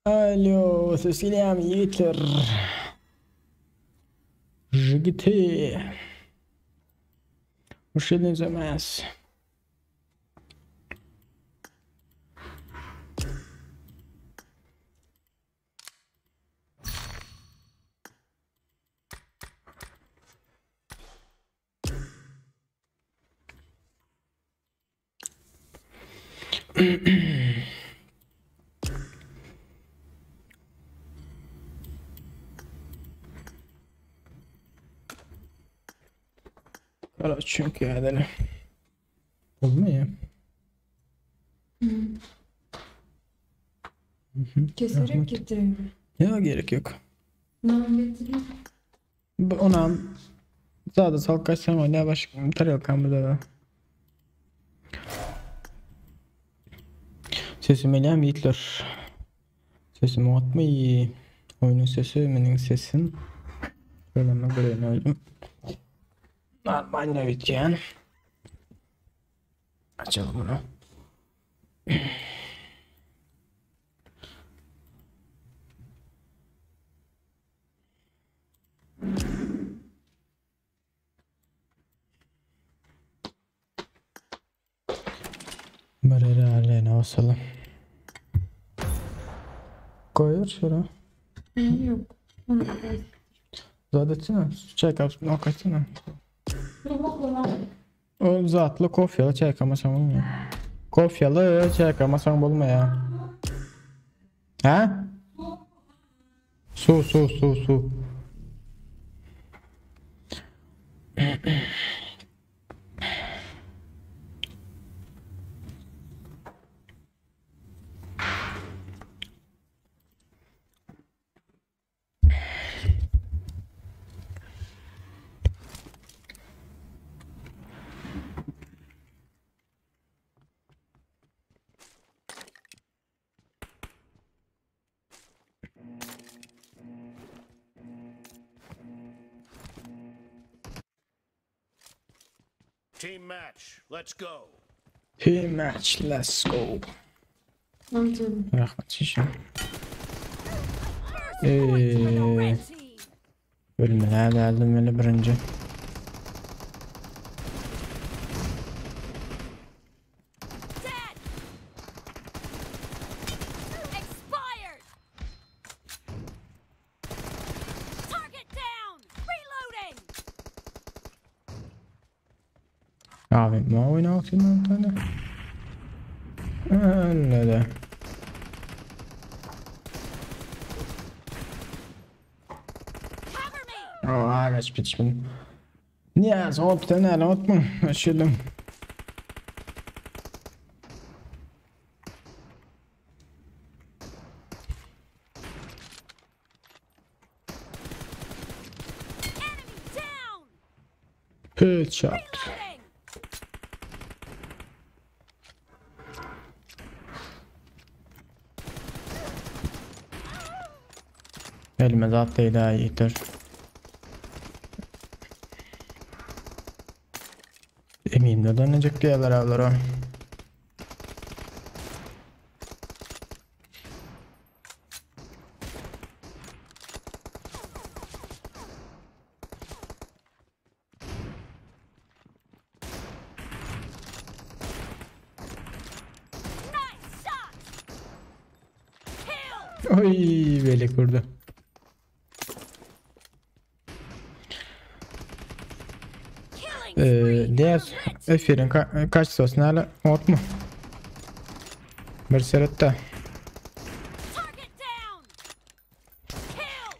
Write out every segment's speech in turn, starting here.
Alo, ses gelýärmi ýigitler? Jigiti. Hoş geldiniz Ömez. Kara çünkü edelim. Olmuyor. Keserek getireyim. Yok gerek yok. Nan getireyim. Onam zada salkaçsam oynaya baş tarelkamda da. Sesim gelýärmi ýigitler? Sesim oňatmy? Oýnuň sesi, meniň sesim. Öyleme göreýin özüm. Normalno bitýän. Açalım bunu. Bir alene basalım. Koyur şura. Yok. Onu koy. Zat etsene. Çay kapsın, ok etsene. Yok lan. O zatly kofýaly çaýkamasaň bolmaýar. Kofýaly çaýkamasaň bolmaýar. Ha? Su su su su. Team match. Let's go. Team match, let's go. Anladım. Rahmat şişe. First point for the Ee, red team. Bölümler geldim öyle birinci. Dead. Expired. Target down. Reloading. Abi ne oynatayım bir tane? Öyle de. Cover me. Oh, agaç bitişmin. Niye soğuk tane atma. Açalım. Enemy down. Headshot. Reloading. Elime zat değil ha yeter. Eminim de dönecek diyorlar avlara. Nice shot. Kill. Oy beli kurdu. Killing spree Ee, for diğer the red team. Efirin ka kaç sos nerede? Unutma. Bir sürette. Target down. Killed.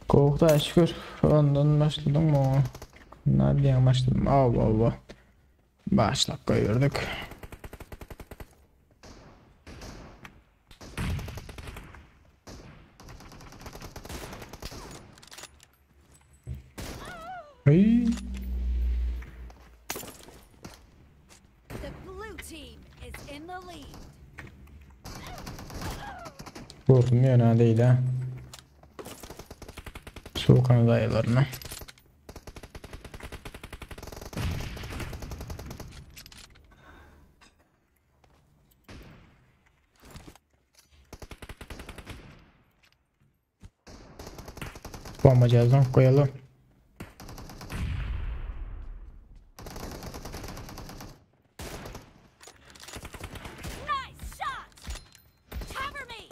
Kovukta şükür. Ondan başladım mı? Nereden başladım? Allah Allah. Başlap koyuyorduk. Ay. The blue team is in the lead. Vurdum ya değil ha. Soğukan dayılarına. Bomba cihazdan koyalım. Nice shot. Cover me.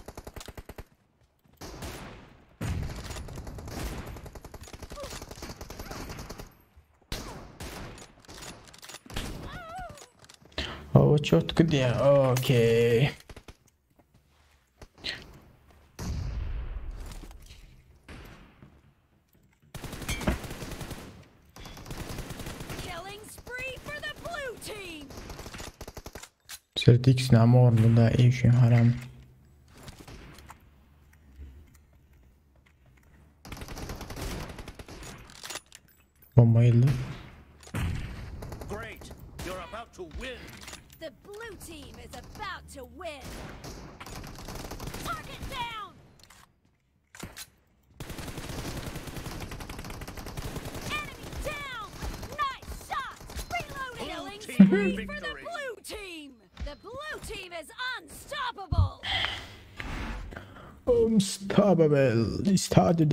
Oh, çok diye. Okey. Killing spree for the blue team. Celtics näme orunda eşi haram. Bomba geldi. Great. You're about to win. The blue team is about to win. Target down. Enemy down. Nice shot. Reloading. Killing team spree for the victory. blue team. The blue team is unstoppable. Unstoppable. Started.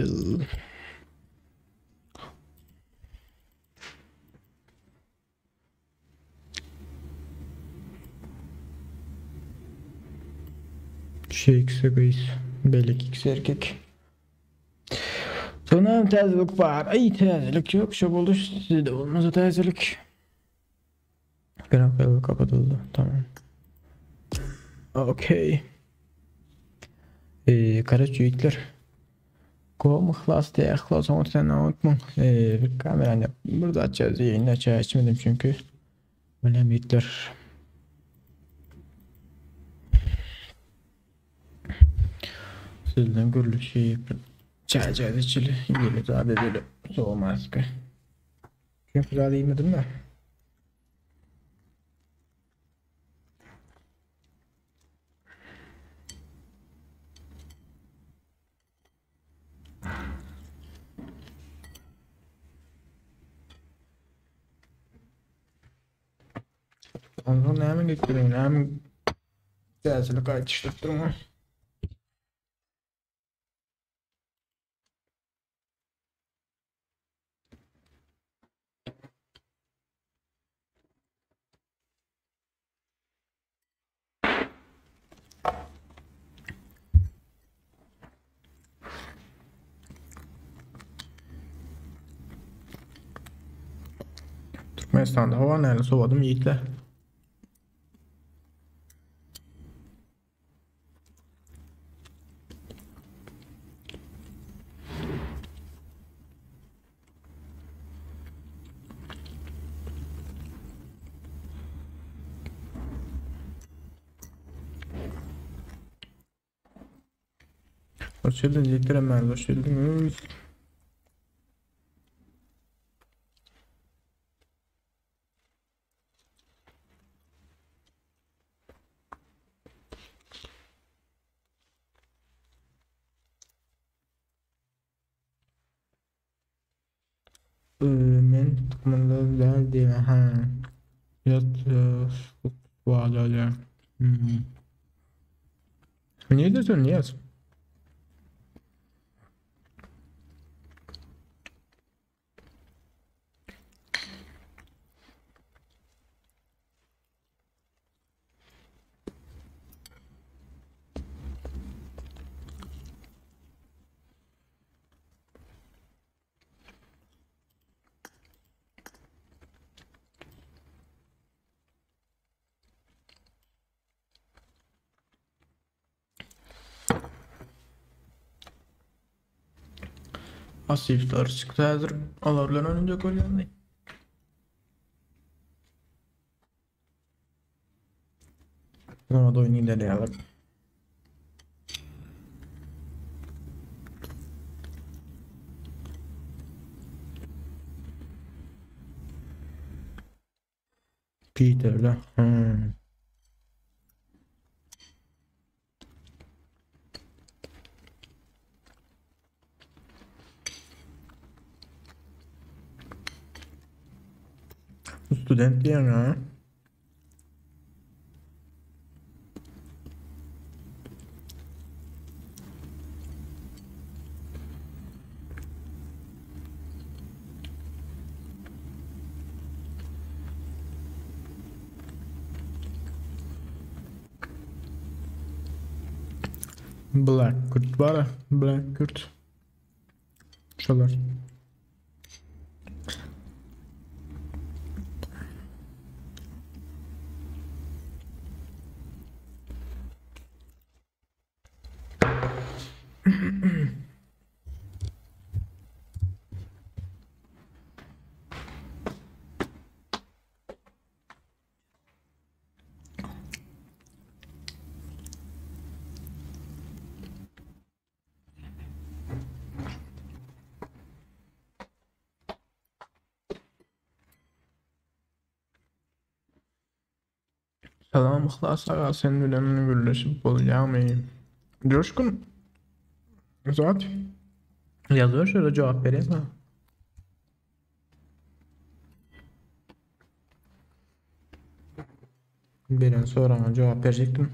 Şey X Belek X erkek. Sonra täzelik bar. Ay täzelik yok. Şu buluş size de olmaz o täzelik. Grafik kapatıldı. Tamam. Okey. Ee, Karaçöýükler. Kom yhlas diye yhlas oňa sen unutmaň. Ee, bir kamerany burada açacağız. Yayını açağı içmedim çünkü. Önemli yiğitler. Sizden görülüşü çay içili. Yeni zade böyle soğumaz ki. Çünkü zade yemedim de. Ondan näme getireyim, näme täzelik aýdyşdyryp durma. Türkmenistanda howa näle sowadym ýigitler. Hoş geldin yiğitler hemen hoş geldiniz. Men tıkmanda däl diýme ha. Ýat wada Hmm. Ne diyorsun Niyaz? Pasifler çıktı hazır. Olar bilen önünde görýän. Sonra da oyun ilerleyelim. Peter'da. Hmm. Student diýen ha. Black Kürt bar, Black Kürt. Şolar. Salam Yhlas aga sen bilen gürleşip bolýamy? Coşkun zat ýazar şöyle jogap berýän sana. Beren soragyňa jogap berjekdim.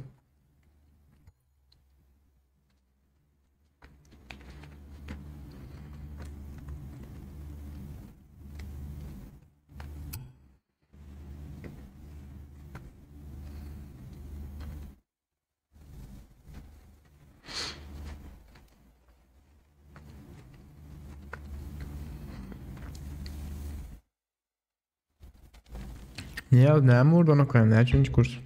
Niýaz näme ugurdan okaýaň näçinji kurs?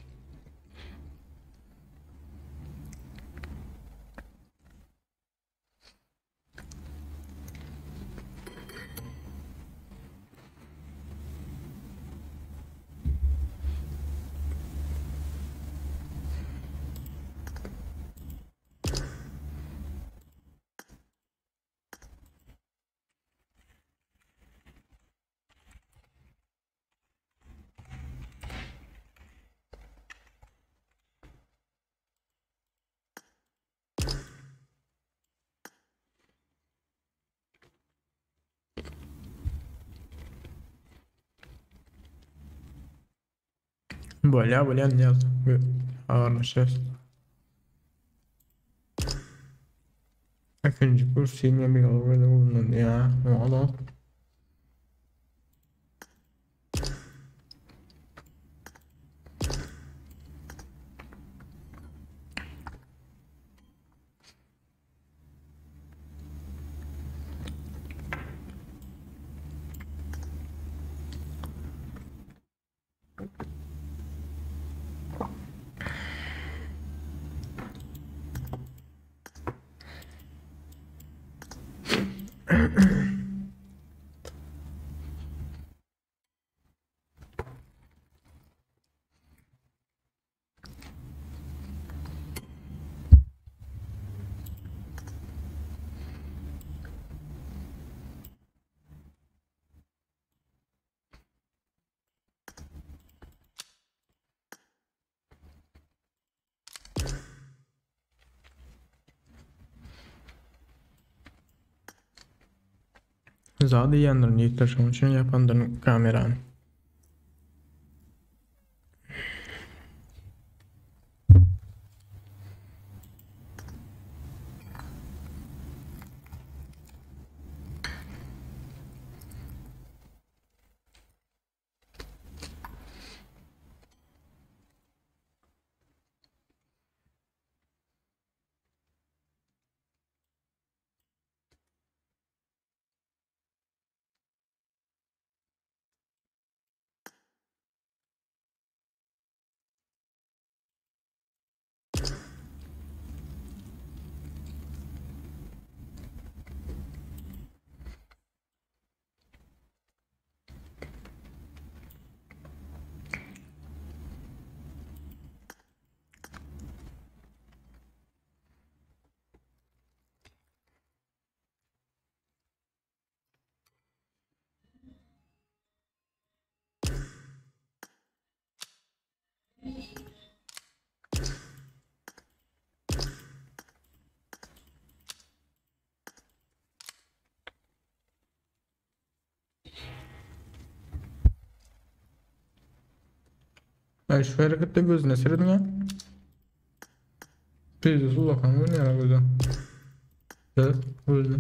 Bolýa bolýa Niýaz. Habarlaşarys. Ikinji kurs himiýa biologiýa ugrundan ýa, oňa Zat diýendir ýigitler şonuň üçin ýapandyr kamerany. Ay şu harekette gözüne seredin ya. Pizza ulakan bu ne ya gözü? Evet, gözüne.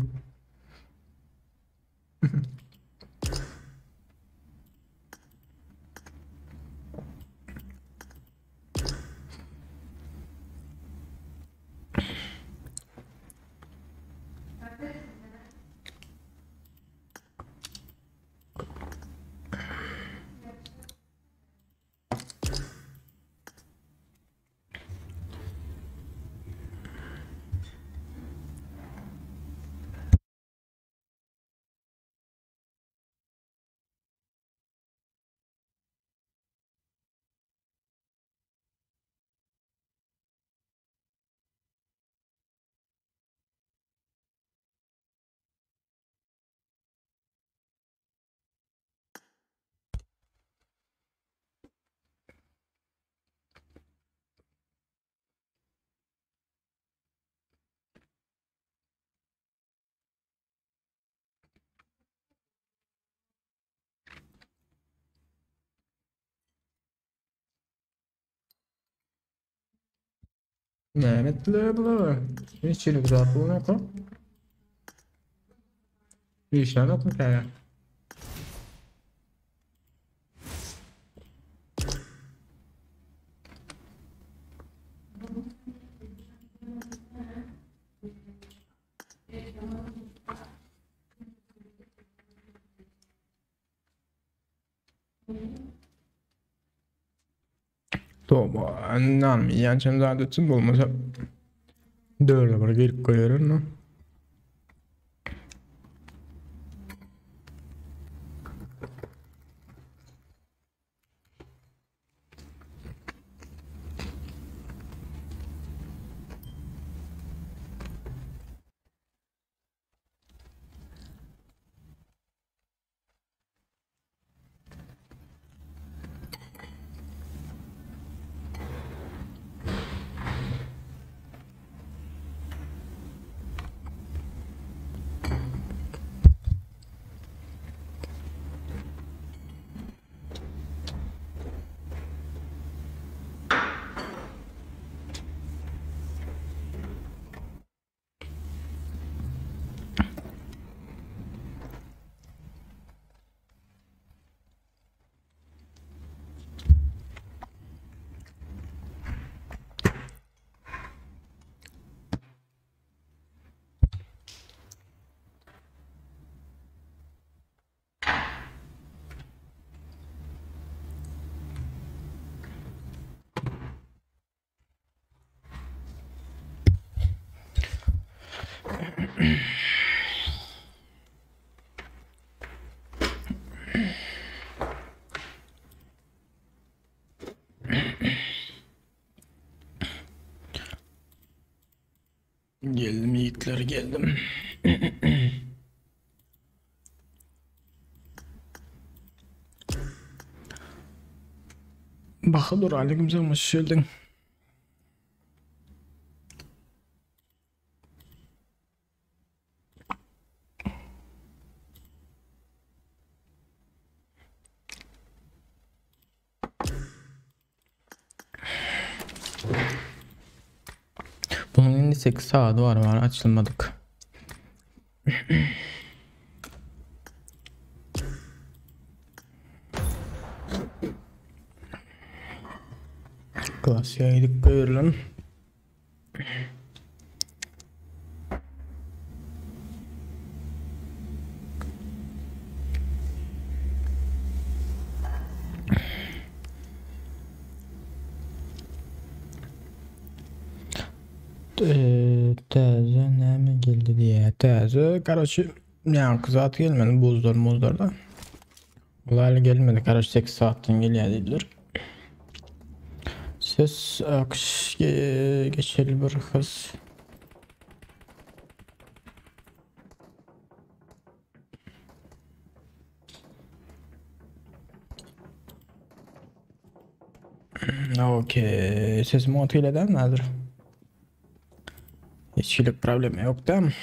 Näme etdiler bular? Hiç hili zat bolmaýar. Işler yok mu kaya? Toba, namy ýançam zat etsin bolmasa dörde bir gelip goýaryn. Geldim yiğitler geldim. Bahadur aleyküm hoş geldin. Bunun indi 8 saati var var açılmadık. Klasiğe gidip görelim. Täze näme geldi diye. Täze karoçi yani zat gelmedi buzlar muzlar da. Olayla gelmedi. Karoçi 8 saatten geliyor dediler. Ses akış geçeli bir hız. Okey. Sesim otel eden nedir? Hiç hilik problemi yok değil mi?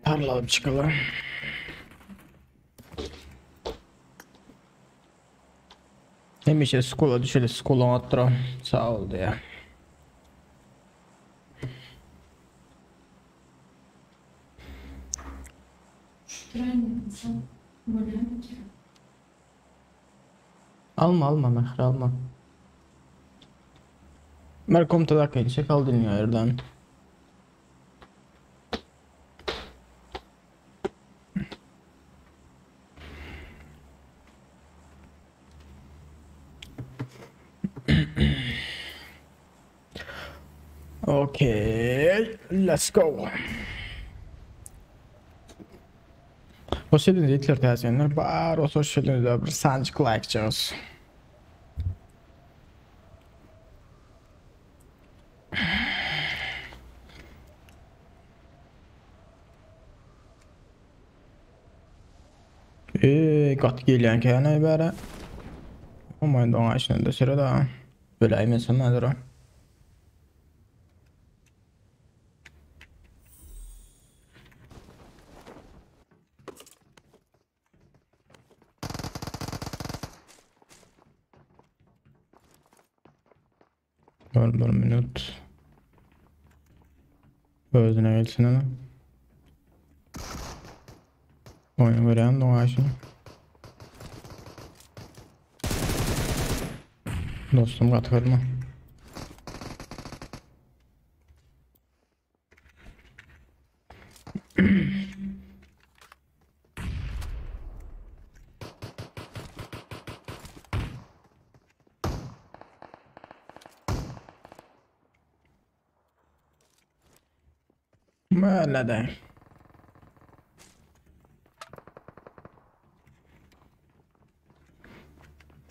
Parlalıp çıkalım. Hemişe skola düşeli skola attıra. Sağ oldu ya. Alma alma Mehra alma. Merkom tadakaydı çakal dinliyor yerden. Okay, let's go. Hoş geldiniz yiğitler teyzeler. Bar hoş geldiniz. Bir sancık like çağız. Gat gelýän käne bäre. Aman doňa içinde sırada. Böyle mesela o. Bir, bir minut. Özüne gelsin ana. Oyunu görýän dogaşyn. Dostum gaty görme. Möle-de.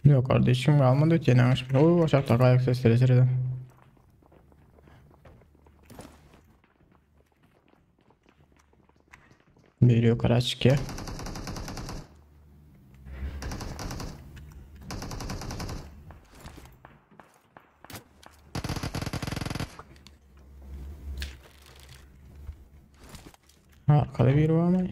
Yok kardeşim kalmadı ki ne Oo aşağıda kayak sesleri sırada. Biri yukarı çıkıyor. Arkada biri var mı?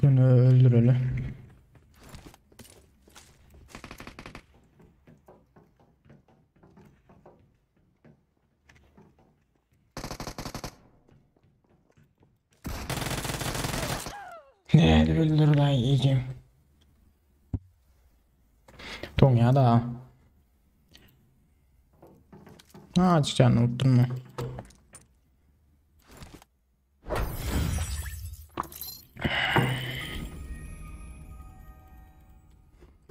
Bunu öldürelim. Nädip öldürdi aý ejem. Doňýa da. Azjyk janyny unutdum.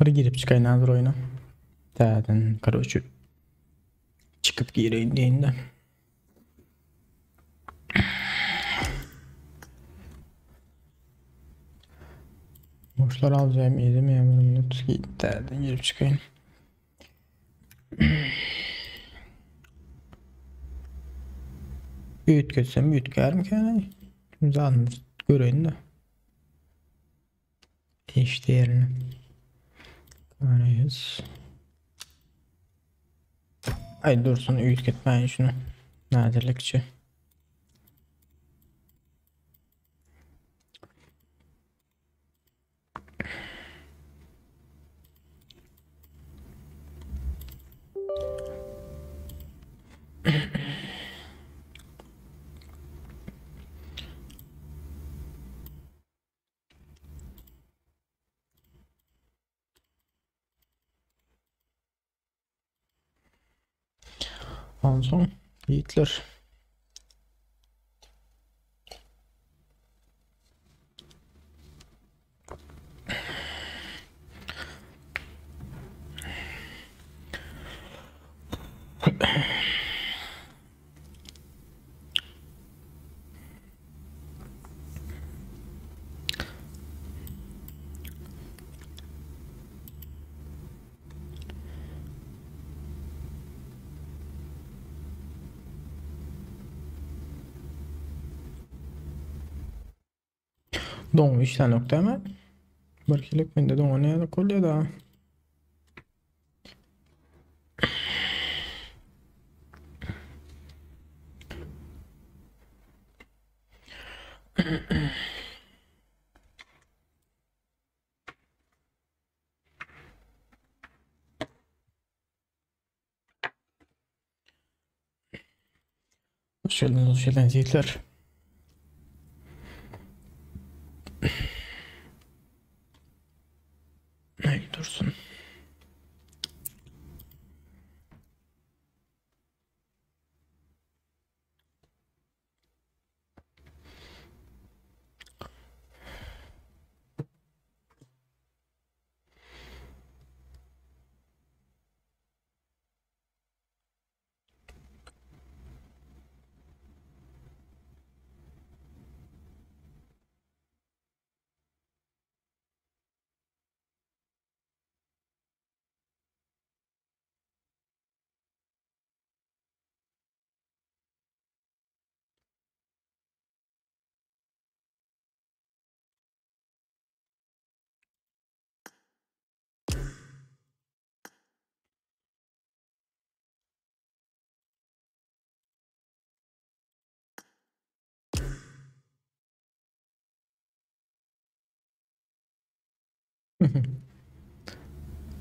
Bir girip çykaýyn hazır oýuna. Täzeden karoçe çykyp gireýin diýende. Boşlar alacağım yedim ya bir minut täzeden girip çykaýyn. Üýtgetsem üýtgärmikäni? Zaten göreýin de. Eş değerini. Arayüz. Ay dursun üýtgetmäýin şunu. Nadirlikçi. Onsoň ýigitler. Doňy işlänok dämi? Bir hilik mende doňa nädip bolýar da? Hoş geldiniz, hoş geldiniz yiğitler. Ay dursun.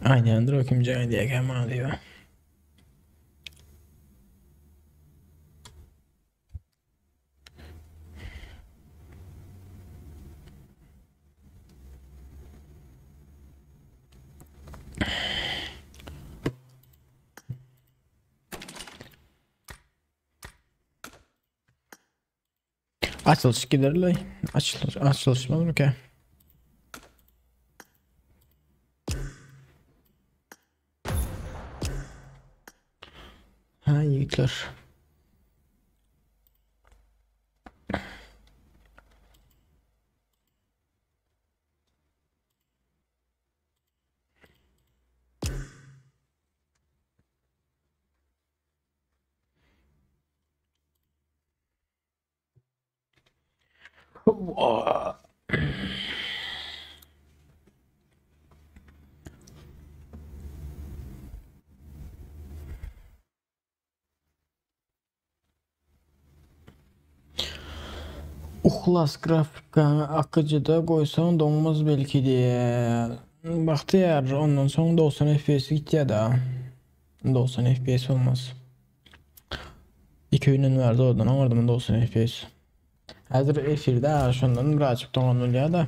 Aýdýandyr o kim jaň edýärkä maňa diýip. Açylyş giderli. Açylyş açylyşmazmyka? Ha ýigitler. Uhlas grafikany akyjyda goýsaň doňmaz belki diýýär. Bagtyýar ondan soň 90 FPS gitýär da. 90 FPS bolmaz. 2 günden bäri zordan oňardym 90 FPS. Häzir efirde şondan birazjyk doňan bolýar-da.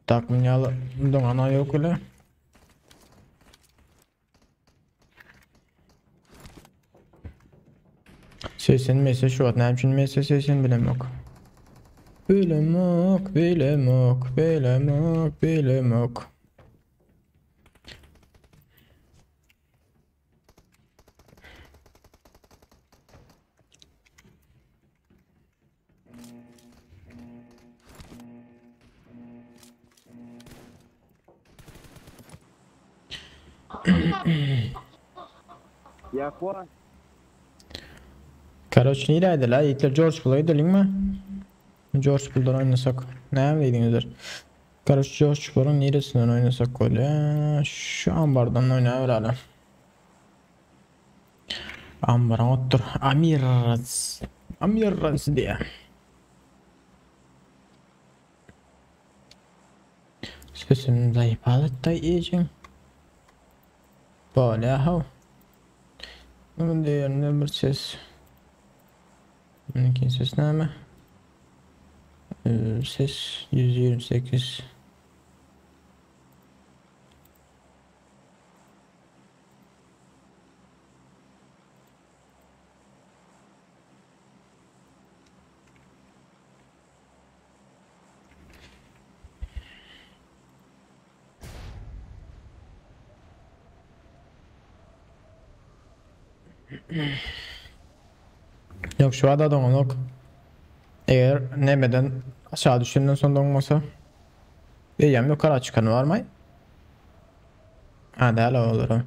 Takmyn ýaly doňan ýok ile. Sesen mese şu wagt näme üçin mese sesen bilemok. Bilemok, bilemok, bilemok, bilemok. Ýakwa. Karoç nirede la? Ýigitler George Bull'a gidelim mi? George Bull'dan oynasak. Näme diýdiňizler? Karoç George Bull'un neresinden oynasak bolýar? Şu ambardan oýnabereli. Ambaryň otdur. Amiraz. Amiraz diýýär. Sesim zaýypalatda ejeň. Bolýa haw. Bunun diýerinde bir ses. Bunun ses näme? Ses 128. Yok şu ada doňanok. Eger nemeden aşağı düşenden soň doňmasa. Eýýäm ýokary çykany barmaý? Ha däl olar.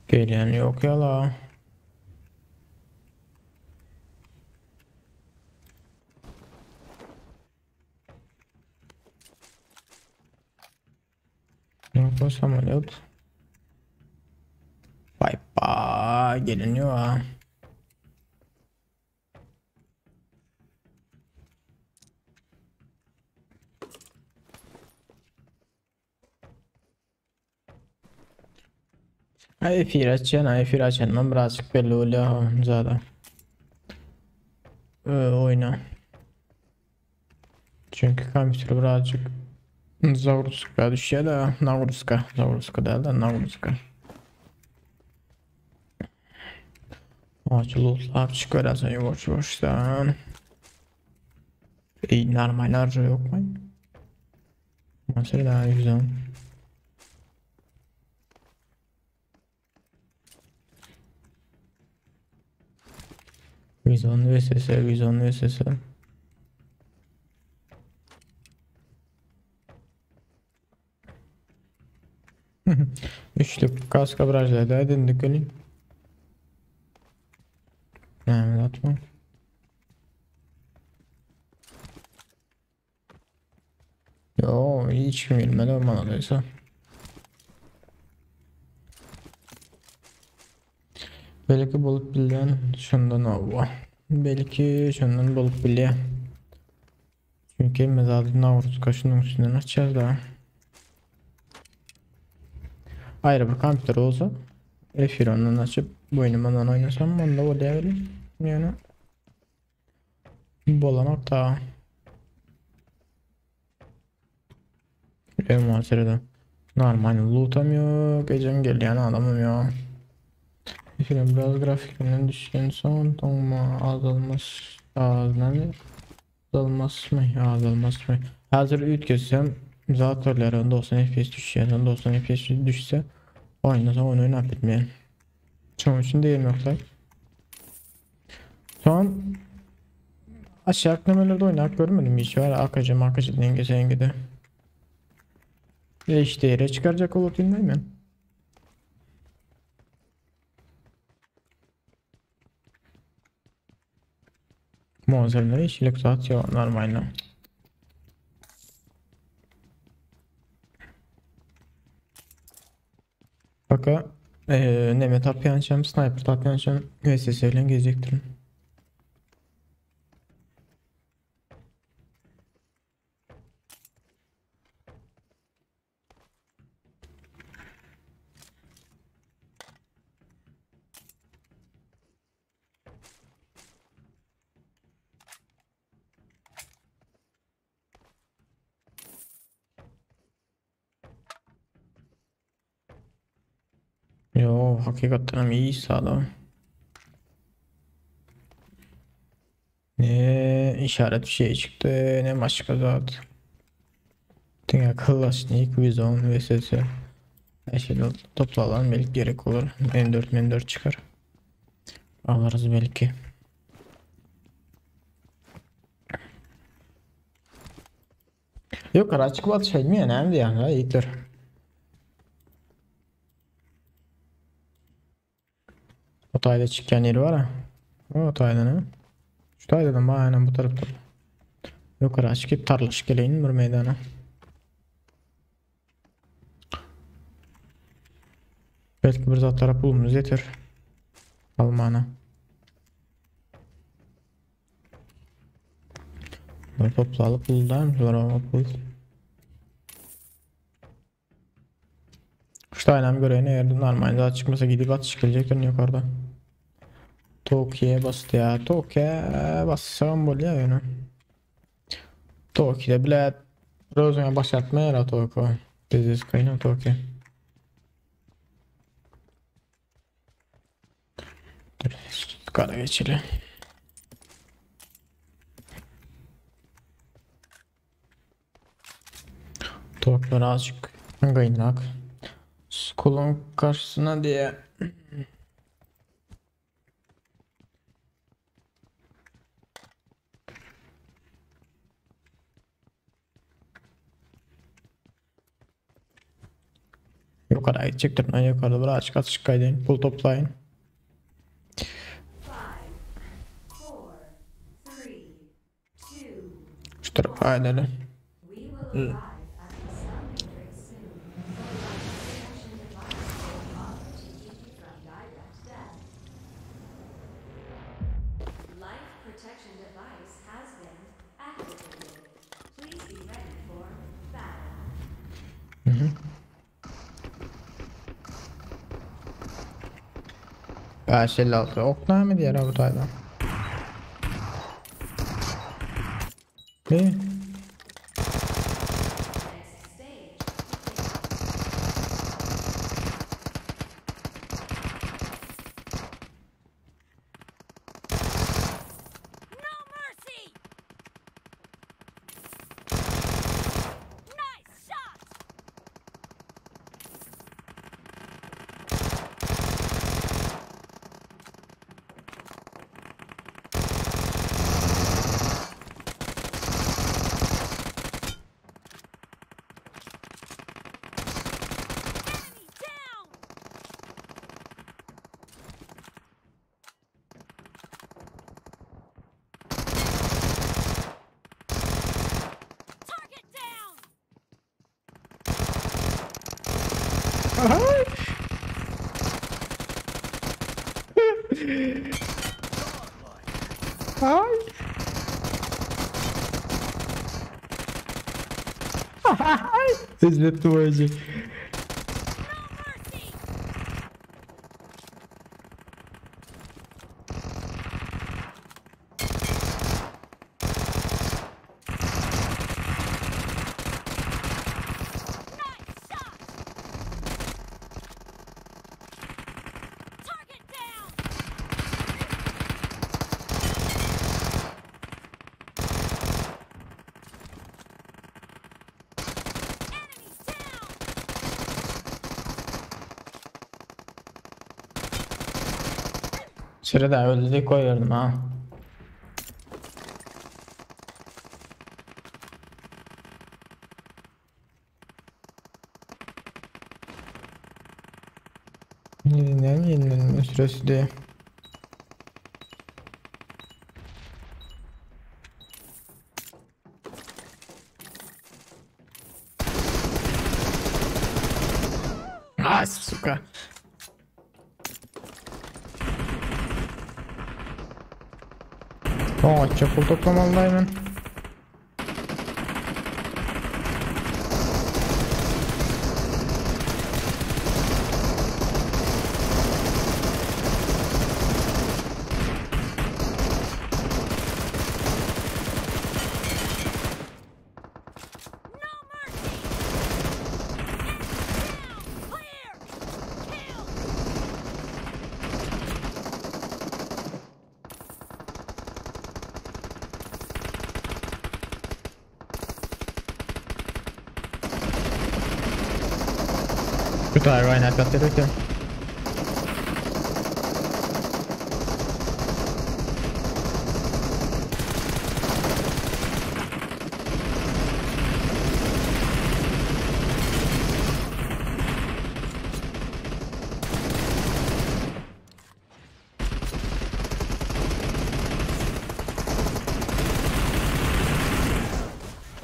Gelýän ýok ýala. Yok o samolyot. Bay bay geliniyor ha. Ay efir açýan, ay efir açandan birazcık belli bolýar zada. Oýna. Çünki kompýuter birazcık zagruzka düşýär da, nagruzka, zagruzka däl de nagruzka. Açıl lootlar çıkarasın yavaş yavaştan. Ey normal harca yok mu? Mesela daha güzel. 110 VSS, 110 VSS. Üçlük kaska brajda edindik ölüm. Näme atma. Yo hiç kim bilmedi bana daysa. Belki bolup bilýän şondan owa. Belki şondan bolup bilýär. Çünki hemme zady nagruzka şunuň üstünden açýar da. Aýry bir kompýuter bolsa efir ondan açyp boýnum ondan oýnasam onda bolýar welin. Ýöne bolanok da. Envanterede normal lootam yok, ejem gelýän adamym yok. Efendim biraz grafikinden düşen son doňma azalmaz azalmaz azalmaz mı azalmaz mı? Hazır üytgesem zaten 90 FPS düşýär, 90 FPS düşse oynasa onu oynap bitmeýär. Şonuň üçin değerim yok. Son aşağı nemelerde oynap görmedim hiç var. Akıcı makıcı denge dengede. Ya işte yere çıkaracak olup dinlemiyorum. Muazzamları işilik saat ya normalde. Baka neme tapyançam, sniper tapyançam VSS ile gezecektim. Yo, hakikaten iyi sağlam. Ne işaret bir şey çıktı ne başka zat. Dünya Kalashnik, Vizon, VSS. Her şeyde topla alan belki gerek olur. M4 M4 çıkar. Alırız belki. Yok araç bat şey mi önemli yani iyidir. O tayda çıkan yeri var ha. O tayda ne? Şu taydadan bana aynen bu tarafta. Yukarı çıkıp tarlaş geleyin bir meydana. Belki bir zatlara pulumuz yeter. Almana. Bunları topla alıp puldan ama pul. Şu tanem göreyine eğer normal daha çıkmasa gidip atış gelecekler yukarıda. Tokyo'ya bastı ya. Tokyo'ya bassam böyle yani. Tokyo'da bile Rozuna başlatmaya ya Tokyo. Biziz kayna Tokyo. Dur, kara geçelim. Tokyo azıcık kaynak. Kolon karşısına diye. Yukarı gidecektir. Ben yukarıda bir açık açık kaydayın. Pul toplayın. Şu tarafa edelim. Beş 56 ok näme diýer bu taýda? Ne? No mercy! Nice shot! Enemy down! Target down! Ay. Hizmet boyunca. No mercy. Nice shot. Target down. Enemy down. Sürede öldü koyuyordum ha. Yeniden yenilenme süresi diye. Ah, сука. Oňatça pul toplamaly men. No mercy. Enemy down. Clear. Kill. Tutar oýnap ýatyr eken.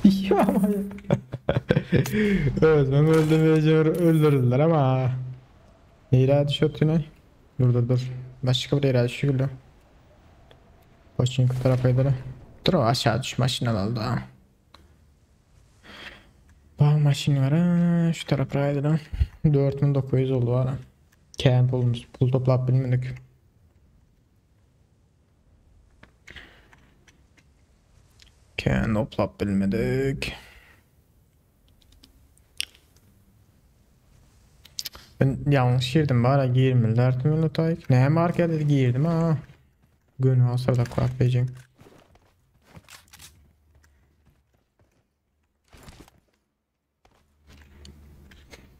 Ya Evet ben öldürmeyeceğim öldürdüler ama Neyre düşüyordu ne? Dur dur dur. Başka bir yere düşüyordu. Başın tarafa gidelim. Dur o aşağı düş maşin aldı ha. Bak maşin var ha. Şu tarafa gidelim. 4900 oldu var ha. Camp olmuş. Pul toplap bilmedik. Can toplap bilmedik. Ben yanlış girdim bari girmediler mi Lutayk? Ne market girdim ha. Gün hasarda koyacağım.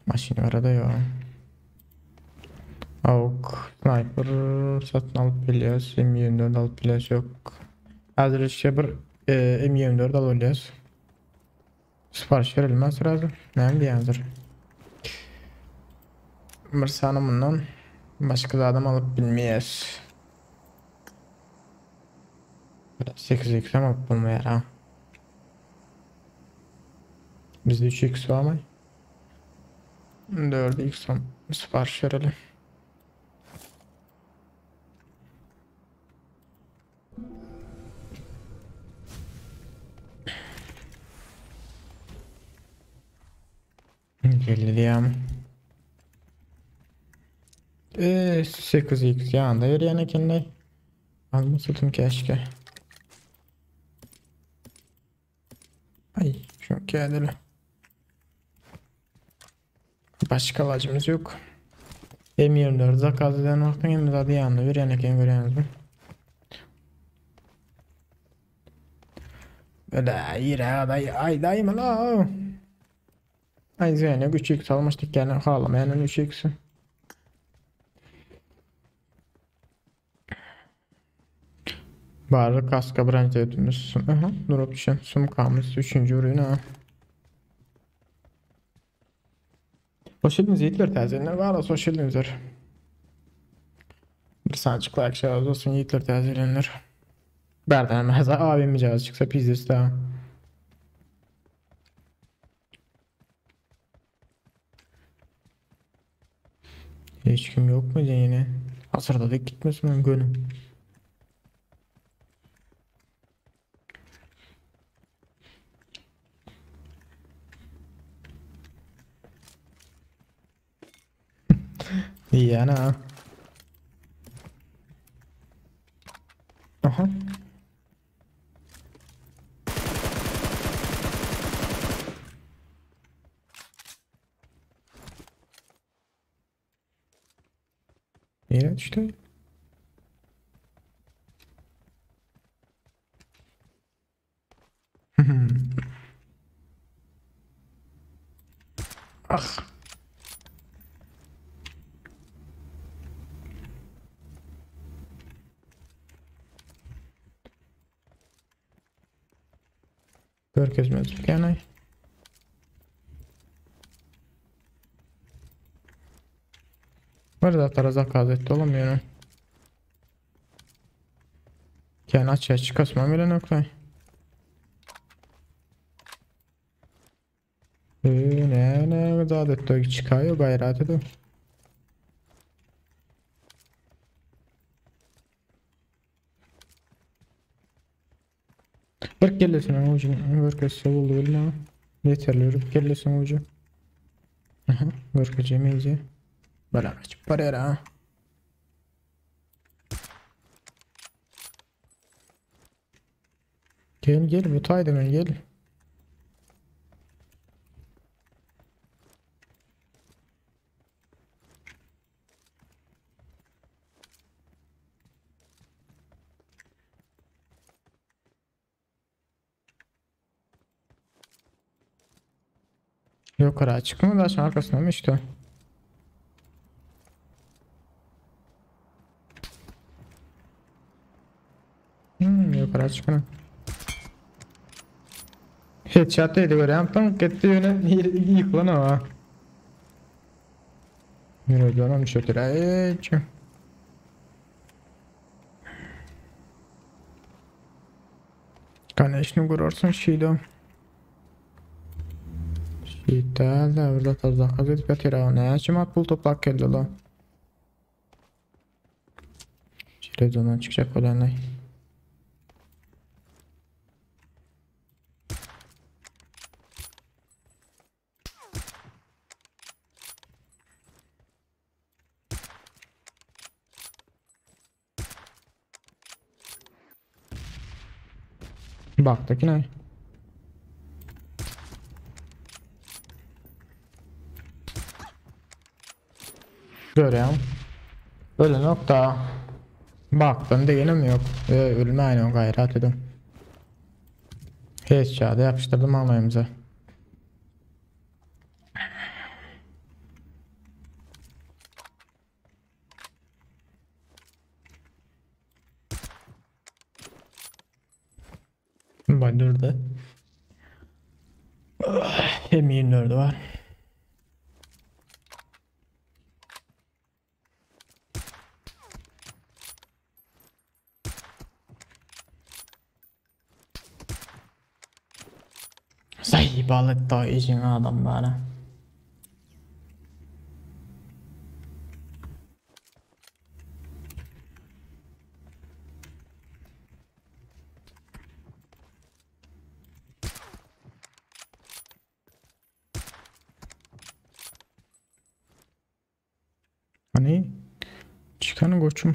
Maşin arada ya. Avuk, sniper satın alıp biliyoruz. M24 alıp biliyoruz yok. Hazır işte bir M24 alabiliyoruz. Sipariş verilmez hazır. Ne diye hazır. Bir saniye bundan başka da adam alıp bilmeyiz. 8x ama bulmayar ha. Bizde 3x var mı? 4x sipariş verelim. Geldi 8x yanında yürüyen ekenler. Almasaydım keşke. Ay çok edelim. Başka alacımız yok. M24 zakaz eden vaktin hem adı yanında yürüyen eken görüyorsunuz mu? Böyle yere aday ay dayım la. Ay zeyne 3x almıştık yani halamayan 3x'i. Bari kaska branch etmiş. Aha, durup düşen sumkamız 3. ürün ha. Hoş geldiniz yiğitler tazeler var olsun hoş geldinizler. Bir sancık like şey olsun yiğitler tazelenler. Berden mesela abim cihaz çıksa pizzası daha. Hiç kim yok mu yine? Asyrda dek gitmesin men göni. Diýýän ha. Aha. Nirä düşdi? Ah. Görkezmez gene. Bir zatlara zakaz etdi oğlum ýöne. Kän açýa çykasma gelenoklaý. Eee ne ne zat etdi çykaýo gaýrat edip. Bir kellesiniň ucuny görkezse boldy bilmem. Yeterli bir kellesiniň ucu. Aha, görkezeceğim iyice. Bala kaçıp barýar ha. Gel gel bu taýda men gel. Ýokary çykma daşyň arkasynda mı işte? Ýokary çykma. Headshot değdi görýän tam gitti ýöne ýykylan ha. Ýüreginden düşedir. Eý. Конечно görersiň şeýle. Şeýle de bir zat zakaz edip ýatyr ha. Näçe mat pul toplap geldi la. Şeýle çykjak bolýanlaý. Baktık yine. Görýän. Öle nokta. Baktım diýenim ýok. Ölmäýin o gaýrat edin. Headshot'ı yapıştırdım maňlaýymyza. Bayılırdı. Hem 24'ü var. Saybalık da işin adamlara. Hani çıkanı koçum.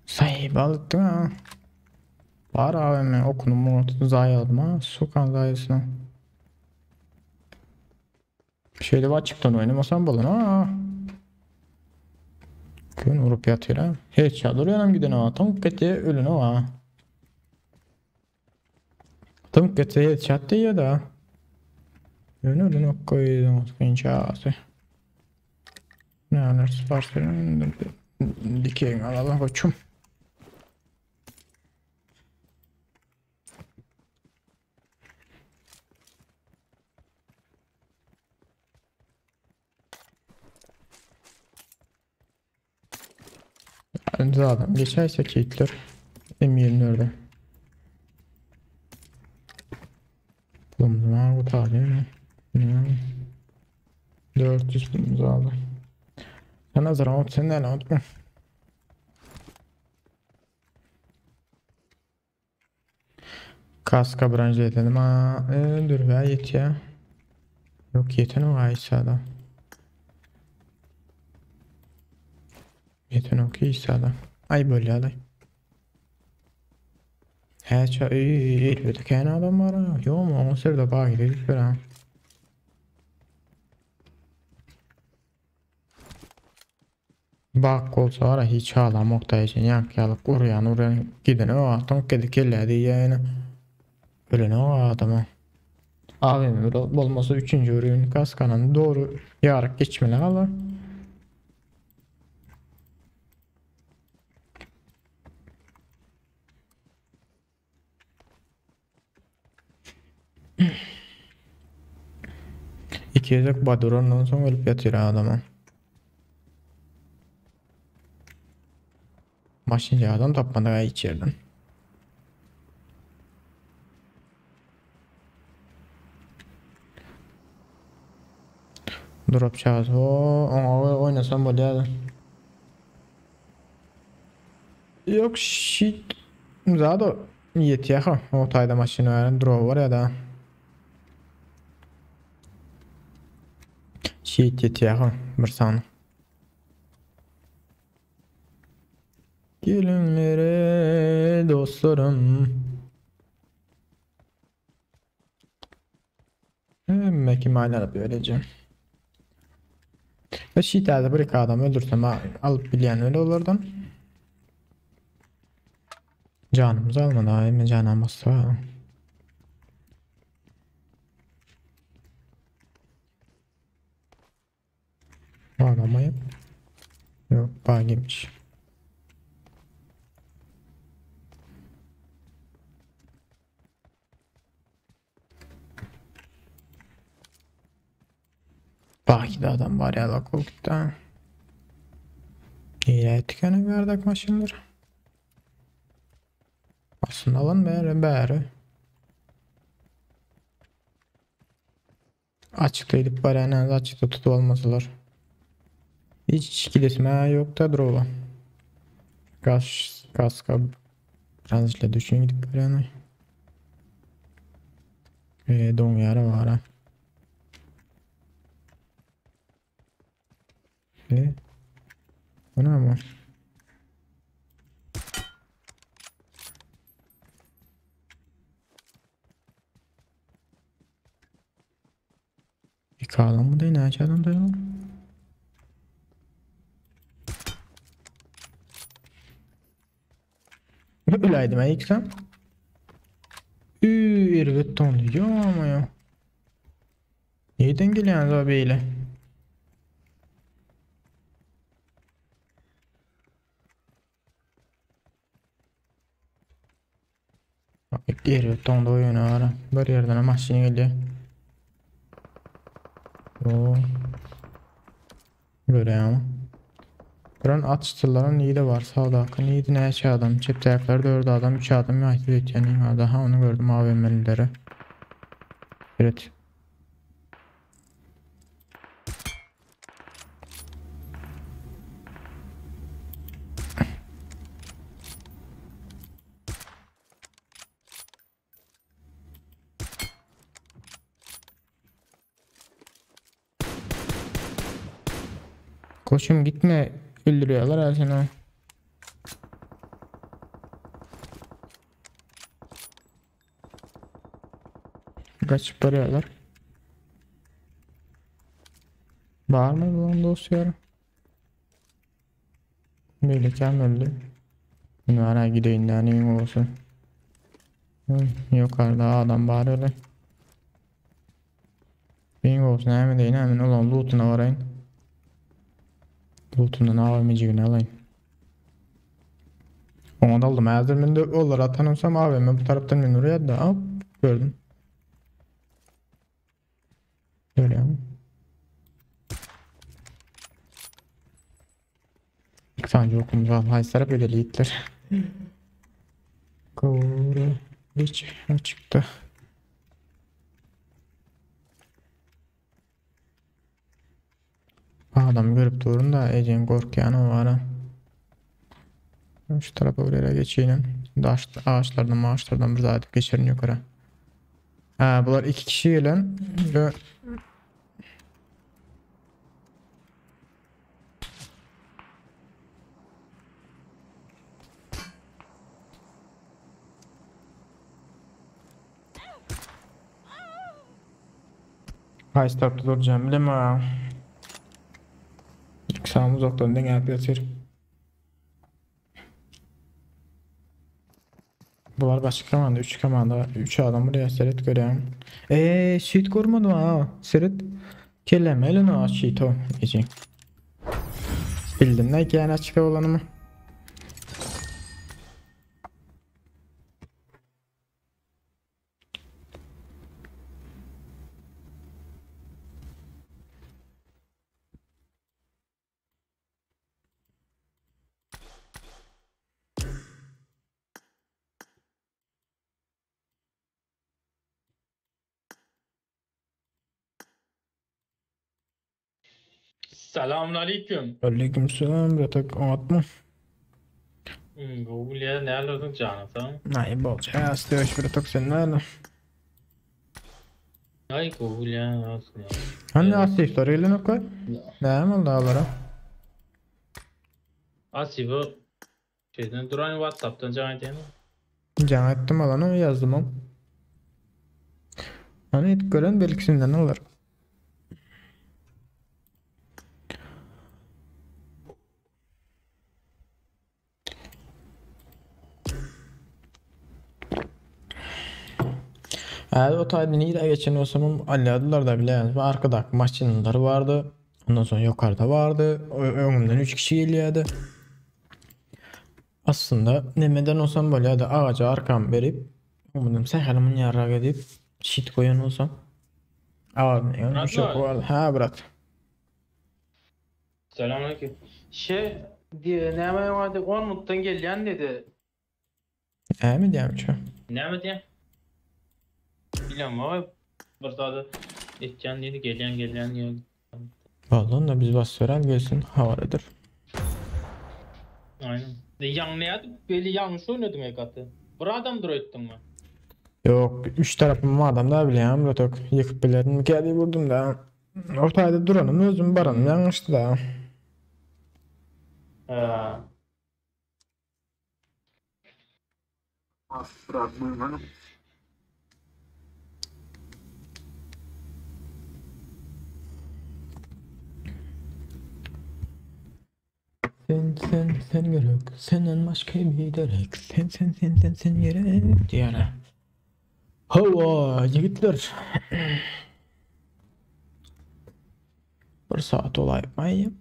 Saybalık ha. Bar AVM okunum ortada zayi ha. Sokan zayısına. Şeyde var açıktan oynamasam bolun ha. Gün vurup yatıyor ha. Hiç ya duruyor giden ha. Tam kötü ölün o ha. Tam kötü headshot diyor da. Ölün ölün ok koydum. İnşaatı. Ne anlarsın varsın. Dikeyin alalım koçum. Zaten geçerse Hitler M24'e. Pulumuz var bu tarih mi? 400 pulumuz aldı. Sen hazır ol, sen näle unutma. Kaska branj edelim ha. Dur be yetiyor. Yok yeten o Aysa'da. Yeten o İsa'da. Ay böyle aday. Häçe elbette kän adam var ha. Yok mu? Oňa serde bagide gidip ber ha. Bak bolsa var hiç halamok da için ýank ýalyk urýan urýan gidene o atyň kedi kelle diýýän. Ölene o adama. AVM bolmasa üçünji ürün kaskanan doğru ýaryk geçmeli hala. İki gezek badurandan soň ölüp ýatyr adama. Maşynca adam tapmadyk hiç ýerden. Drop çagaz. O, oňa oýnasam bolýar. Yok shit. Zado ýetýär ha. O taýda maşyn veren drop var ya da. Shit ýetýär ha. Bir sany. Gelinlere dostlarım. Hemme kim aýlanyp öleceğim. Ve şiterde bir iki adam öldürsem alıp bilýän öyle olardan. Canımız almadı ha, hemen canım bastı ha. Ağlamayıp. Yok bagiymiş. Bagide adam var ya la koltukta. İyi tükene verdik maşınlar. Aslında alan bäri bäri. Açıkta edip var yani açıkta tutup almasalar. Hiç gidesim yok da drova. Gaz kaska transitle düşün gidip var yani. Don yara var ha. Bu ne ama? İki adam mı değil? Ne adam değil mi? Öyleydim ben ilk sen. Erbet dondu ya ama ya. Neden geliyorsun abi böyle? Erbet dondu oyunu ara. Bir yerden maşın geliyor. Oo. Böyle ama. Buranın atıştırların iyi de var. Sağdaki neydi ne şey adam. Çep ayakları 4 adam 3 adam ya yani daha onu gördüm AVM'lileri. Evet. Koçum gitme, öldürüyorlar her seni. Kaçıp duruyorlar. Var mı lan dostlar? Böyle kem öldü. Bunu ara gideyim de neyim olsun. Yukarıda adam var öyle. Benim olsun hemen değil hemen olan lootuna varayım. Lootundan AVM'cigini alayım. Onu da aldım. Eğer ben de onları atan olsam AVM bu taraftan ben oraya da hop gördüm. Öyle ama. İlk sancı okumuz var. Haysara böyle yiğitler. Doğru. Hiç çıktı. Adam görüp durun da ejen gorkýanam bara. Şu tarapa bir ýere geçeýin. Daş ağaçlardan, ağaçlardan bir zat geçerin ýokary. Ha, bular iki kişi gelen. Ve Haýsy tarapda durjagym bilemok. Sağım uzakdan deňäp ýatyr. Bular başga komanda, 3 komanda, 3 adam buraya seret görýän. Eee, şit görmedim ha. Seret. Kelleme elini o şit o. Ejin. Bildim ne ki yani açık olanımı. Selamun aleyküm. Aleykümselam Ratak atma. Google'ya ne alırdın canım? Nay bolca aslı Ratak sen nerede? Ay Google'ya nasıl ya? Hani asifler elini koy. Ne oldu ağlara? Asibi şeyden duran WhatsApp'tan can edeyim. Can ettim alanı yazdım am. Hani et gören belkisinden alır. Eğer o taydın iyi de geçen olsam alladılar da bile yani. Arkada maçınları vardı. Ondan sonra yukarıda vardı. Önümden 3 kişi geliyordu. Aslında nemeden olsam böyle ya da ağaca arkam verip bunun sehelimin yarrağı edip shit koyan olsam. Abi yani Bırak çok var. Ha bırak. Selamünaleyküm. Şey diye ne vardı 10 muttan gelen dedi. E mi diyeyim şu? Ne mi diye? Bilmiyorum ama burada da etken dedi gelen gelen diye. Vallahi da biz bas veren gelsin havalıdır. Aynen. Yanlayadı böyle yanlış oynadım ekatı. Bir adam dur ettin mi? Yok üç tarafım adam da bile ya bırak yıkıp bilerim geldi vurdum da. Ortayda duranım özüm baranım yanlıştı da. Ha. Sen sen sen gerek senden başka bir derek sen sen sen sen sen gerek diyene. Hava yiğitler. Bir saat olay mayım.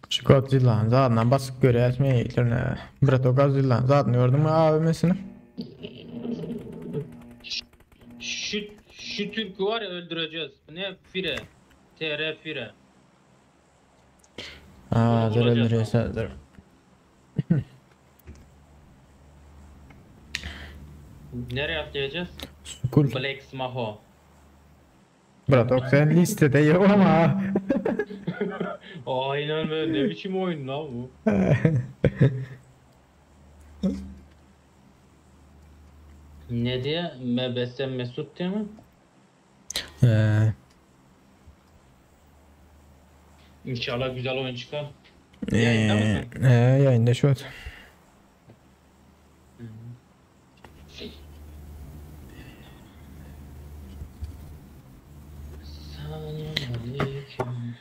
Şu Godzilla'nın zaten basıp görüyor yiğitlerine. Bırak o Godzilla'nın zaten gördün mü abimesini? Şu Türk'ü var ya öldüreceğiz. Ne fire? TR fire. Aa, Onu dur bulacağız öldürüyorsa dur. Nereye atlayacağız? Sukul. Black Smaho. Bırak o sen listede yok ama. Aynen böyle ne biçim oyun lan bu? Ne diye? MBS Mesut diye mi? İnşallah güzel oyun çıkar. Yayında mısın? Yayında şu an. Selamünaleyküm.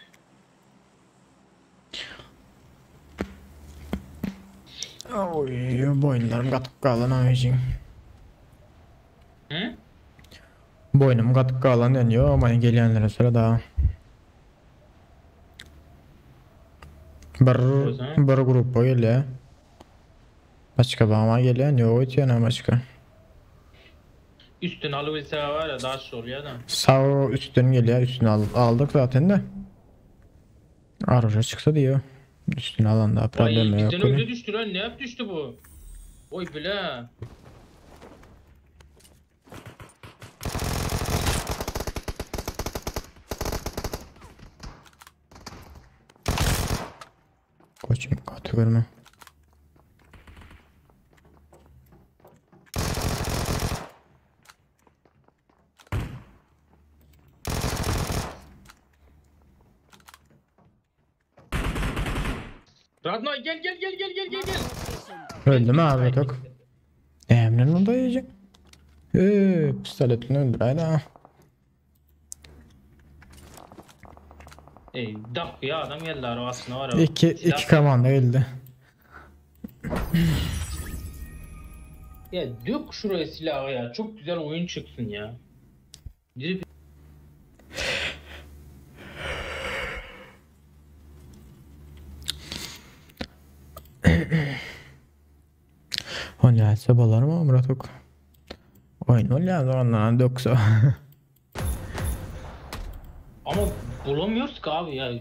Oy, boyunlarım katıp kalan abicim. Hı? Boynum katıp kalan deniyor ama gelenlere sıra daha. Bir bir gruppa gelýär. Başga bama gelýän ýok öýtýän başga. Üstüni alybilse var ya daş bolýar da. Sag üstden gelýär, üstüni al aldyk zaten de. Aruşa çyksa diýýär. Üstüni alanda Ay problemi ýok. bizden önce düştü lan ne yap düştü bu? Oy bile. Koçum gaty görme. Radnoy gel gel gel gel gel gel gel. Öldü mü abi tok? Emrin onu da yiyecek. Eee pistoletini öldür hayda. Ey dak ya adam geldi arabasına var ya. İki, Silah- iki komanda geldi. Ya dök şuraya silahı ya. Çok güzel oyun çıksın ya. Gidip O nelse bolar mı Muratok? Oyun ol ya ondan doksa. ama bulamıyoruz ki abi ya.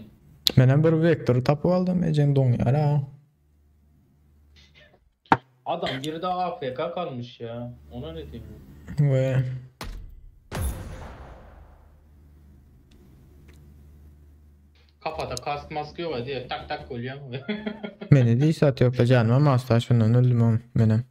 Menem bir vektörü tapıp aldım. Ecem don yara. Adam bir daha AFK kalmış ya. Ona ne diyeyim? Ve Kafada kask maskı yok diye tak tak koyuyor. Meni değil saat yok da canım ama asla şundan öldüm oğlum benim.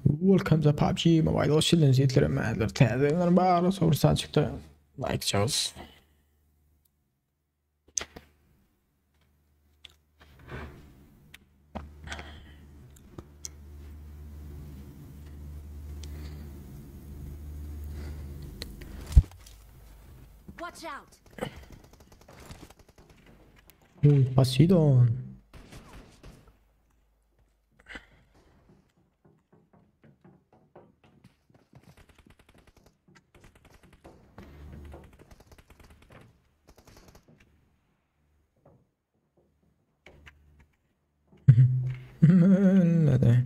Welcome to PUBG Mobile. Hoş geldiniz yiğitlerim. Meğerler täzeler bar sorsan çıktı. Like çağız. Watch out! Uy, Poseidon. Ne?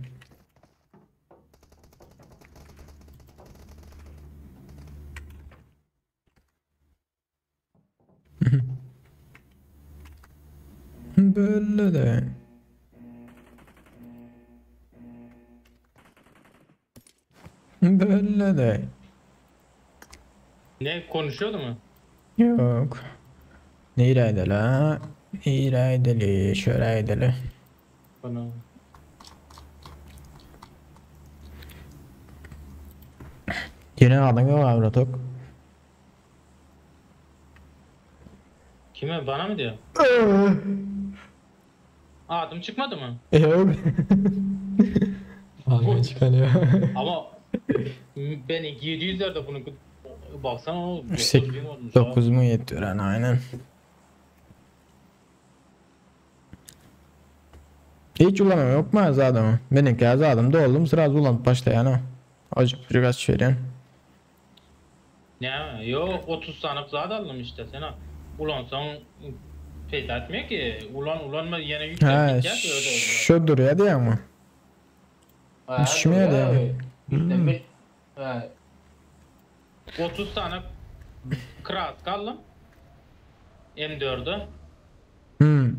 Böyle de. Böyle de. Ne konuşuyordu mu? Yok. Nereydi la? Nereydi? Şöyleydi. Bana. Yine adın yok abi tok. Kime? Bana mı diyor? Aa, adım çıkmadı mı? Yok. Abi çıkanıyor. Ama beni 700'lerde bunu baksana o 9000 olmuş. ha. 9 mu yetiyor hani aynen. Hiç ulanım yok mu az adamı? Benimki az adam da oldum sıra ulan başlayan o. Acık bir kaç veriyorsun. Ne? Yok 30 tane zaten aldım işte sen. Ulan sen peyda etmiyor ki. Ulan ulan ben yine Ha yükselttik ya. Öyle oldu. şu duruyor diye mi? Ha, Düşmüyor duruyor. diye mi? İşte bir- ha. 30 tane kras kaldım. M4'ü. Hmm.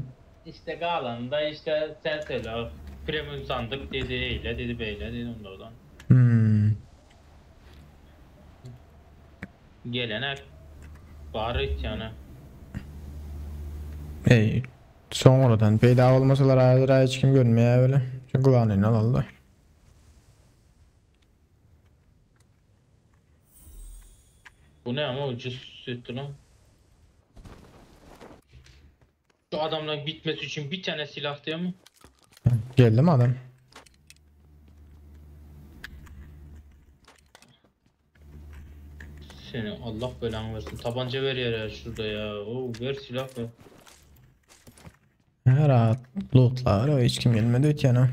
İşte kalan da işte sen söyle. Premium sandık dedi eyle dedi beyle dedi onlardan. Hmm. Gelene bari yani. Ey sonradan peyda olmasalar hazır hiç kim görmüyor öyle. Şu kulağını aldı. Bu ne ama ucuz süttü lan. Şu adamla bitmesi için bir tane silah diyor mu? Geldi mi adam? Seni Allah belanı versin. Tabanca ver ya şurada ya. Oo, ver silah ver. Ha, rahat lootlar o hiç kim gelmedi öteyene.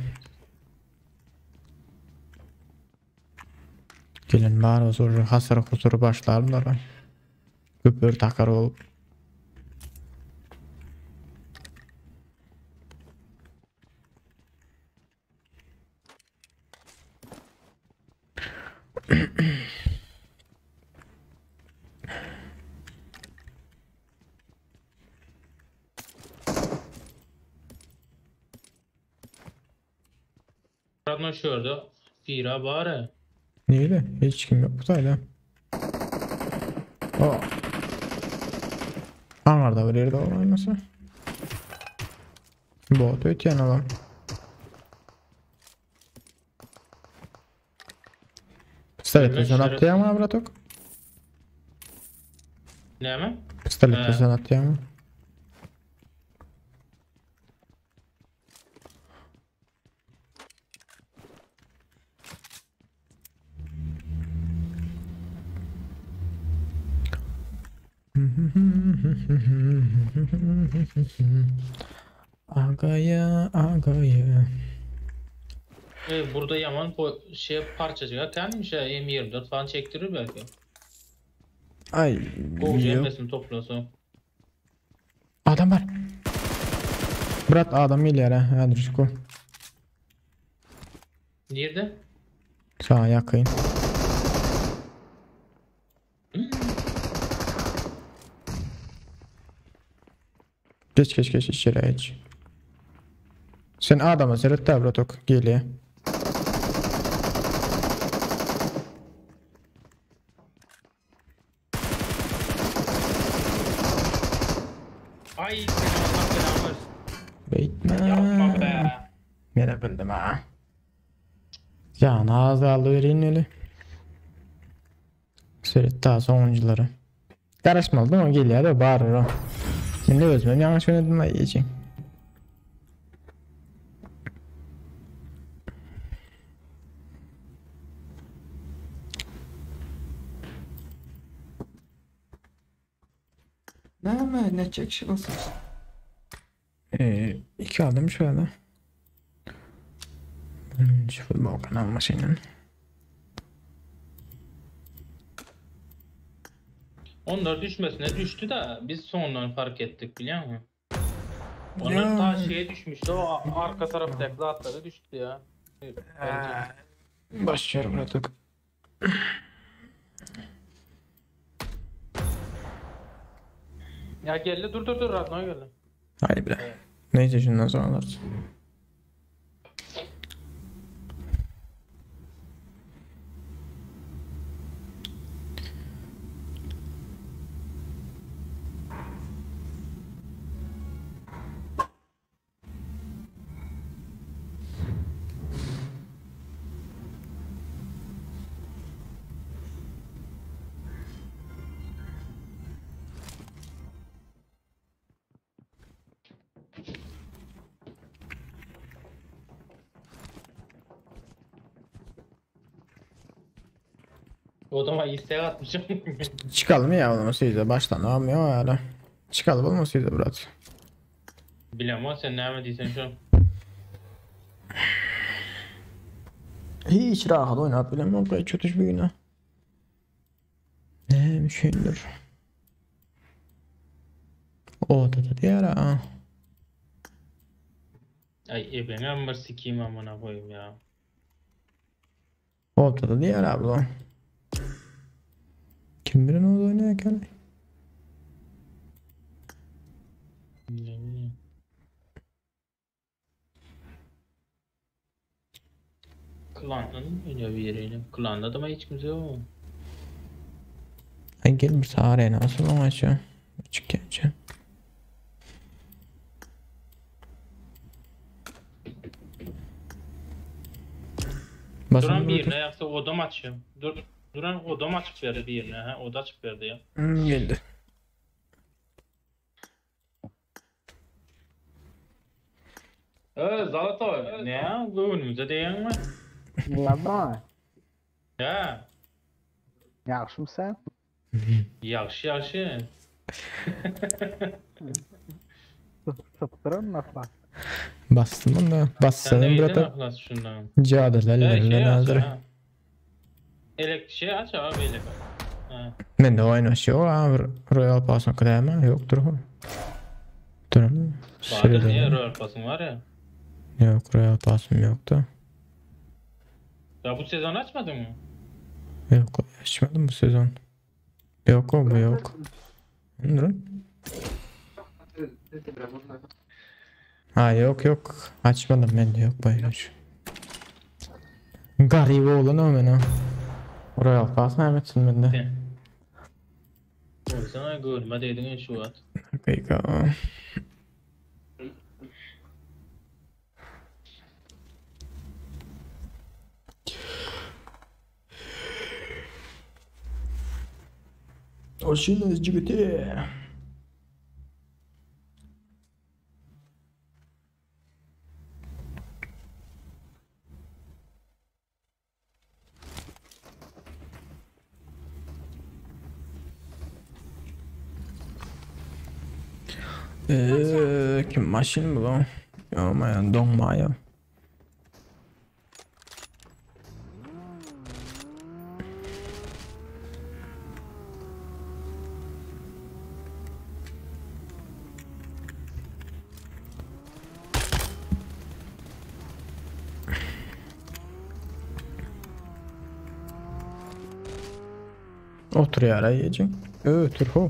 Gelin bari o zor hasarı kusuru başlarlar. Köpür takar bolup. Radno şu ýerde bira bar. Neydi? Hiç kim yok bu tayda. O. Hangarda bir yerde olmasa. Bot ötýän adam. Pistolet sen atýaňmy bratok? Näme? Pistolet sen atýaňmy? Agaya agaya. E, burada yaman şey parçacık atanmış ya M24 falan çektirir belki. Ay Golcu yok. hemmesini toplasa. Adam var. Brat adam gelýär ha. Hadi şu. Nerede? Sağa yakın. Geç geç geç içeri geç. Sen adama seret de bratok geliyor. Ay seni Allah belanı versin. Beytme. Yapma be. Yine bildim ha. Ya nazarlı vereyim öyle. Seret daha sonuncuları. Karışmadı değil mi? Geliyor da bağırır o. Şimdi özüm yanlış oynadım da yiyeceğim. Ne ne çekişi basın. İki adım şöyle. Şu futbol kanal maşının. Onlar düşmesine düştü de biz sonradan fark ettik biliyor musun? Onlar Ya. ta şeye düşmüştü o arka taraftaki atlara düştü ya. Bence. Başlıyorum artık. Ya geldi dur dur dur Radno geldi. Haydi bile. Neyse şundan sonra alırız. O zaman istek atmışım. Çıkalım ya olmasaydı baştan almıyor yani. Çıkalım olmasaydı brat. Bilmem sen ne diysen şu an. Hiç rahat oynat bilemem o kadar kötü bir güne. Ne bir şeydir. O da da diğer ha. Ay ebeni amma sikeyim amına koyayım ya. O da da diğer abla. Kim bilir ne oldu oynarken? Ne bileyim. Klanla mı oynuyor bir yeriyle? Klanda da mı hiç kimse yok? Ay gel bir sahaya nasıl oynayacağım? Çık geleceğim. Basın Duran bir yerine yoksa odam açıyor. Dur Duran odam açıp verdi bir yerine ha. Oda açıp verdi ya. Geldi. Zalata ne ya? Göğünümüze değen mi? Lama, Ya. yaxşımı sen? Yaxşı yaxşı. Sıptırın nasıl? Bastım onu da. Sen de Bassana iyiydin brata. aklas şundan. Cadı Şey ellerine aç hazır. ha. Elek şey aç abi elek. Mende oýnaş ýok, a bir Royal Pass'yňky dälmi? Ýokdur o. Durun. Bardyr niye Royal Pass'yň var ya? Ýok, Royal Pass'ym ýokdy. Ya bu sezon açmadın mı? Ýok, açmadym bu sezon. Ýok o bu ýok. Durun. Ha ýok ýok. Açmadym mende ýok bu oýnaş. Garyp oglan o men o. Royal Pass näme etsin mende? Sen. Bolsana görme dedin şu wagt. Hakyka. Oşinuz jigiti. Eee kim maşyn bu lan? Ýa doňmaýa. Oturýar aýyjy. Ötür ho.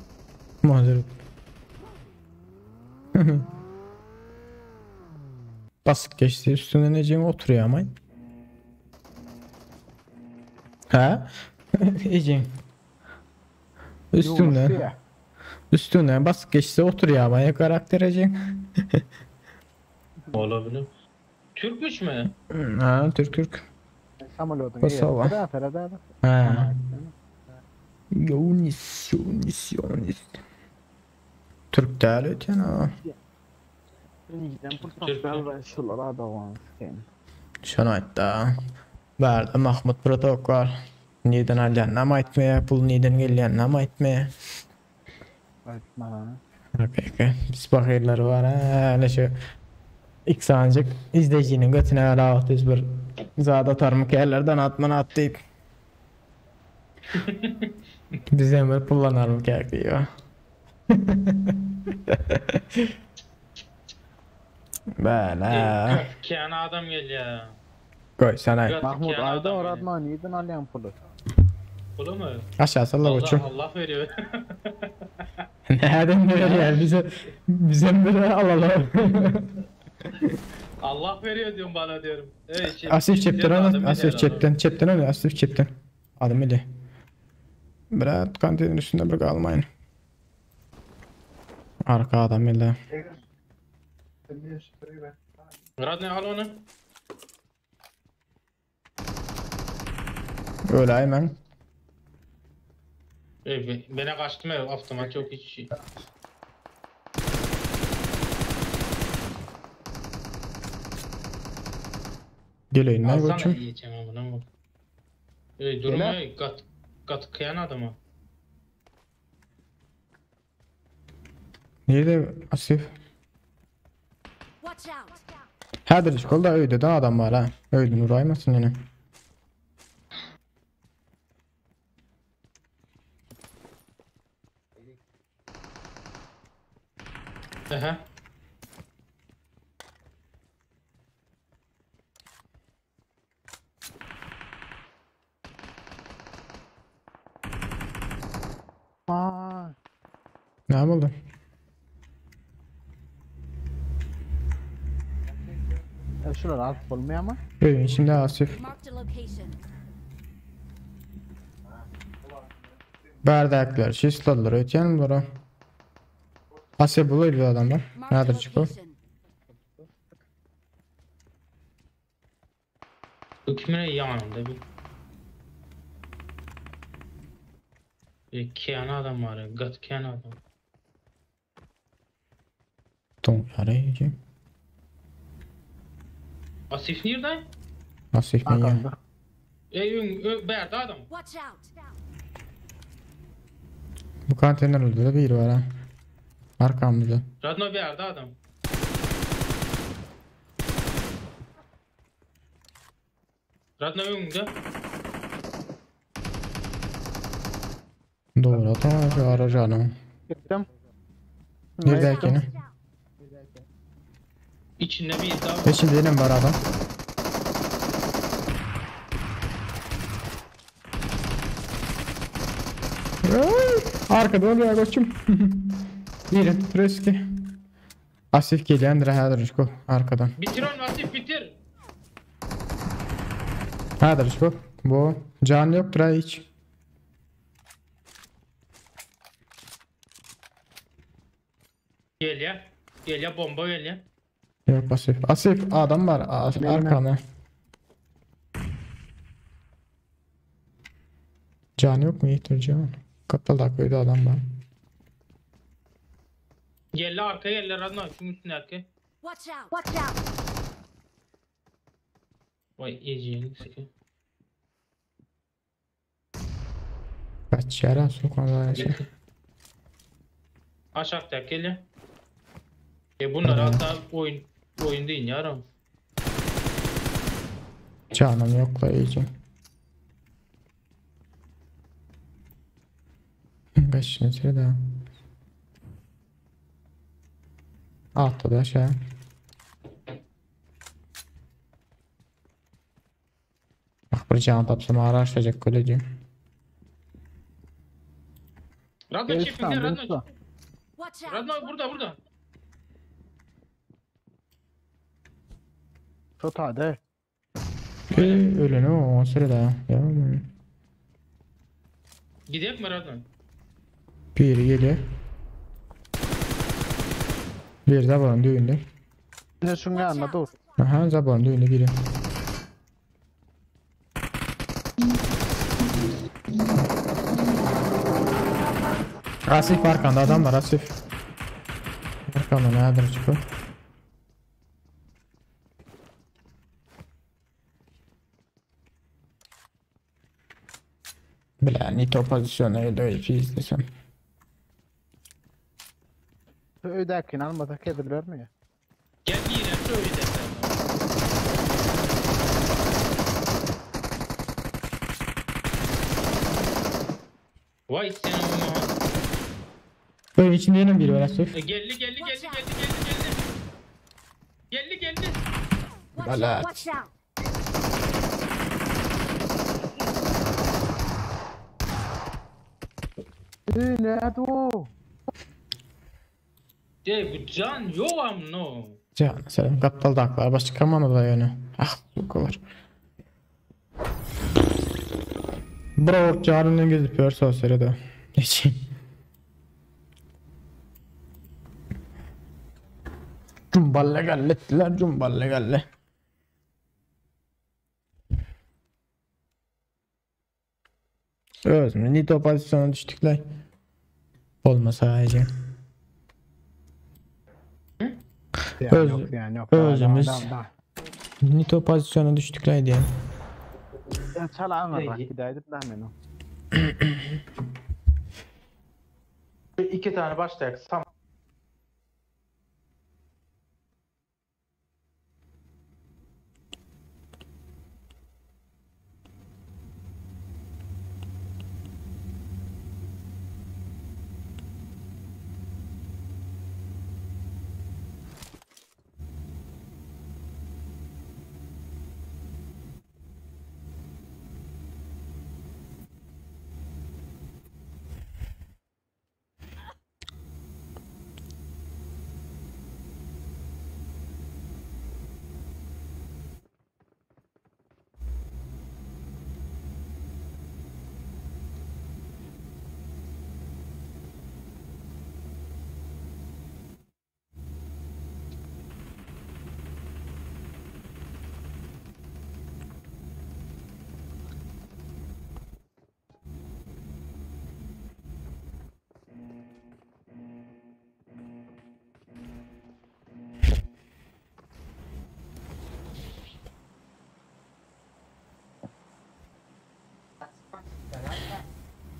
Mazeret. Basyp geçdi üstünden ejemi oturuyor ama. Ha? Ejem. Üstünden. Üstünden basyp geçse oturuyor ama ya karakter ejem. Olabilir. Türkmüş mü? Ha Türk Türk. Samolýotyň Kosova. eýesi. Ferada. Ha. Yonis, Yonis, Yonis. Türk däl öten ha. Birinjiden pul tapýar şular adamlar. Şonu aýtda. Bärde Mahmut Protok var. Neden alýan nam aýtmaýar, pul neden gelýän nam aýtmaýar. Aýtma. Okey, Biz bakirleri var ha. Öyle şu ilk sancık izleyicinin götüne öyle düz bir zat atar mı ki ellerden atman at deyip. Bize emir kullanар mı ki diyor. Böyle. Kiana adam gelýär. Koy sen ay. Gat Mahmut kiana aýda adam gelýär. oratma neden alýan puly? Pulu mu? Aşağı salla Allah, koçum. Allah veriyor. Nereden veriyor bize bize bir alalım. Allah veriyor diyorum bana diyorum. Evet, şey, Asif çepten adam al, veriyor Asif adam. çepten, çepten al, Asif çepten. Adım ile. Bırak kantinin üstünde bırak almayın. Arka adam ile. Radne al onu. Öyle hemen. Ey, bana kaçtım ev avtomat yok hiç şey. Geleyim ben Alsana koçum. yiyeceğim amına bak. Ey durma ey kat kat kıyan adamı. Nerede Asif? Watch out! Hədir şkolda öyde de adam var ha. Öydün uraymasın yine. Aha. Aa, Ne oldu? e, şular atıp bolmaýar mı? Öyle içinde Asif. Marked a location. Bardaklar, şisladılar, ötyen bunlara. Asif buluyor bir adamlar. Marked a Nedir çıkı? location. Bu kimin yanında bir. Bir kiana adam var ya, gat kiana adam. Ton arayıcı. Asif nerede? Asif ne ya? Arkamda. Ey ön, ö, berde adam. Watch out! Bu konteynerlerde de biri var ha. Arkamızda. Radno bir yerde adam. Radno önünde. Doğru tamam şu aracanyň. Gittim. Neredekini? İçinde bir daha var. İçinde yine var adam. Ay, Arkada oluyor koçum. Birin riski. Asif gelýändir häzir şu arkadan. Bitir onu Asif bitir. Häzir şu. Bu can yoktur ha hiç. Gel ya. Gel ya bomba gel ya. Yok Asif. Asif adam var arkana. Can yok mu Yiğit can? Kapalı koydu adam var. Gel la arkaya gel la Radno. Şunun üstüne arkaya. Watch out! Watch out! Vay eceğini sike. Kaç yere sokan şey. Aşağıda gel ya. E bunlar hatta oyun oyun değil yarım. Canım yok la iyice. Kaç metre daha. Atladı aşağı. Bak bir can tapsam araştıracak kolejim. Radno Gel çiftinde sen, Radno. Musa. Watch out! Radno burada burada. Tut hadi. Ee, öyle ne o sırada ya. Ya Gidelim mi Radno? Biri geliyor. Bir de bunun düğünde. Bir de şunun yanına dur. Aha zabanın düğünde biri. Asif arkanda adam var Asif. Arkanda nedir çıkıyor? Bile nito pozisyonu öyle izlesem. Şu öydekini almasak edilir mi ya? Gel yine şu öyle. Vay sen onu. Böyle içinde yine biri var Asif. E, geldi geldi geldi geldi geldi geldi. Geldi geldi. Watch out! Balat. Watch out! Nerede o? De bu can yok am no. Can selam kaptal daklar başka mana da yani. Ah bu kadar. Bro canının gözüküyor sosyal da. Geçeyim. Cumballe gallettiler cumballe galle. Özüm nito pozisyona düştükler. Olmasa iyice. Yani Öz- yok yani yok. özümüz- Daha, daha, daha. Nito pozisyona düştükler diye. Ya çal anlar gideydim ben beni. İki tane başlayak. Sam.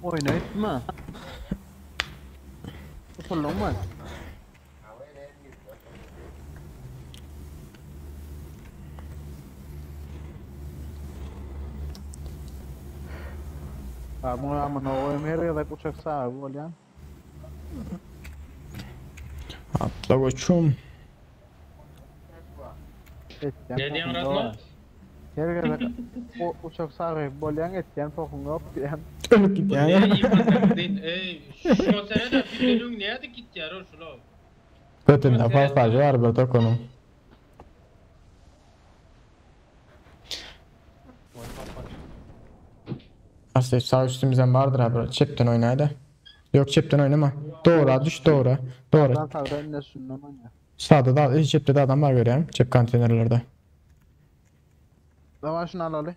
Oyna etme. Tutuldun mu? Muňa amyna goýum her gezek uçak sahibi bolýan. Atla goçum. Etýän Ne diýýäň pohuň Razma? ýok. Her gezek uçak sahibi bolýan etýän pohuň ýok diýýän. Ölüp gidýän. Ey, şu sene de bir näde gitýär o şula. Götünde pasajy var bir tokunun. Aslında sağ üstümüzden vardır abi. Çepten oynaydı. Yok çepten oynama. Doğru düş doğru. Doğru. Ben sağda ne şundan oynaya. Sağda da cepte de adam var görüyorum. Cep konteynerlerde. Zaman şunu alaly.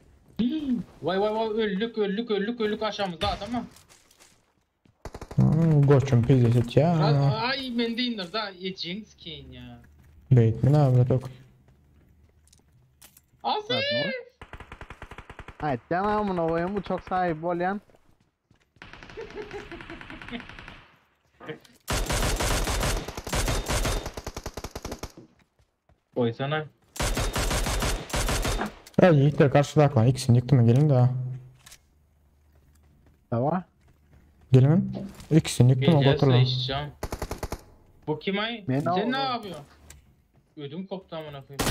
Vay vay vay öldük öldük öldük öldük aşağımızda adam ha. Goçum pizza ya. Ay ben de indir da ecin skin ya. Beyt mi abi tok. Asif. Aýtýan amyna goýum uçak sahibi bolýan. Koysana. Ya yiğitler karşıda lan. İkisini yıktım mı gelin de. Tamam. Gelin. İkisini yıktım o Gecesi götür lan. içeceğim. Bu kim ay? Men Sen ne o- yapıyorsun? Ödüm koptu amına koyayım.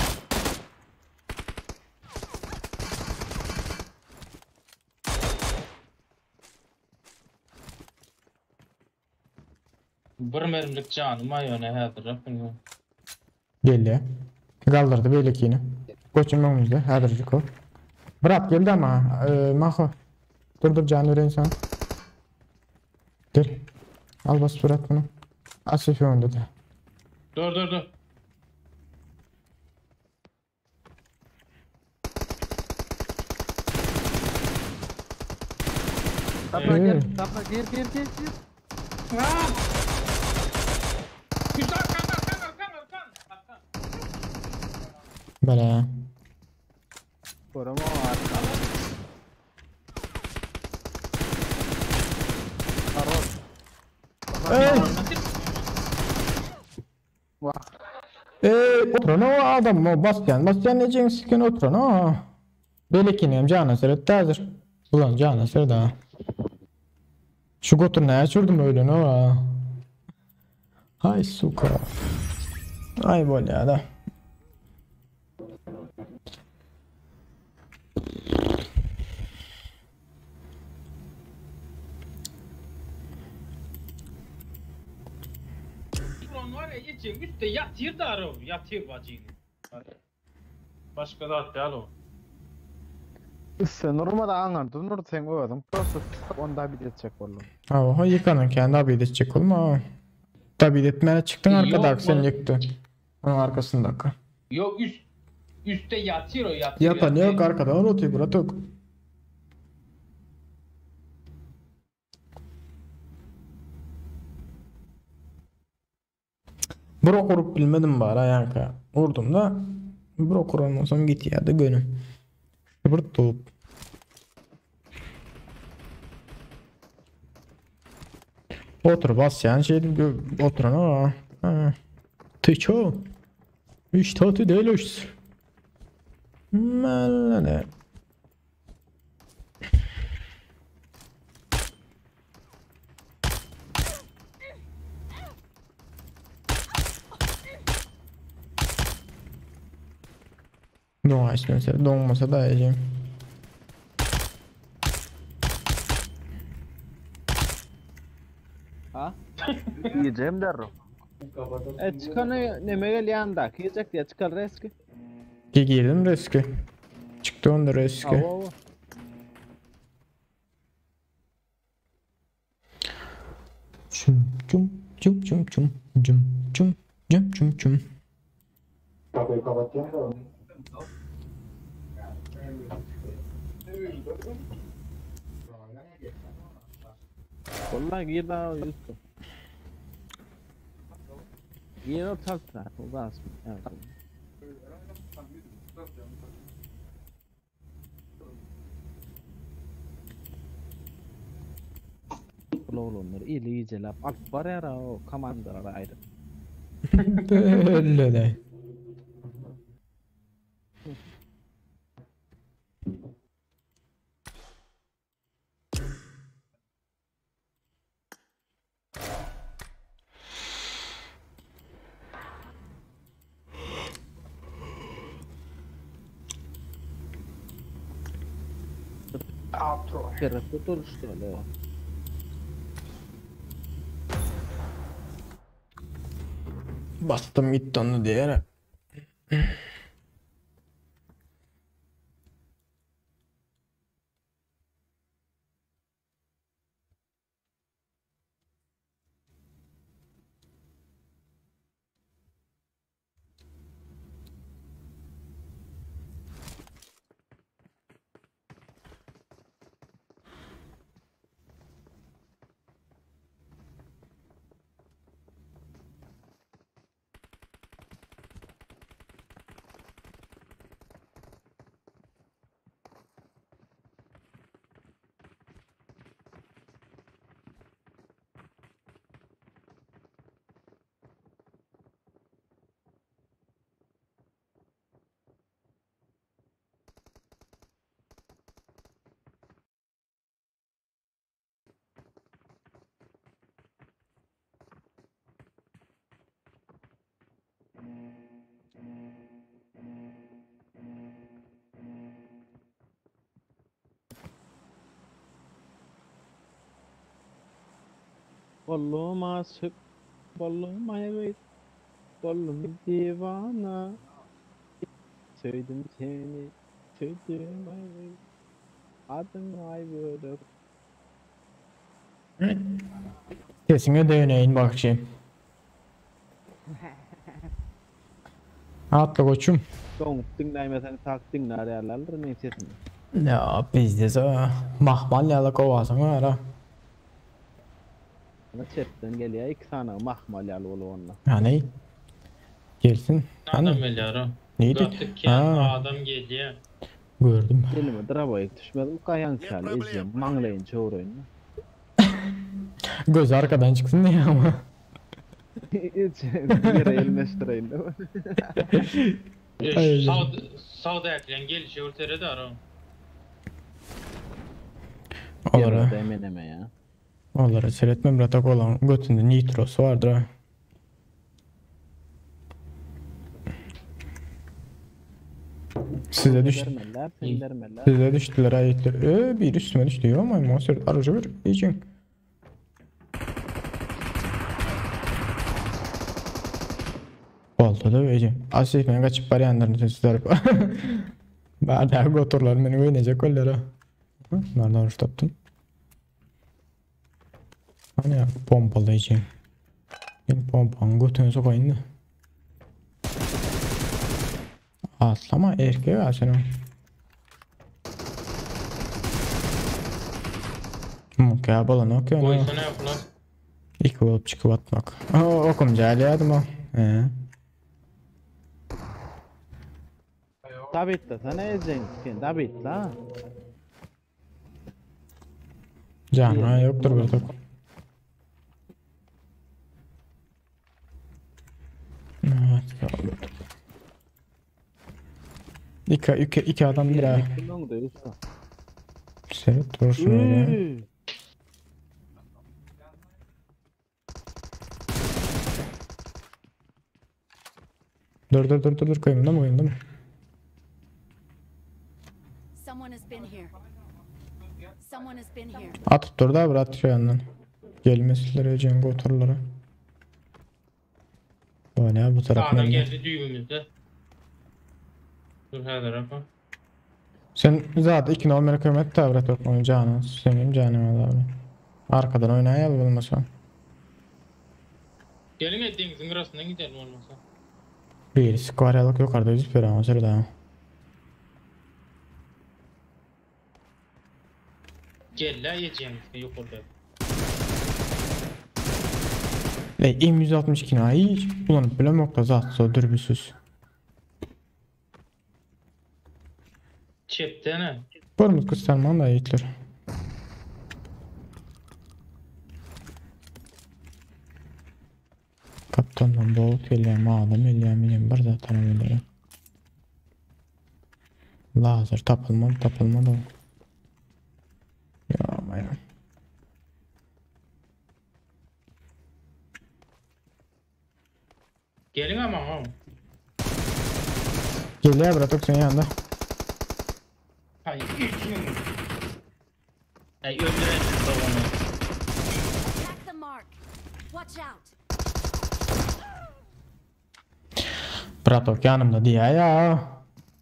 Bir mermilik canım ay öne häzir Rabbim. Geldi. Kaldırdı böyle yine. Koçum önümüzde. Häzircik o. Bırak geldi ama. E, Maho. Dur dur can vereyim sana. Gel. Al bas bırak bunu. Asif önünde de. Dur dur dur. Tapna Ee. gir, tapna gir gir gir gir. Güzel arkan arkan arkan arkan. Arkan. Böyle. Koruma var. Arol. Ey! Vah. Ey oturan o adam o Bastian. Bastian ne diyeceksin oturan o. Belekini cana seret hazır. Ulan cana seret ha. Şu gotur neye çürdüm öyle ne o. Hay suka. Ay bol ya da. Ulan var ya için üstte yatır da arov, yatır bacını. Başka da at alo. Sen normalde aňardy, nur sen özüň. Prosta onda bir etjek boldum. Ha o yıkanın kendi abi edecek olma. Tabi etmene çıktın Yok, arkada sen bu- yıktı. Onun arkasındaki. Yok üst üstte yatır o yatır. Yatan yatır. yok arkadan oturuyor bırak. Bro kurup bilmedim bari yanka. Vurdum da bro kuramazsam git ya da gönüm. Bir top. Otur bas yani şey oturan o. Ha. Tıço. İşte değil. Mellene. Don mesela donmasa da yiyeceğim. Ha? Yiyeceğim der o. E çıkanı neme gelýän da, yiyecek diye çıkar eski. Ki girdim riski. Çıktı onda riski. Awa. Çum çum çum çum çum çum çum çum çum çum. Kapıyı kapatacağım da. Vallahi gir daha Yusuf. Gir o tatsa, o da asma. Evet. Oğlunlar ili iyicelap alıp var ya o komandalar ayrı. Öyle de. Gerek tutuluşdy öyle. Bastım gitti onu diğer. Bollum aşyk, bollum aýagy, bollum diwana. Söýdüm seni, söýdüm aýagy. Adyň Aýbölek. Sesine döneyim bakçı. Atla koçum. Doňup diňläýmeseň tak diňlär ýalydyr meň sesimi. Ya bizde mahmal ýaly kowasyň var ha. Ana çepden gelýär iki sany mahmal ýaly bolup onda. Yani gelsin. Adam Hani gelýär o. neydi? Uzakdaki Ha adam gelýär. gördüm. Elime draboýa düşmedim gaýan ýaly ejem maňlaýyn çöwreýin. Göz arkadan çıksın diye ama. Ejem ýere elmeşdireýin. Ay, Sağ sağda ekran gelişi örtere de ara. Onlara, Ýere demeneme ya. onlara seyretmem ratak olan götünde nitrosu vardır ha. Size düş Bermeler, sen bermeler. size düştüler ayetler. Bir üstüme düştü ya ama monster aracı bir için. Boldy da öýje. Asif men gaçyp barýanlaryny sesler. Barda goturlar meni oýnajak olara. Nereden uç tapdym? Hani pompalayacağım. Bir pompanın götünü sokayım da. Atlama erkeği var senin. Mukya bolan okuyor. Goýsana yapılan. İki bolup çıkıp atmak. Aa, okumca alýardım o. Ee. David da sana ejen, sen David la. Canı yoktur burada. Evet, kaldı. İki, iki, iki adam bir ha. Bunun da usta. Seni dursun öyle. Üü. Dur dur dur dur dur koyayım da mı koyayım da mı? Someone has been here. Someone has been here. Atıp dur da bırak şu yandan. Gelmesinler Cengo oturlara. Böyle bu taraf Adam nerede? geldi düğümümüzde. Dur her tarafa. Sen zaten iki numara kıymet de bırak yok canı. Senin canın abi. Arkadan oynayalım olmasa. Gelin ettiğimizin kırasından gidelim olmasa. Bir skvaryalık yukarıda yüzüp bir ama sırada. Gel la yiyeceğimiz yok orada. Ey M162 ne hiç kullanıp bilemok da zaten dürbüsüz. Çepte ne? Görmüş kıstırman da yiğitler. Kaptandan boğut gelýän, adam gelýän, bilýän bir zat tanım Lazer tapılmadı, tapılmadı. Ya mayra. Gelin ama ha. Gelýär biratok senin yanında. Hayır. onu. Attack the mark. Watch out. Bratok ýanymda diýýä ýa.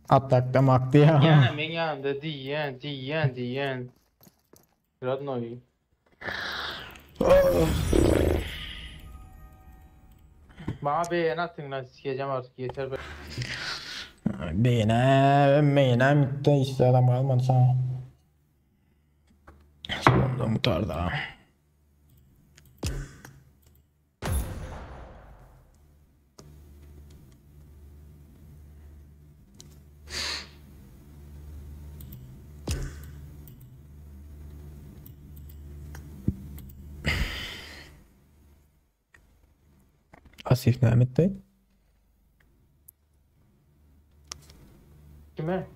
Atakda mak diýýä. Ýene men ýanymda diýýän, diýýän, diýýän. Radnoý. Bana beğeni atın lan sikeceğim artık yeter be. Beýne, meýne mitde işte adam galmady sana. Sonunda mutarda. Asif näme etdi? Kime?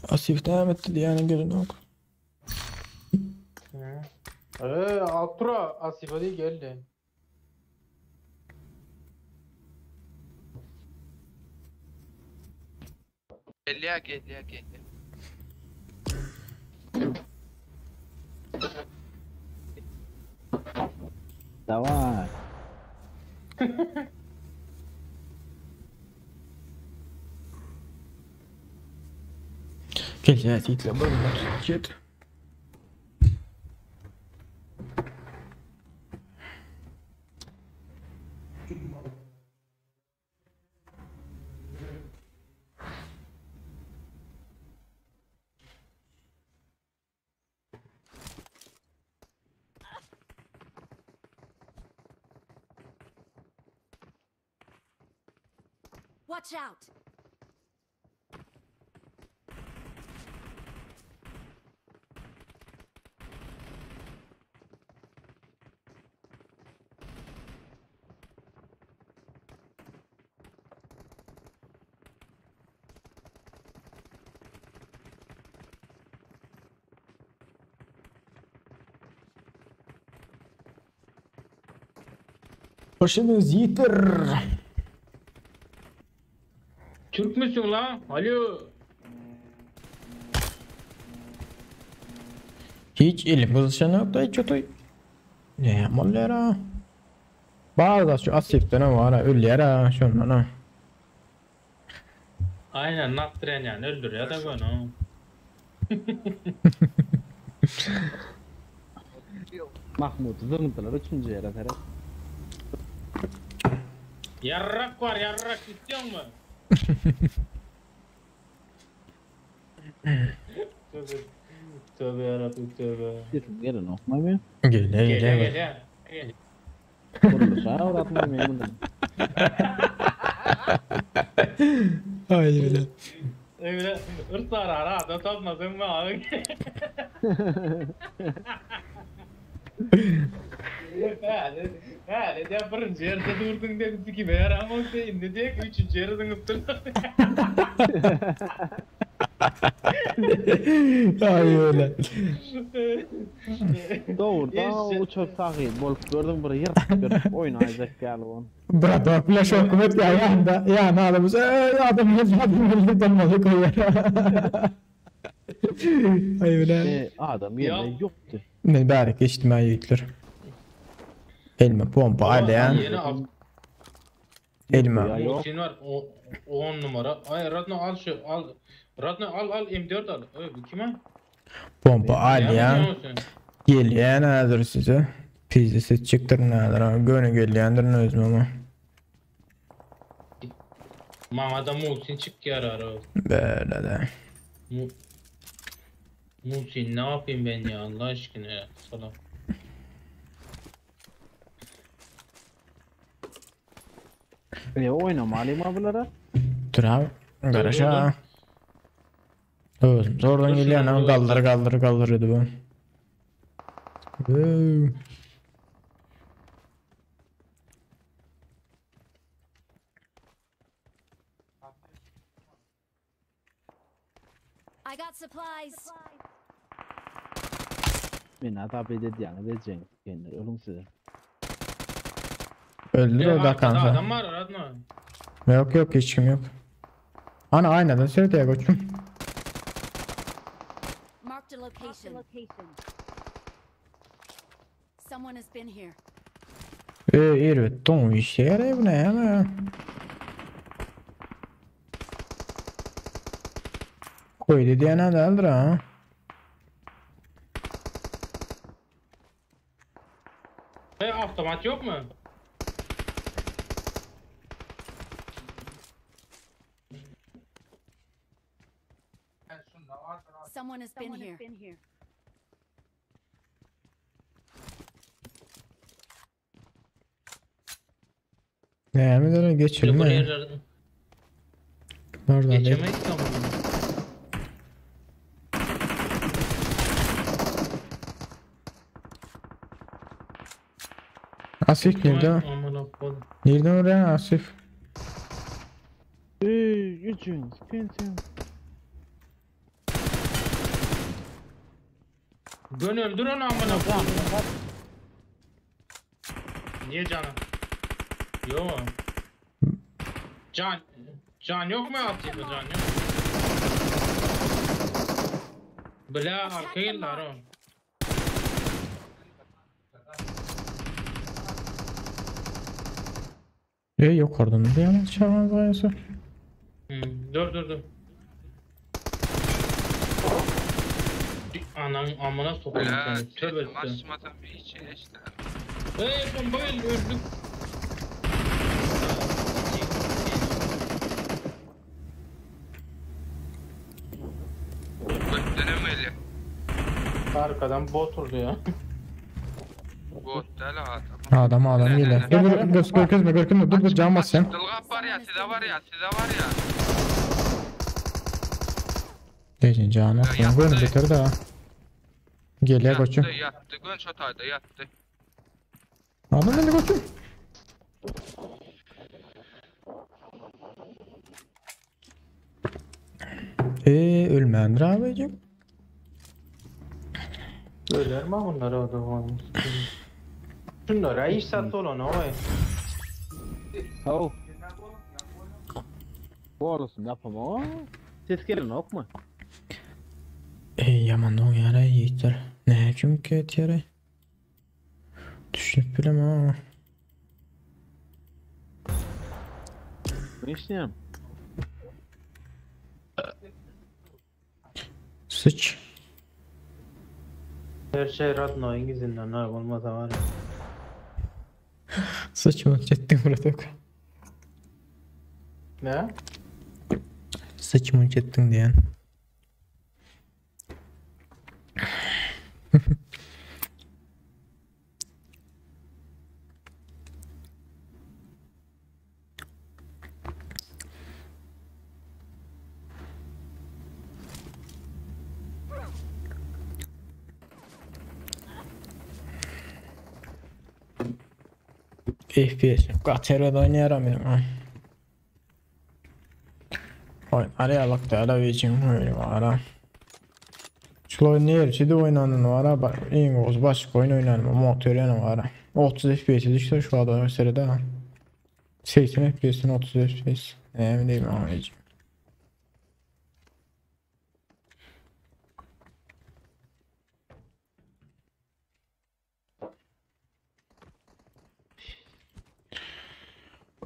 Asif näme etdi diýýäne gelin yok. Hı. Altura Asifa değil geldi. Gelýär, gelýär, gelýär. Davay. Gelýär title bir git. Watch out. Başınız yitir. Türk müsün lan? Alo. Hiç elim kızışan yok da hiç otoy. Ne yapmalılar ha? Bazı şu Asif'te ne var ha? Ölüyor ha şundan ha. Aynen naktıran yani öldür ya da bunu. Mahmut zırntılar üçüncü yere Ferhat. Yarrak var yarrak istiyor mu? Tövbe. Tövbe yarabbim tövbe. Gelin gelin okma bir. Gel gel Gel gel. gel gel. Kuruluşa uğratmayayım bunu. Ay öyle. Öyle ırt arar ha da tapmadın mı abi? Hadi, hadi ya birinci yerde durdun dedi ki be ama sen indi diye üçüncü yere dönüp durdun. Ay öyle. Doğrudan uçak sahip bolup gördüm bir yer görüp oynayacak ýaly on. Bratok bile şok et ya yanında yani adamız adam adam öldü dolmalı koyuyor. Ay öyle. E, adam yerine yoktu. Men bärik içtimai ýigitler. Elime pompa alýan. Yeni al. Elime. Ya yok. Muhsin var 10 numara. Ay Radno al şu al. Radno al al M4 al. Öy bu kime? Pompa alýan. Gelýän häzir size. Pizde çıktır nädir ha. Göni gelýändir özüm ama. Bana da Muhsin çık yarar o. Böyle de. Muhsin ne yapayım ben ya Allah aşkına ya. Salam. E oynamaly bulara. Dur abi. Garaşa. Özüm zordan gelýän ama kaldır kaldır kaldır bu. Woo. I got supplies. Men azap edýän edecek kendini ölüm size. Öldür o da Arkada kanka. Adam var Radno. Yok yok hiç kim yok. Ana aynadan seyret koçum. Marked a location. Someone has been here. Ey erbet doňup işleýär bu näme? Koydy diýen adaldyr ha. Hey avtomat yok mu? Someone has been here. Näme dere Bir geçilme. buraya Oradan değil. geçemeyiz ki ama. Asif nerede? Amına koyayım. Nereden oraya Asif? Ey, üçün, pensin. Gön öldür onu amına koyayım. Niye canı? Yok. Can can yok mu Asif'e can yok? Bile arka geldiler o. Ey yok oradan da yalan çağırmaz gayesi. Dur dur dur. Anam amına sokayım Bile seni. Tövbe sesim tövbe. açmadan bir hiç işte. Hey bomba geldi öldük. Götlerim öyle. Arkadan bot vurdu ya. Bot değil adam. Adam adam geliyor. Dur dur göz görkezme görkezme dur dur can bas sen. Dılgap var ya size var ya size var ya. Diyeceksin canı Ya, Gönül yattı. bitir de. Geliyor koçum. Yattı yattı. Gön şatayda yattı. Adam beni koçum. Ölmändir abicim. Öler mi bunlar o zaman? Şunlara iş sat olan oy. Hau. Borusun yapama. Ses gelin ok mu? Ey yaman o yara yiğitler. Ne çünkü et yara. Düşünüp bilem ha. Ne işleyeyim? Sıç. Her şey Radno'nun yüzünden ha olmaz var ya. Sıç mı çettin Murat Ne? Sıç mı çettin diyen. FPS Katera'da oynayaram benim ha. Oy araya bak da ara vereceğim öyle var ha. Şul oynayır, şimdi oynanın var ha. Bak, en oz başka oyun oynanım, motor yanı var ha. 30 FPS düştü şu adam seride ha. 80 FPS'in 30 FPS. Ne bileyim ama vereceğim.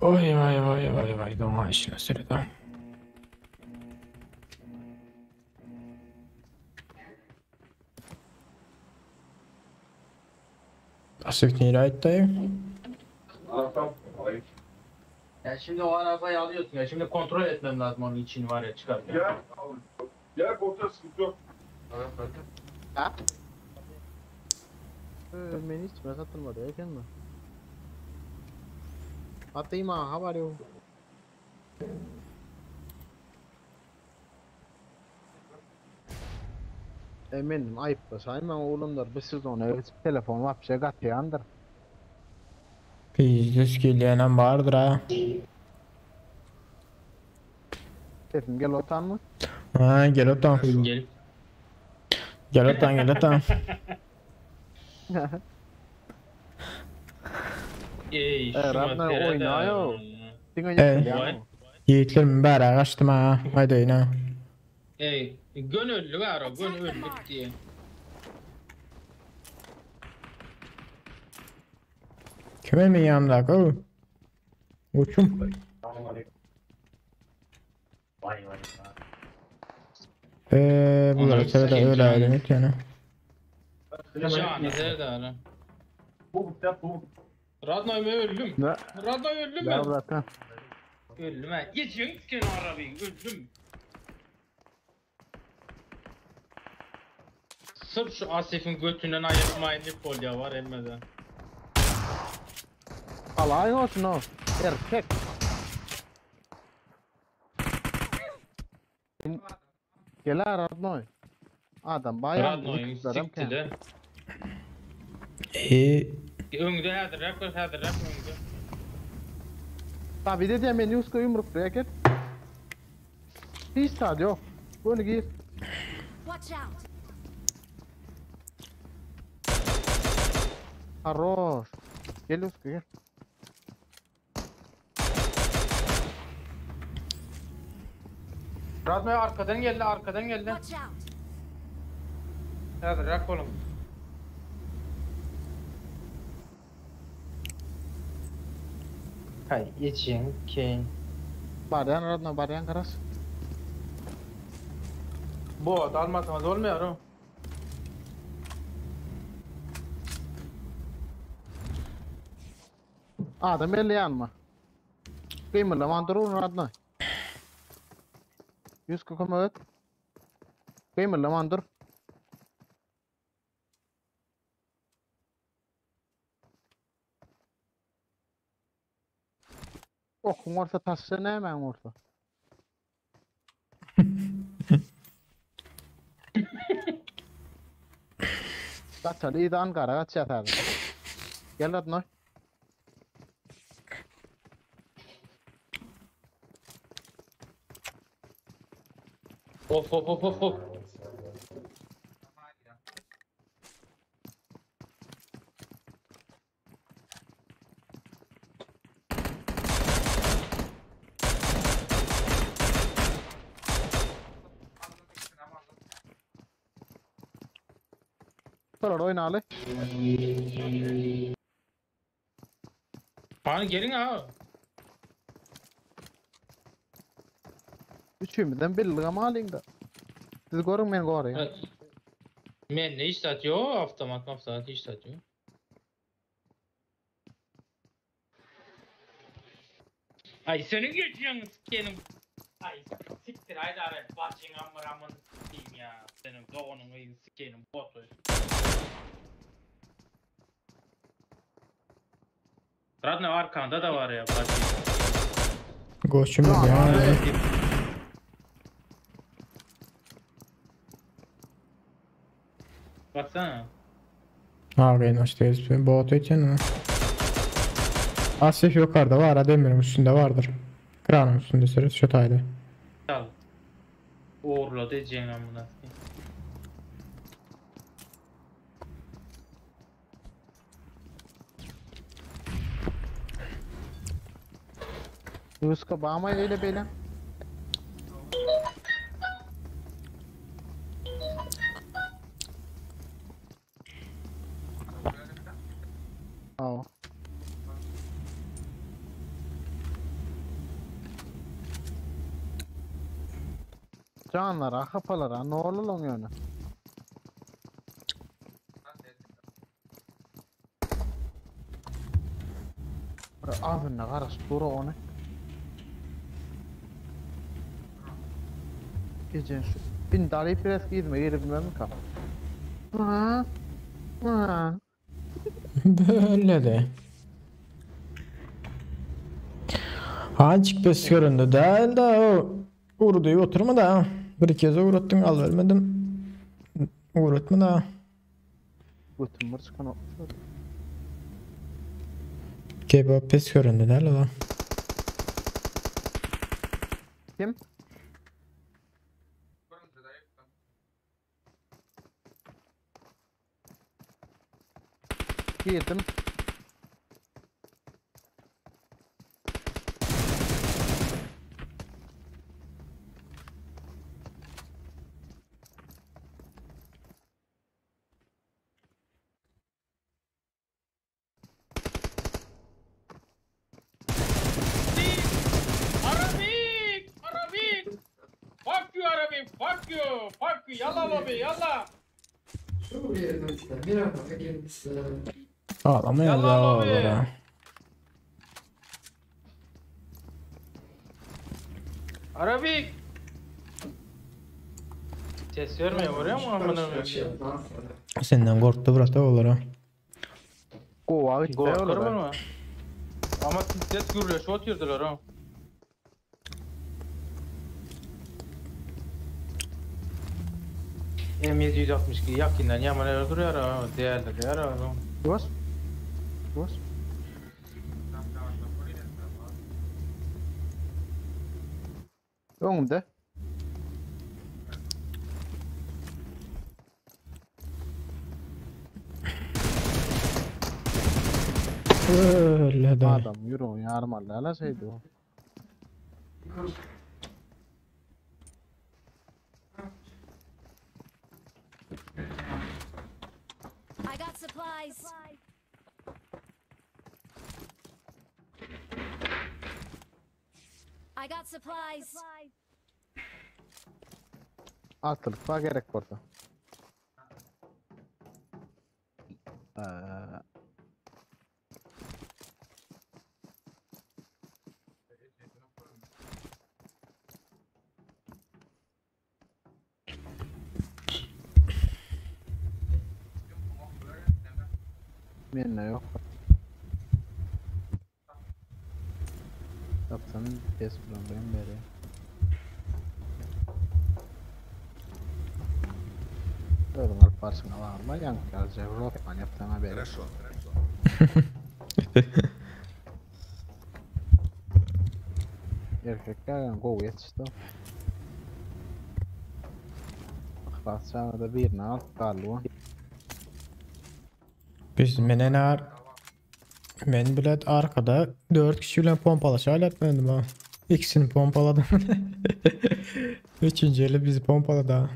Oy vay vay vay vay dona işine seride. Asif nere aýtdy? Ya şimdi o arabayı alıyorsun ya. Şimdi kontrol etmem lazım onun için var ya çıkarken. Gel. Gel kontrol sıkıntı yok. Beni hiç mesaj atılmadı erken mi? Atayım ha haber yok. Eminim ayıp da sayma oğlumlar bir sezon evet telefon vapşe gatyandır. Pizdes gelýänem bardyr ha. Sesim gel otan mı? Ha gel otan. Gel. Gel otan gel otan. Ey şu Radno materada. oynayo. Diňe Ey. ýa. Ýigitler bära gaçdym ha. Haydi ina. Ey gön öldük ara gön öldük diye. Kime mi yanımda? Uçum. Eee bunlara Onları sırada sikeyim öyle canım. ayrılır yani. Jany serdary. Radnoy men öldüm. Ne? Radnoy öldüm Ya men. zaten. Öldüm ha. Geçiň siken arabyň öldüm. Sırf şu Asif'in götünden ayırmayın dip bolýa var emmede. Alay olsun o. Erkek. Gel Radnoy. Adam bayağı Radnoy'un sikti de. Eee Öňde häzir rap häzir rap öňde. Tabi dedi men Yusko yumruk buraya gel. Hiç tadı yok. Bunu gir. Watch out! Haroş. Gel Yusko gel. Radnoy arkadan geldi arkadan geldi. Watch out! Häzir rap bolun. Hay geçiň keyin. Baryan Radnoy baryan karas. Bu almasamaz olmuyor o. Adam belli yanma. Kıymırla mandurun Radnoy. Yusko kömek et. Kıymırla mandur. Okun varsa taşsa ne hemen orta. Kaçalı iyi de Ankara kaç yatardı. Gel Radnoy. Of of of of of. Sonra oynalı. Bana gelin ha. Üçümüzden bir lira mı alayım da? Siz görün ben göreyim. Men ne iş satıyor? Avtomat avtomat iş satıyor. Ay senin geçiyorsun sikenim. Ay siktir haydi aray başın amır amın sikeyim ya. Senin doğunun sikenim botu. Radno arkanda da var ya başın. Koçum ya. Baksana. Ha kaynaştı. Bot etken. Asif yukarıda var ha demirin üstünde vardır. Kranın üstünde sürü şu tayda. Al. Uğurladı edeceğin amına. Yusko bağma öyle böyle. Aa. Canlara, kafalara ne olur lan yani? Abi ne karas dur onu. Gecen şu. Bin darayıp biraz giydirme geri bilmem mi kal. Ha. Ha. Böyle de. Hançik pes göründü değil de o Uğurdu oturma da. Bir kez uğrattın al vermedim. Uğratma da. Götüm var çıkan o. Kebap pes göründü değil o. Kim? Girdim. Ýaňky, ýalla lobi, ýalla. Şu yerden bir arada gelmişler. Ağlamayın Yalla da abi. olara. Arabik. Ses vermiyor, vuruyor mu amına koyayım? Senden korktu brat olara. Gowa gitdi Korkar olar. mı? Ama ses gürlüyor, şot yürüdüler ha. M762 yakından yaman öldürüyor ha, değerli değer ha. Bas. Bas. Öňümde. Öyle de. Adam ýürüň ýarym aldy ala şeydi o. I got supplies. I got supplies. Atlyk ba gerek bolsa. Eee, Mende yok. Tapsam tez bilen beri. Özüň alyp barşyňa barma, ýaňky geljek rotman ýapsana beri. Хорошо. Erkek ýagan gowy ýetişdi. Yhlas çagada birini alyp galdy o. Biz menen ar Men bilet arkada 4 kişi bilen pompalaşa etmedim ha. İkisini pompaladım. Üçüncü eli bizi pompaladı ha.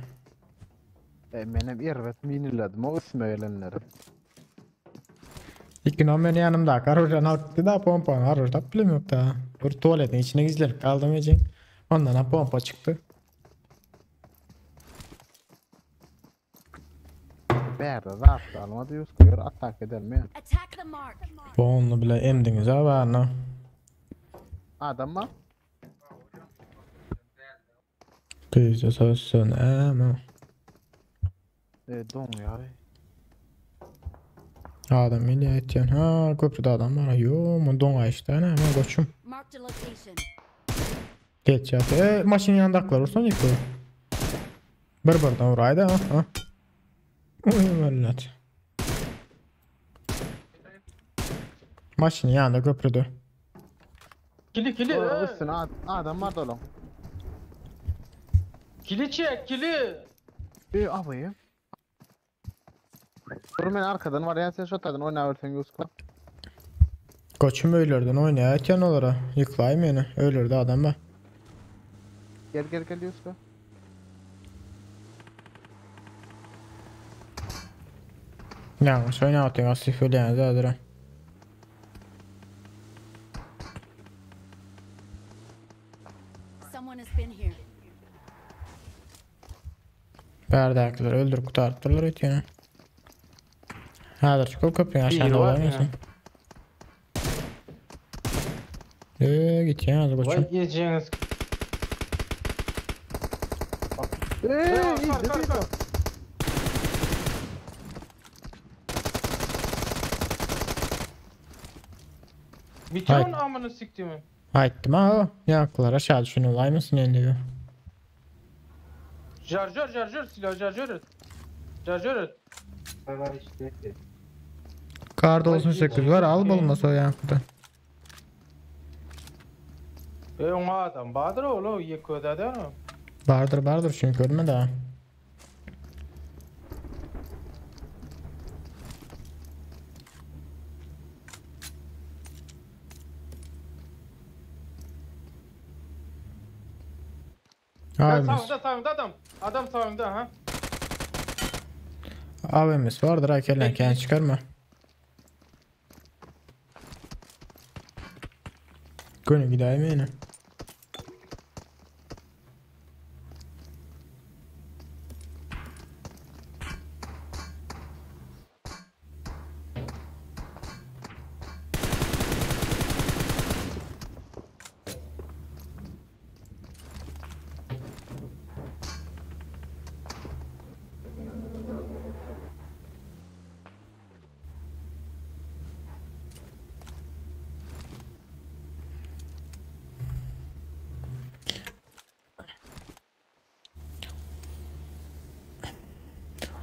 E, menem erbet miniledim o üstüme gelenleri. İlk gün o beni yanımda karardan attı da pompa ararda bilim yok da. Bir tuvaletin içine gizlenip kaldım için. Ondan ha pompa çıktı. Bärde zat almady ýüz koýar atak edelmi? Attack the mark. Bonlu bile emdiniz ha bana. Adam mı? Bizde sözsün ama. E, don ya. Adam milli etyen. Ha köprüde adam var. Yo don işte ne ama koçum. Marked a location. Geç yat. E maşın yanındaklar olsun yıkı. Bir birden vuraydı ha. Ha. Uy millet. Maşın yanında köprüde. Kili kili. O e. üstüne adam var dolu. Kili çek kili. E, abi. Dur men arkadan var ya sen şotadan oyna örsen ýüz koy. Koçum öylerden oynaya etyen olara. Yıklayayım yani. Öylerde adam var. Gel gel gel ýüz koy. Yanlış oynatın asif öyle yani zaten. Someone has been here. Berdaklar öldür kurtardılar ötüyor. Häzir çykyp köprüň aşağında var olamıyorsun. Eee git ya hadi koçum. Vay yiyeceğiniz. Eee, Kar kar kar. Bitir Hayır. onu amını siktiğimi. Aýtdym ha. Ýaklar aşağı düşün olaýmysyn endi. Jarjör jarjör silah jarjör et. Jarjör et. Kar olsun 8 var al bolmasa ýakda. E ona adam Bahadır oğlu yıkıyor da mi? Bardyr bardyr çünkü ölme daha. Ya AVM'si. sağında sağında adam. Adam sağında ha. AVM'si vardır ha kellen kendini çıkarma. Gönül gideyim yine.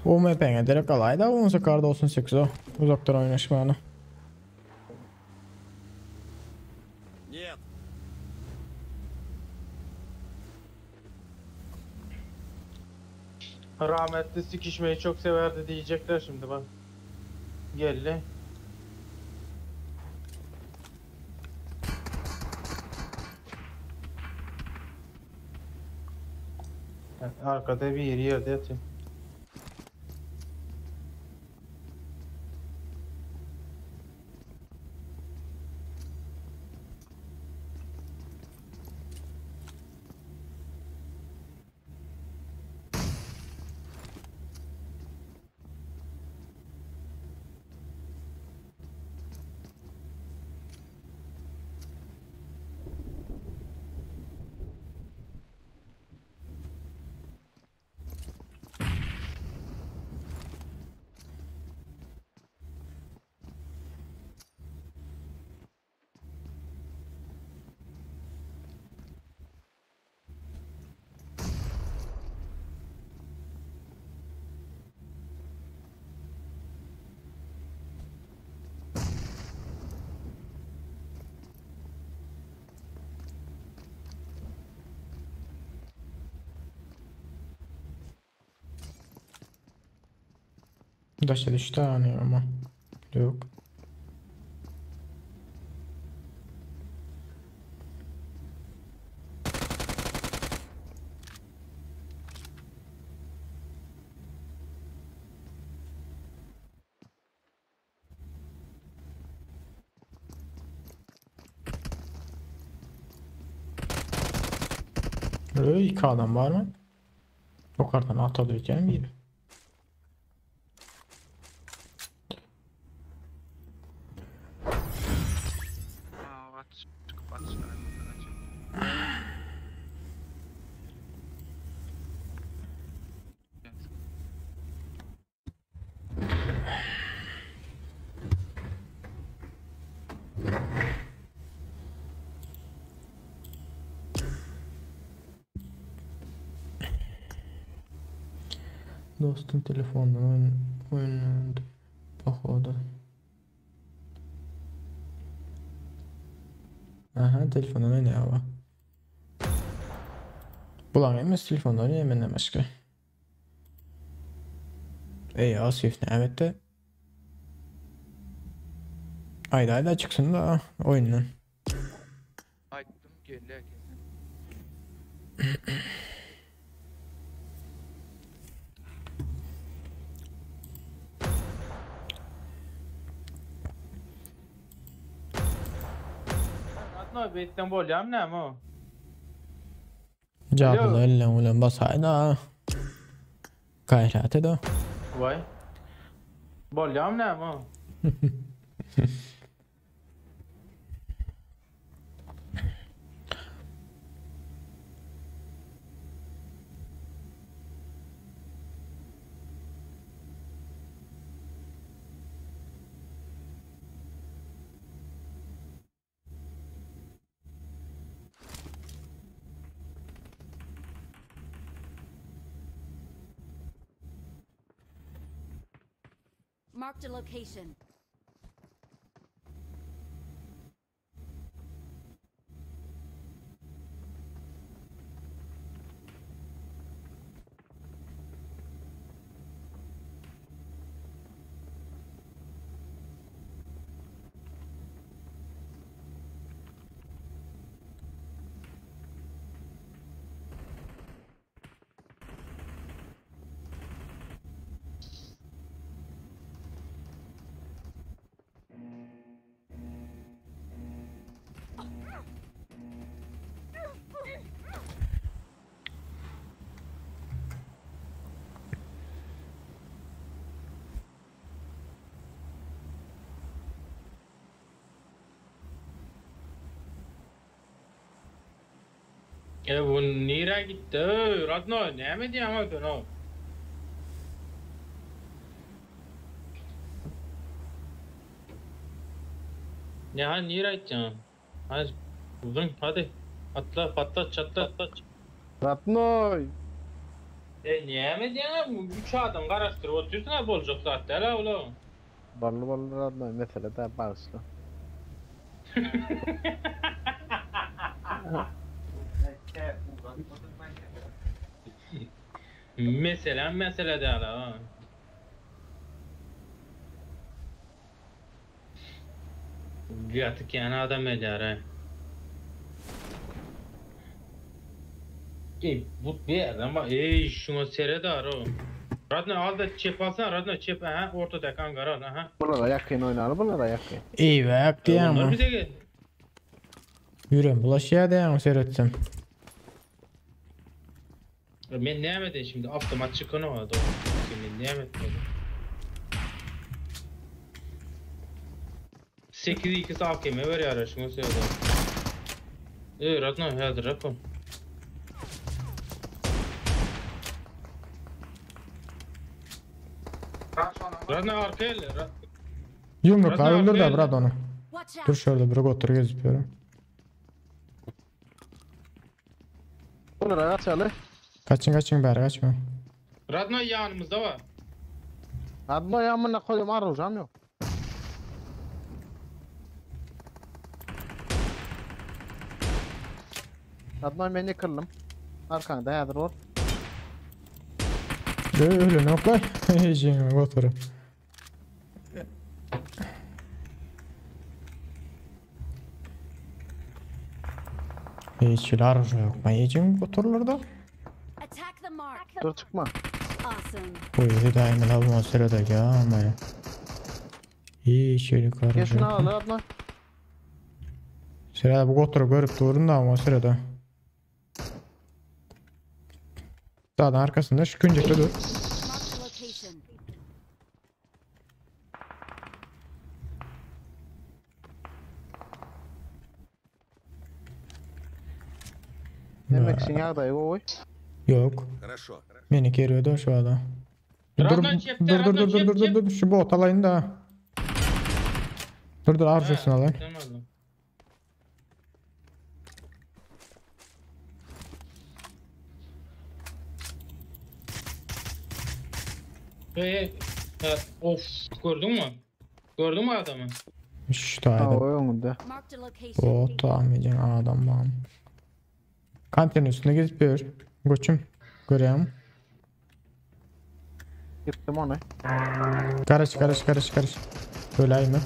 UMP-ňe derek alaý-da onsa kar 98 o. Uzakdan oýnaşmana. Нет. Rahmetli sikişmeyi çok severdi diyecekler şimdi bak. Geldi. Arkada bir yeri yerde yatıyor. Daşa düşdi ama. Yok. Öyle iki adam var mı? Yukarıdan at alıyorken biri. Aa, at çykyp at. Dostum telefondan oyun oynandı. Pohodu. Aha telefondan oynayar va. Bulan emes telefondan oynayar menden başka. Ey Asif ne etdi? Haydi haydi çıksın da oyundan. Aýtdym gelýär gelýär. Adnan beýtden bolýam näme o? Jadyly ellen bilen basaýda. Gaýrat ed o. Waý. Bolýam näme o? Marked a location. E bu nirä gitdi? Radno, näme diýýäň öten o? Ne ha nirä gitýäň? Hadi uzun hadi. Atla patlat çatlat. Ratnoy. E näme diýýäň-ä, üç adam garaşdyryp otyrsyň-a boljak zat däl-ä ol-a. Boldy boldy rodnoý mesele däl bagyşla. Meselem mesele däl-a. Gaty kän adam edýär-ä. Eý, bu bärden bak, eý, şuňa seret aro. Radnoý al-da çep alsana, radnoý çep, aha, ortadaky angara al, aha. Bulara ýakyn oýnaly bulara ýakyn. Eýwäk diýýäň Onlar mi? bize gel. Ýürem bulaşýar diýýäň seretsem. Men näme edeýin şimdi awtomat çykanok a dogry. Men näme etmeli? 8 2 AKM berýär şuňa söýde. Ey Radno häzir ol. Radno arka el. Ýumruk Radno öldür arka de el. brat onu. Watch Dur out! şöyle bir otur gezip ýörün. Bulara gaçaly. Kaçın kaçın bäri kaçma. Radno ýanymyzda bar. Radnoý amyna koýdum arujam ýok. Radnoý men ýykyldym. Arkaňda häzir bol. Öyle nokla. Ejin otur. Hiç arujam yok. Ma ejin oturlar da. Attack the mark. Dur çykma. Awesome. Bu daima alma sırada ya ama ya. Hiç öyle Gel şunu arujam. al Radnoý. Sırada bu otur görüp durun da ama sırada. Zaten arkasında şu küncekte dur. Mark the location. Demek için ýagdaýy gowy. Yok. Хорошо. Beni geriyor şu adam. Dur Radno çepte, dur dur Radno dur dur çep, dur dur çep. dur şu bot alayım da. Dur dur arzusunu alayım. Tamam. Hey, hey, of gördün mü? Gördün mü adamı? Şu Ha tane o öňünde. Marked a location. bot almayacağım adam bana. Kantin üstüne gezip ýör. Göçüm. Görýän. Gittim onu. Karış karış karış karış. Öyle mi?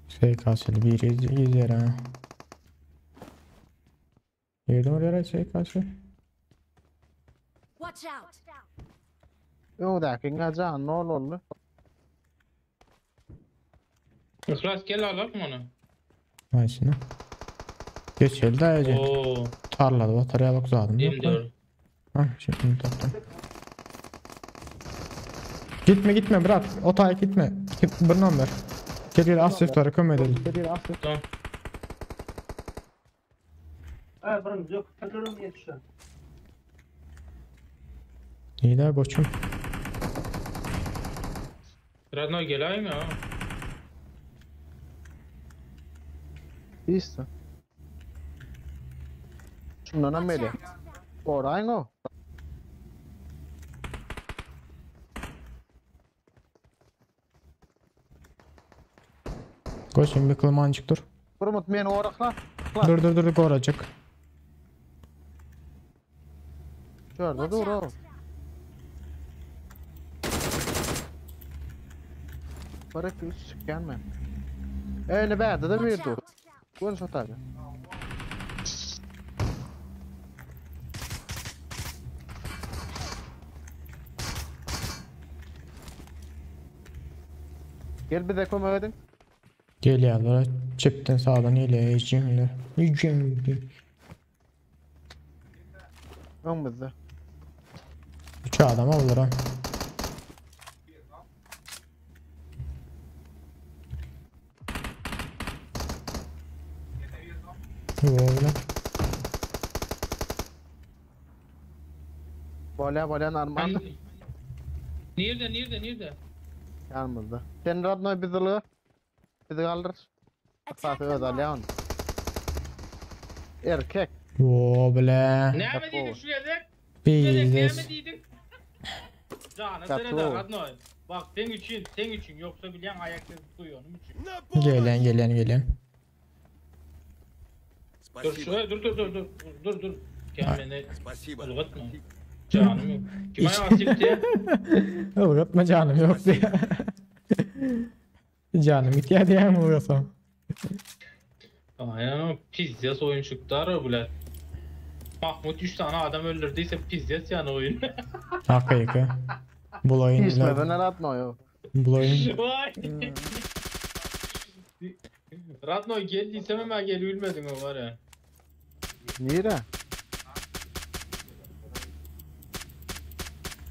SKS'li bir izler ha. Girdim oraya SKS. Watch out! Öňdäki gajan ne oldu? Ihlas gel alak mı onu? Haysını. Geç elde ayacı. Oo, Tarlada batarya bak zaten. dem diyor. Ha şimdi tuttum. Gitme gitme bırak. O taya gitme. Git bir ver. Gel gel asistlara kömek edelim. Tamam. İyi de koçum. Radno gel mi ha? İşte. Şundan Watch meli. out! Orayın o. Koçum bir kılmancık dur. Kurmut meni orakla. Dur dur dur koracık. Şurada Watch dur o. out! Bırak üç çıkan Öyle berde de bir Watch dur. out! Bunu satar. Gel bize kömek edin. Geliyorlar. Çipten sağdan ile içimler. İçimler. Ön bizde. Üç adam olur ha. Böyle. Bolya bolya normal. Nerede nerede nerede? Yanımızda. Sen Radnoy bizi alı. Bizi kaldır. Attack Fatih the öz mark. alyan. Erkek. O bile. Näme diýdiň şu gezek? Şu gezek Biznes. näme diýdiň? Jana Gaty sene de gowy. radnoy. Bak sen üçin, sen üçin yoksa bilýän ayak sesi duýanym üçin. На помощь! Gelen gelen gelen. Dur Спасибо. şu dur dur dur dur dur dur. Gel beni Спасибо. ılgatma. Canım yok. Kime asip diye? Ilgatma canım yok diye. Canım gitýär diýen bolsam. Aynen o pizdes oyun çıktı ara bular. Mahmut 3 tane adam öldürdüyse pizdes yani oyun. Hakyky. Bul oyun Işmeden aratma yok. Bul oyun Vay. Radnoy geldiysem hemen gel ölmedin o var ya. Nire?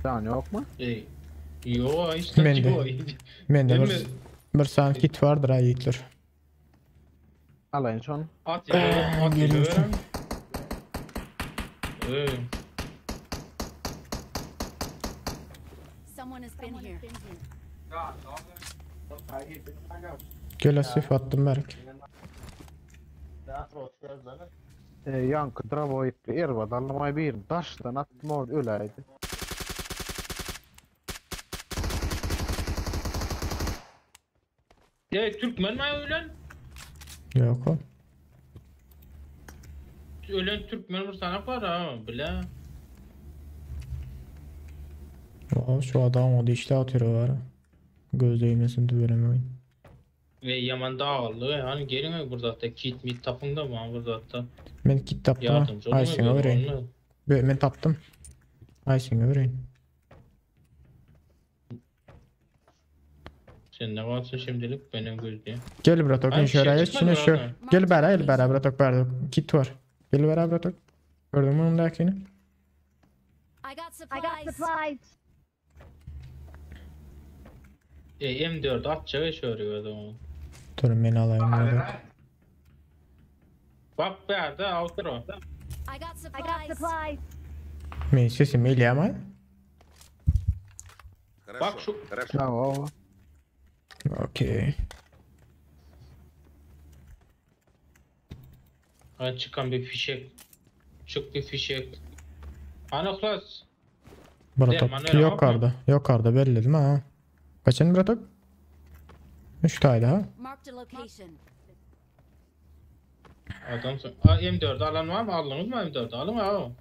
Can yok mu? Ey. Yo işte Men de. yo. Mende Değil bir mi? bir san kit vardır ha yiğitler. Alayım şonu. At ya, at ya. Geliyorsun. Ee, Someone has been here. Gel asif attım Berk. E, yankı dravo itti. Ervad almay bir daşdan attım orada ölaydi. Ya Türkmen mi ölen? Yok o. Ölen Türkmen bir sana var ha bile. Wow, şu adam o dişli atıyor var. Göz değmesin tübelemeyin. Ve yaman dağıldı. Yani gelin burada da kit mit tapın da var burada da. Men kit taptım ha. Yardımcı olun. Ay seni vereyim. Ben taptım. Ay seni vereyim. Sen ne varsın şimdilik benim göz diye. Gel bratok Ay, bir şey şöyle çıkmadı şunu şu. oradan. Gel beraber gel beraber bratok beraber. Kit var. Gel beraber bratok. Gördün mü ondakini? I got supplies. E, M4 atça ve şöyle o zaman. Dur beni alayım bratok. Bak bir yerde outro. I got supplies. Men sesim elýämi? Хорошо. Bak şu Хорошо. Tamam. Okey. Ha, çıkan bir fişek. Çık bir fişek. Ana klas. Bratok Derman öyle yok bakma. arda. Yok arda belli değil mi ha? Kaçın bratok? 3 tane daha. Marked a location. Adamsın. A, M4 alan var mı? Aldınız mı M4? Alın abi.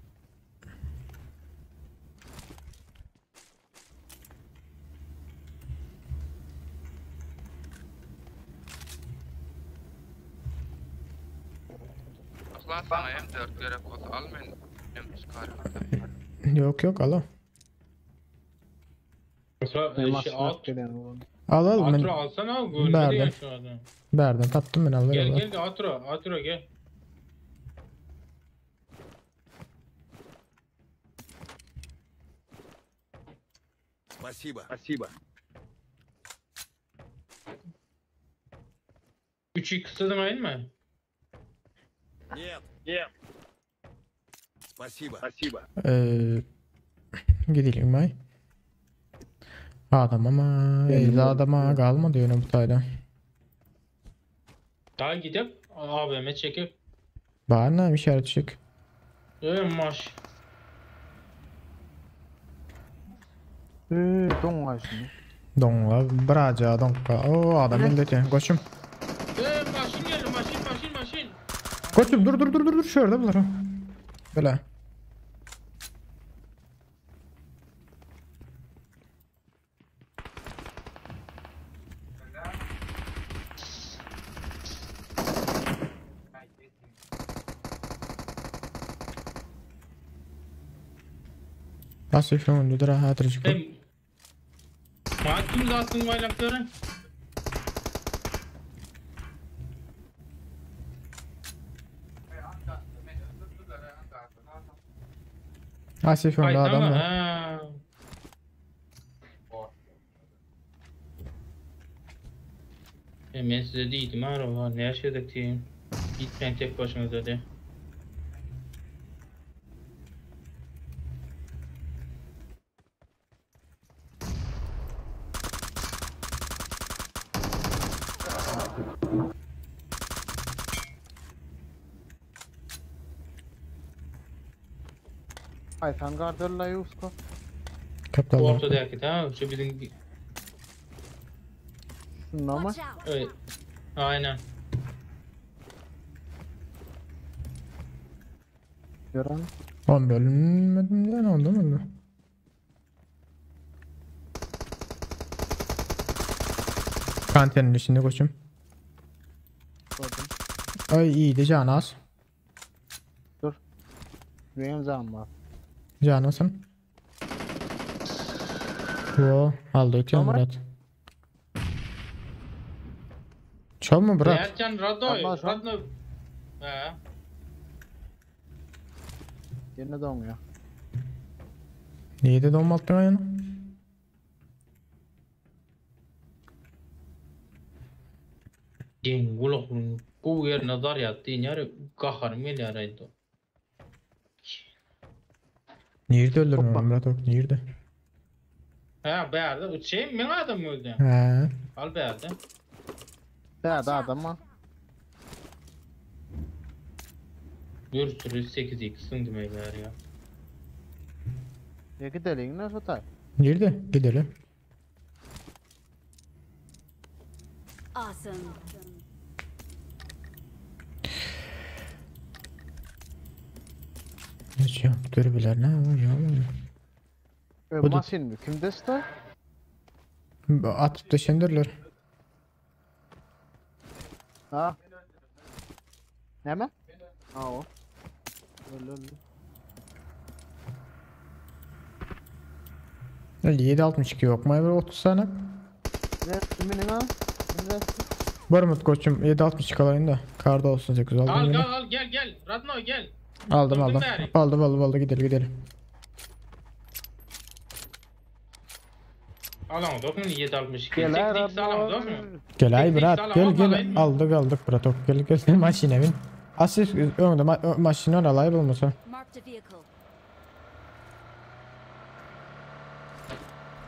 Asla sana M4 gerek olsa al men M çıkarım. Yok yok al al. Mesela Benim şey, aslında alt, gelen oğlum. Al al ben Atro alsana abi. Görmedi Berdim. ya şu adam. berden taptım ben al Gel al. gel Atro. Atro gel. Спасибо. Спасибо. 3'ü kısıtladın ayın mı? Нет. Нет. Спасибо. Спасибо. Ee, gidelim ay. Adam ama Geldim elde oğlum. adama kalmadı yine bu tayda. Daha gidip AVM çekip. Bana bir işaret çık. Maş. Ee, don şimdi. Donla braca donka. O adam elde Koçum. Maşın geldi maşın maşın maşın. Koçum dur dur dur dur dur şurada bunlar. Böyle. Nasıl şu an dur ha hatırcık. Hem Mahkum zaten bayrakları. Asif Ay önde adam tamam var. ha. E, ben size değildim araba ne yaşadık diyeyim. Gitmeyin tek başınıza de. Aysan Gardella Yusko. Kaptal. Ortadaki tamam şu bizim Şunda mı? Watch out! Öyle. Aynen. Gören. Oğlum bölünmedim diye ne oldu mu? Kantinin içinde koçum. Gördüm. Ay iyiydi can az. Dur. Benim canım var. Canısın. Yo aldı ötüyor Tamam. Murat. Çal mı bırak? Ercan Radoy. Allah şu an- Radno. He. Yerine donuyor. Niye dedi olmalı yani? Gen kulak ku yer nazar yattı iner kaharım geliyor araydı. Nerede öldürmüyor Hoppa. Murat ok nerede? He beyazda şey mi adam öldü? He. Al beyazda. Ya da adam var. Bir sürü 8 x'in demek ya. Ya gidelim ne tutar? Nerede? Gidelim. Awesome. Ne yaptır biler ne var ya? E, Bu da- maşin mi? Kimde işte? Atıp düşündürler. Ha. Ne mi? Ha o. Öyle öyle. 7.62 yok mu? Bir 30 tane. Ne? Kimin ha? Kimde? Barmut koçum 7.62 alayım da. Karda olsun 8 aldım Al yine. al al gel gel. Radno gel. Aldım Gördün aldım. bari. Aldım aldım aldım gidelim gidelim. Alamadık mı 7.62? Gel 8 x alamadık mı? Gel ay Sekiz bırak alamam, gel gel alayım mı? aldık aldık bırak gel gel maşine bin. Asif önde ma maşine alay bulmasa. Marked a vehicle.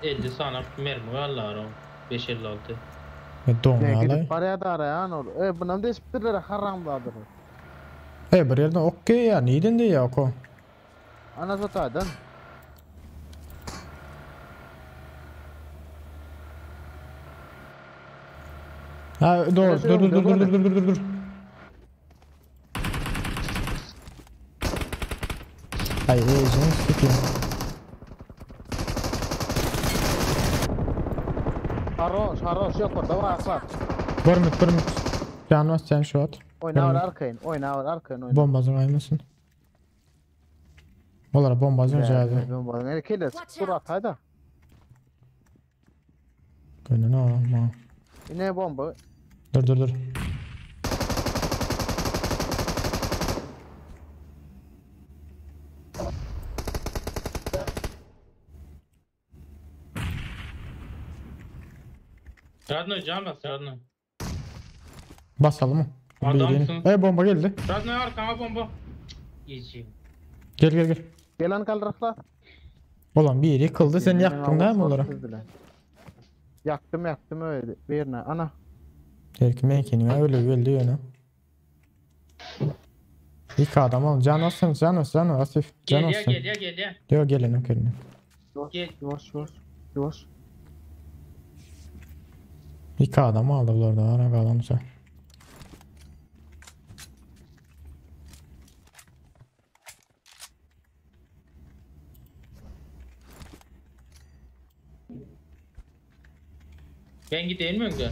50 sana mermi varlar o. 556. E don Ne alay. gidip paraya da arayan olur. E bundan da hiçbirleri haramdadır. E bir yerden okey ya neyden diye ya o. Ana zaten. Ha doğru Neresi dur dur dur önde dur dur dur dur dur. Ay ey sikeyim. Haroş haroş yok orada var var. Barmut barmut. Can var sen şu at. Oyna var arkayın. Oyna var arkayın oyna. Bombazın aymasın. Olara bombazın cihazı. Bomba. Ne kele dur at hayda. Gönlüne ama. Yine bomba. Dur dur dur. Radno can bas Radno. Basalım mı? Adamsın. E bomba geldi. Radno arkana bomba. Yiyeceğim. Gel gel gel. Gelen kaldırıklar. Ulan bir yeri kıldı sen yaktın değil mi onları? Yaktım yaktım öyle. Birine ana. Belki menkeni öyle geldi yöne. İlk adam al. Can olsun, can olsun, can Asif. Can Gel ya olsun. gel ya gel ya. Yok gelin yok gelin. Gel. Yavaş yavaş. Yavaş. İki adam aldı orada. Ara kalansa. Ben gideyim mi önce?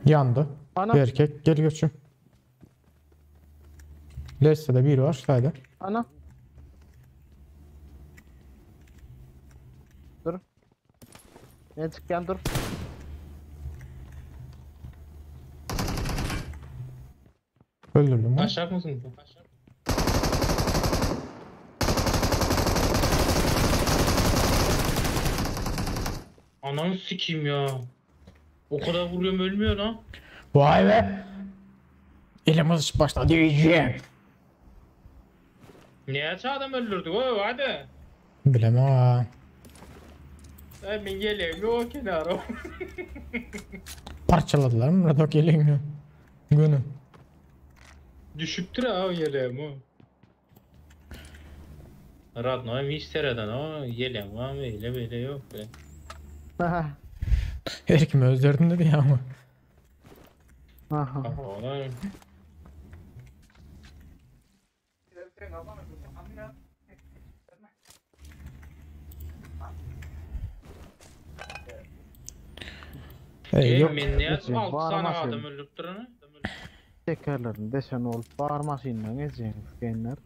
Yandı. Ana. Bir erkek. Gel göçüm. Leste'de biri var. Saydı. Ana. Dur. Ne çıkken dur. Öldürdüm onu. Aşağı mısın? Aşağı. Ananı sikeyim ya. O kadar vuruyorum ölmüyor lan. Vay be. Elimiz başladı diyeceğim. Niye adam öldürdük o hadi. Bilemem ha. Ben geleyim yok kenara. Parçaladılar mı? Radok gelin. Günü. Düşüptür ha o yeleğim o. Radnoýam hiç seredenok, ýeleň barmy eýle beýle ýok be. Her kim öz derdinde diýýäňmi? Aha. Olam. Ey, Ey, yok. men ne Ejem, 6 bar sany maşyn. adam öldüripdir ony. Tekerlerini deşen olup bar maşyndan geçen genler.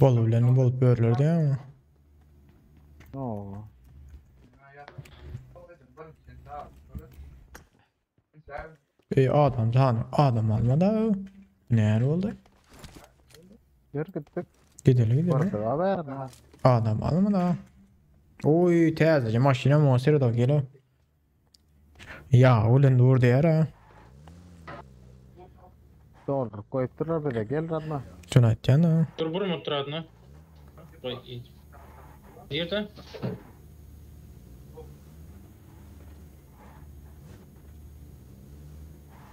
Bol bilen bolup börler diýýäňmi? Oo. Ey adam sany adam alma da. Näme boldy? Ýör gitdik. Gidelim gidelim. Bardy haber. Adam alma da. Oy täzeje maşyna monster da geliyor. Ya ulan dur diýer ha. Doldurup koyup bize gel Radna. Şunu aýtýan da. Dur burma otur adına. Goý. Nerede?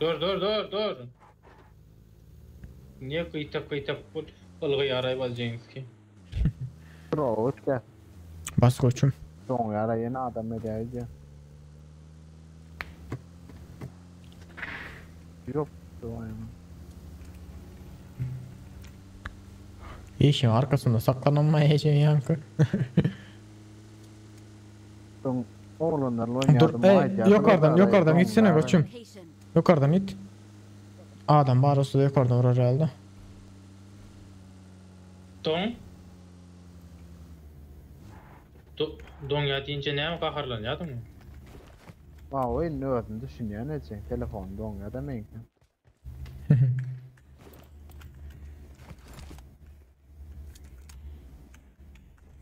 Dur dur dur dur. Niye kıytap kıytap bu ılgı yaray balacaksınız ki? Dur gel. Bas koçum. Don yara yeni adam edeydi. Yok. Işin arkasında saklananma yankı. Don oğlanlarla Dur, oynayalım. ey, haydi yukarıdan, yukarıdan gitsene koçum. Location. Yukarıdan git. Adam var olsa da yukarıdan vurar herhalde. Don. Do don ya deyince ne mi kaharlanıyordun mu? Aa o elini ördüm düşünüyor ne diyeceksin? Telefon don ya demeyin.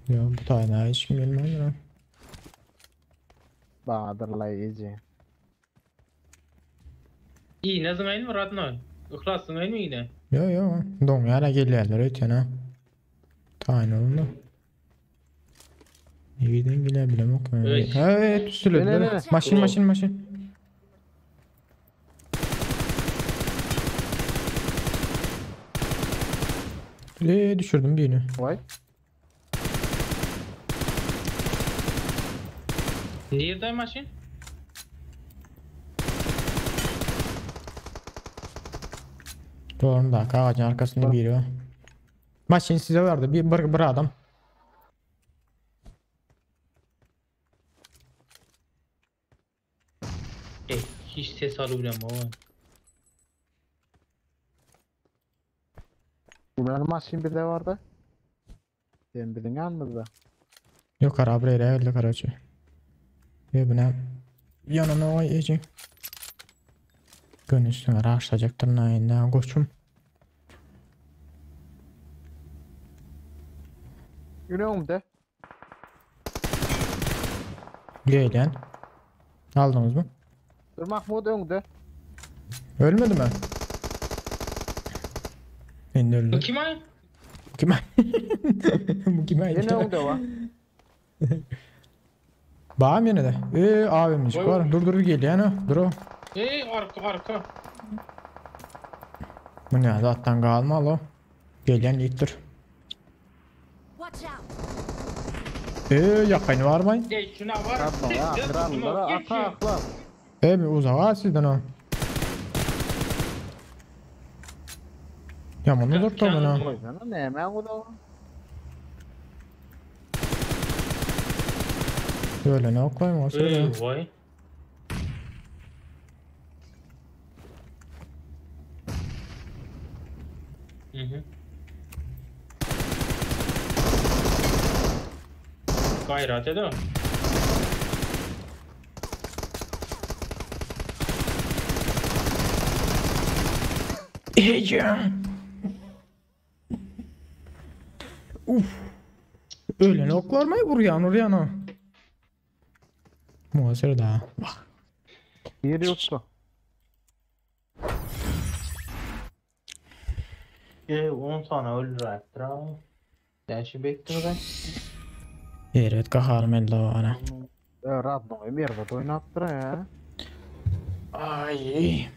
Ya bu tane hiç kim bilmem ya. Bahadırla iyice. İyi ne zaman mı Radno? İhlasın mı yine? Yo yo. Don yara gelýärler öýtýän ha. Taýyn oldu. Nireden gele bilemok. Öý. Evet, üstülediler. Ele, ele. Maşyn maşyn maşyn. Le düşürdüm birini. Vay. Nerede maşın? Doğru da ağacın arkasında biri var. Maşyn size vardı. Bir, bir, bir adam. Ey, hiç ses alıyorum ama. Bunların maşın bir de vardı. Sen bilin almadı. Yok ara buraya geldi karaçı. Ve buna yanına o yiyecek. Gün üstüne rahatlayacaktır nayında koçum. Yürüyorum de. Gelen. Aldınız mı? Dur Mahmut önde. Ölmedi mi? Ben de Bu öldü. kim ay? Bu kim? Bu kim? Yine önde var. Bağım yine de. Abimiz var. Dur dur geliyor ha. Dur o. Ey arka arka. Bu ne zaten kalmalı o. Gelen ittir. Watch out. Yakın var mı? Ey şuna var. Radno ya. Krallara ataklar. Bir uzağa sizden o. Ya bunu dur da buna. Koysana ne hemen o da. Böyle ne koyayım o sırada. Ey vay. Hı hı. Gayret edin. Ecem. Uf. Öyle ne oklar mı vuruyor oraya no. Muhasebe daha. Bak. Yeri yoktu. Ey 10 tane öldürecektir ha. Ben şimdi bekliyorum Evet kaharım elde o ana. Radno'yu bir yerde oynattır ya. Ay.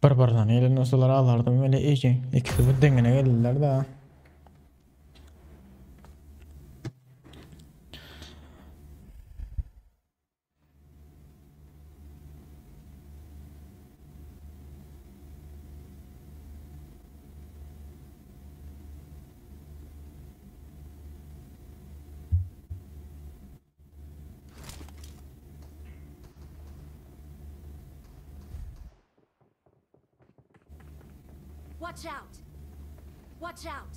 Bir birden gelen olsalar alardym weli eje ikisi bir deňine geldiler da. Watch out! Watch out!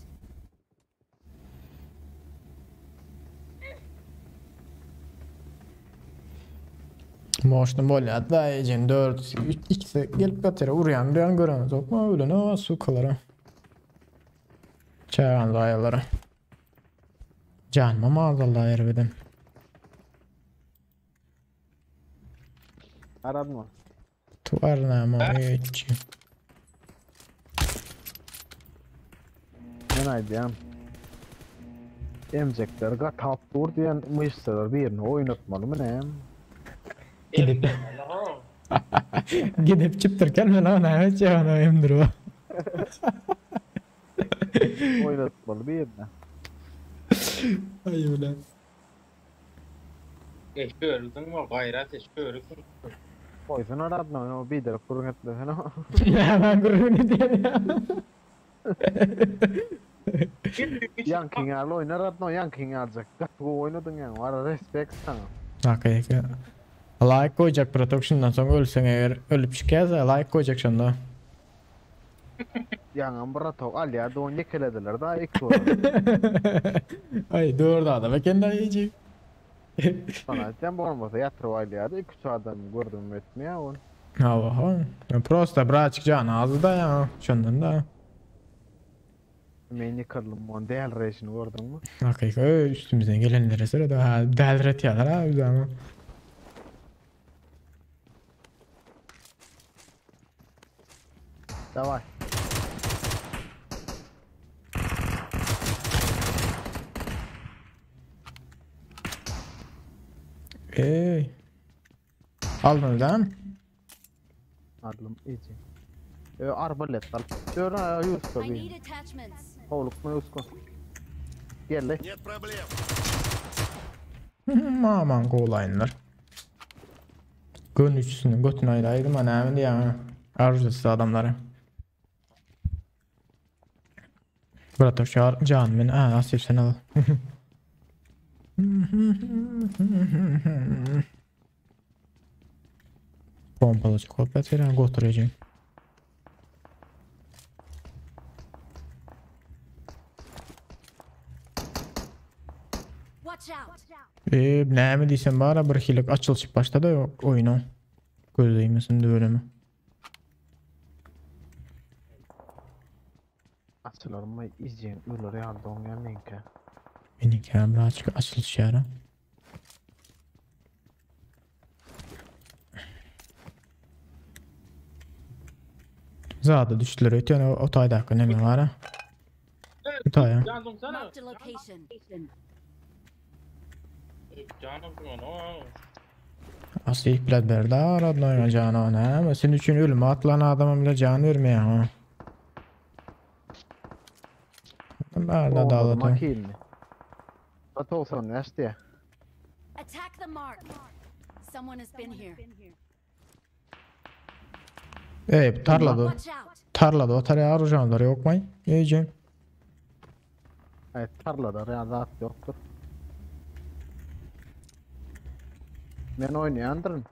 Moşny bolýar da ejem 4 3 ikisi gelip ýatyr urýan urýan gören ýokmy ölen o sukalara. Çagan zaýalara. Janymam azaldy erbeden. Aradma. Tuarnama hiç. Men aýdýan. Emjekler gatap dur diýen myşsalar birini oýnatmalymy näme? Gidip. Gidip çypdyrken men ona hiç ýana emdir o. Oýnatmaly birini. Ay ulan. Eşörüsün mi? Gayrat eşörüsün. Goýsun aradma, o biderek gürrüň etmesene. Hemen gürrüň edýän ya. Ýankyň ýaly oýnar adno, ýankyň aljak. Gaty gowy oýnadyň ýaňy, wara respekt saňa. Hakyky. Like goýjak bratok şundan soň ölseň eger ölüp çykýarsa like goýjak şonda. Ýaňam bratok alýardy, ony ýekelediler da iki bolan. Ay dört adam eken da iyice. Sana aýtýan bolmasa ýatyryp alýardy, iki üç adam gördüm etmeýär ony. Allah'ım. Prosta braçık can ağzı da ya. Şondan da. Men ýykyldym, ony däl reşini gördüňmi? Hakyky üstümüzden gelenlere sırada ha delret yalar ha biz ama. Daway. Ey. Aldın lan. Aldym iyice. E, arbalet al. Dön ayağı Yusko I bir. need attachments. Howlukma Yusko. Gel le. Нет проблем. Aman kolayınlar. Gön üçüsünü götün aydaydım ana näme diýýän. Arzusu adamlara. Brat şu can men ha asif sen al. Pompalı kopya veren götüreceğim. Watch out! Näme diýsem bara bir hilik açylyşyp başlady oyunu. Göz bölümü. Açılarım izleyen ölür ýaly doňýan meňkä. Benimki birazcık açılış yara. Zada düşdüler ötýän o, o taýdaky näme var ha? Bu taýa. Can dursana. Marked a location. Canım o. Asıl bilet berdi aradlar canı näme? Sen üçin ölüme atlan adama bile can vermeýär ha. Bärde dağladı. Makilni. 95 diýe. Attack the mark. Someone has been here. Ey tarlada. Watch out! Tarlada o taraya arujanlar yok mu? Yiyeceğim. Evet tarlada ýa zat ýokdur. Men oýnaýandyryn.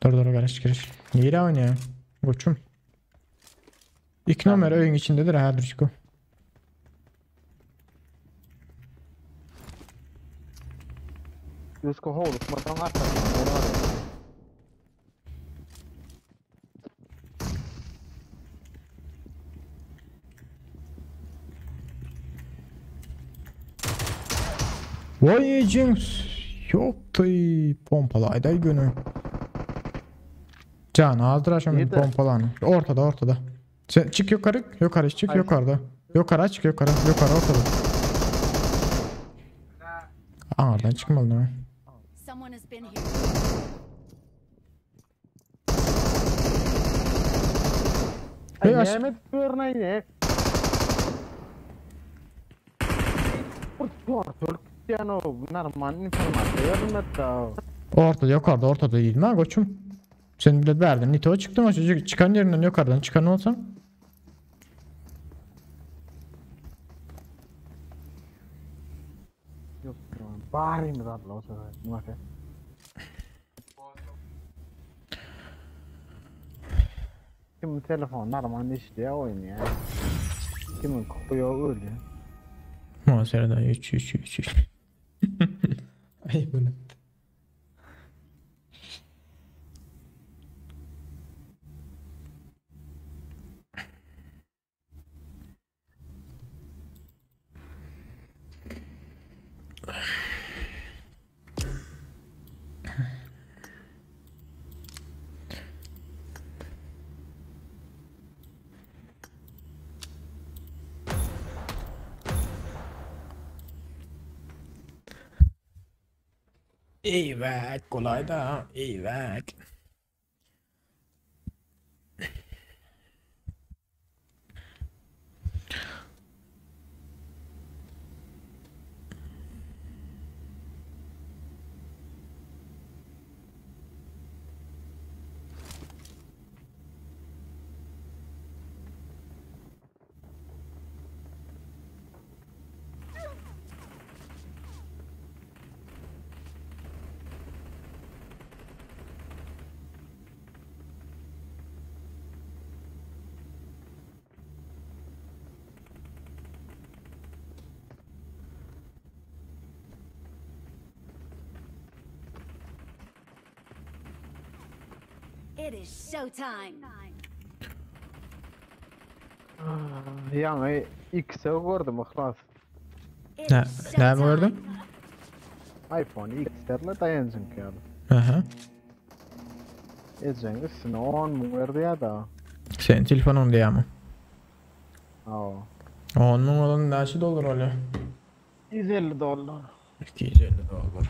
Dur dur karış giriş. Nere oynuyor? Koçum. İki numara öyün içindedir ha Durçko. Yusko howlukmadan atar. Vay Jinx. Yok pompalaydı günü. Can azdır aşağı pompalanı. Ortada ortada. Sen çık yukarı yukarı çık yukarıda. Yukarı çık yukarı yukarı ortada. Ağırdan çıkmalı ha. Someone has been here. Ay näme edip ýörün aý ne? Bir tortulyk gitýän o normal informasiýa berilmedi da. Ortada ýokarda ortada diýdim ha goçum. Sen bile bärden nito çykdyň şu çykan ýerinden ýokardan çykan bolsaň. Ýok, barymyz aldy o sefer. Muňa Kimin telefon normal işleýär oýnaýar. Kimin koýa ölýär. Muňa sereden 3 3 3 3. Ay bunu. Eýwek golaýda, eýwek. It is showtime. Ýaňy X-e gördüm yhlas. Ne, näme gördün? iPhone X derle daýanjyňky ýaly. Aha. Ejeň üstüne 10 müň berdi ýa-da. Senin telefonun diýýärmi? Hawa. 10 müň bolan näçe dollar bolýar? 150 dollar. 250 dollar.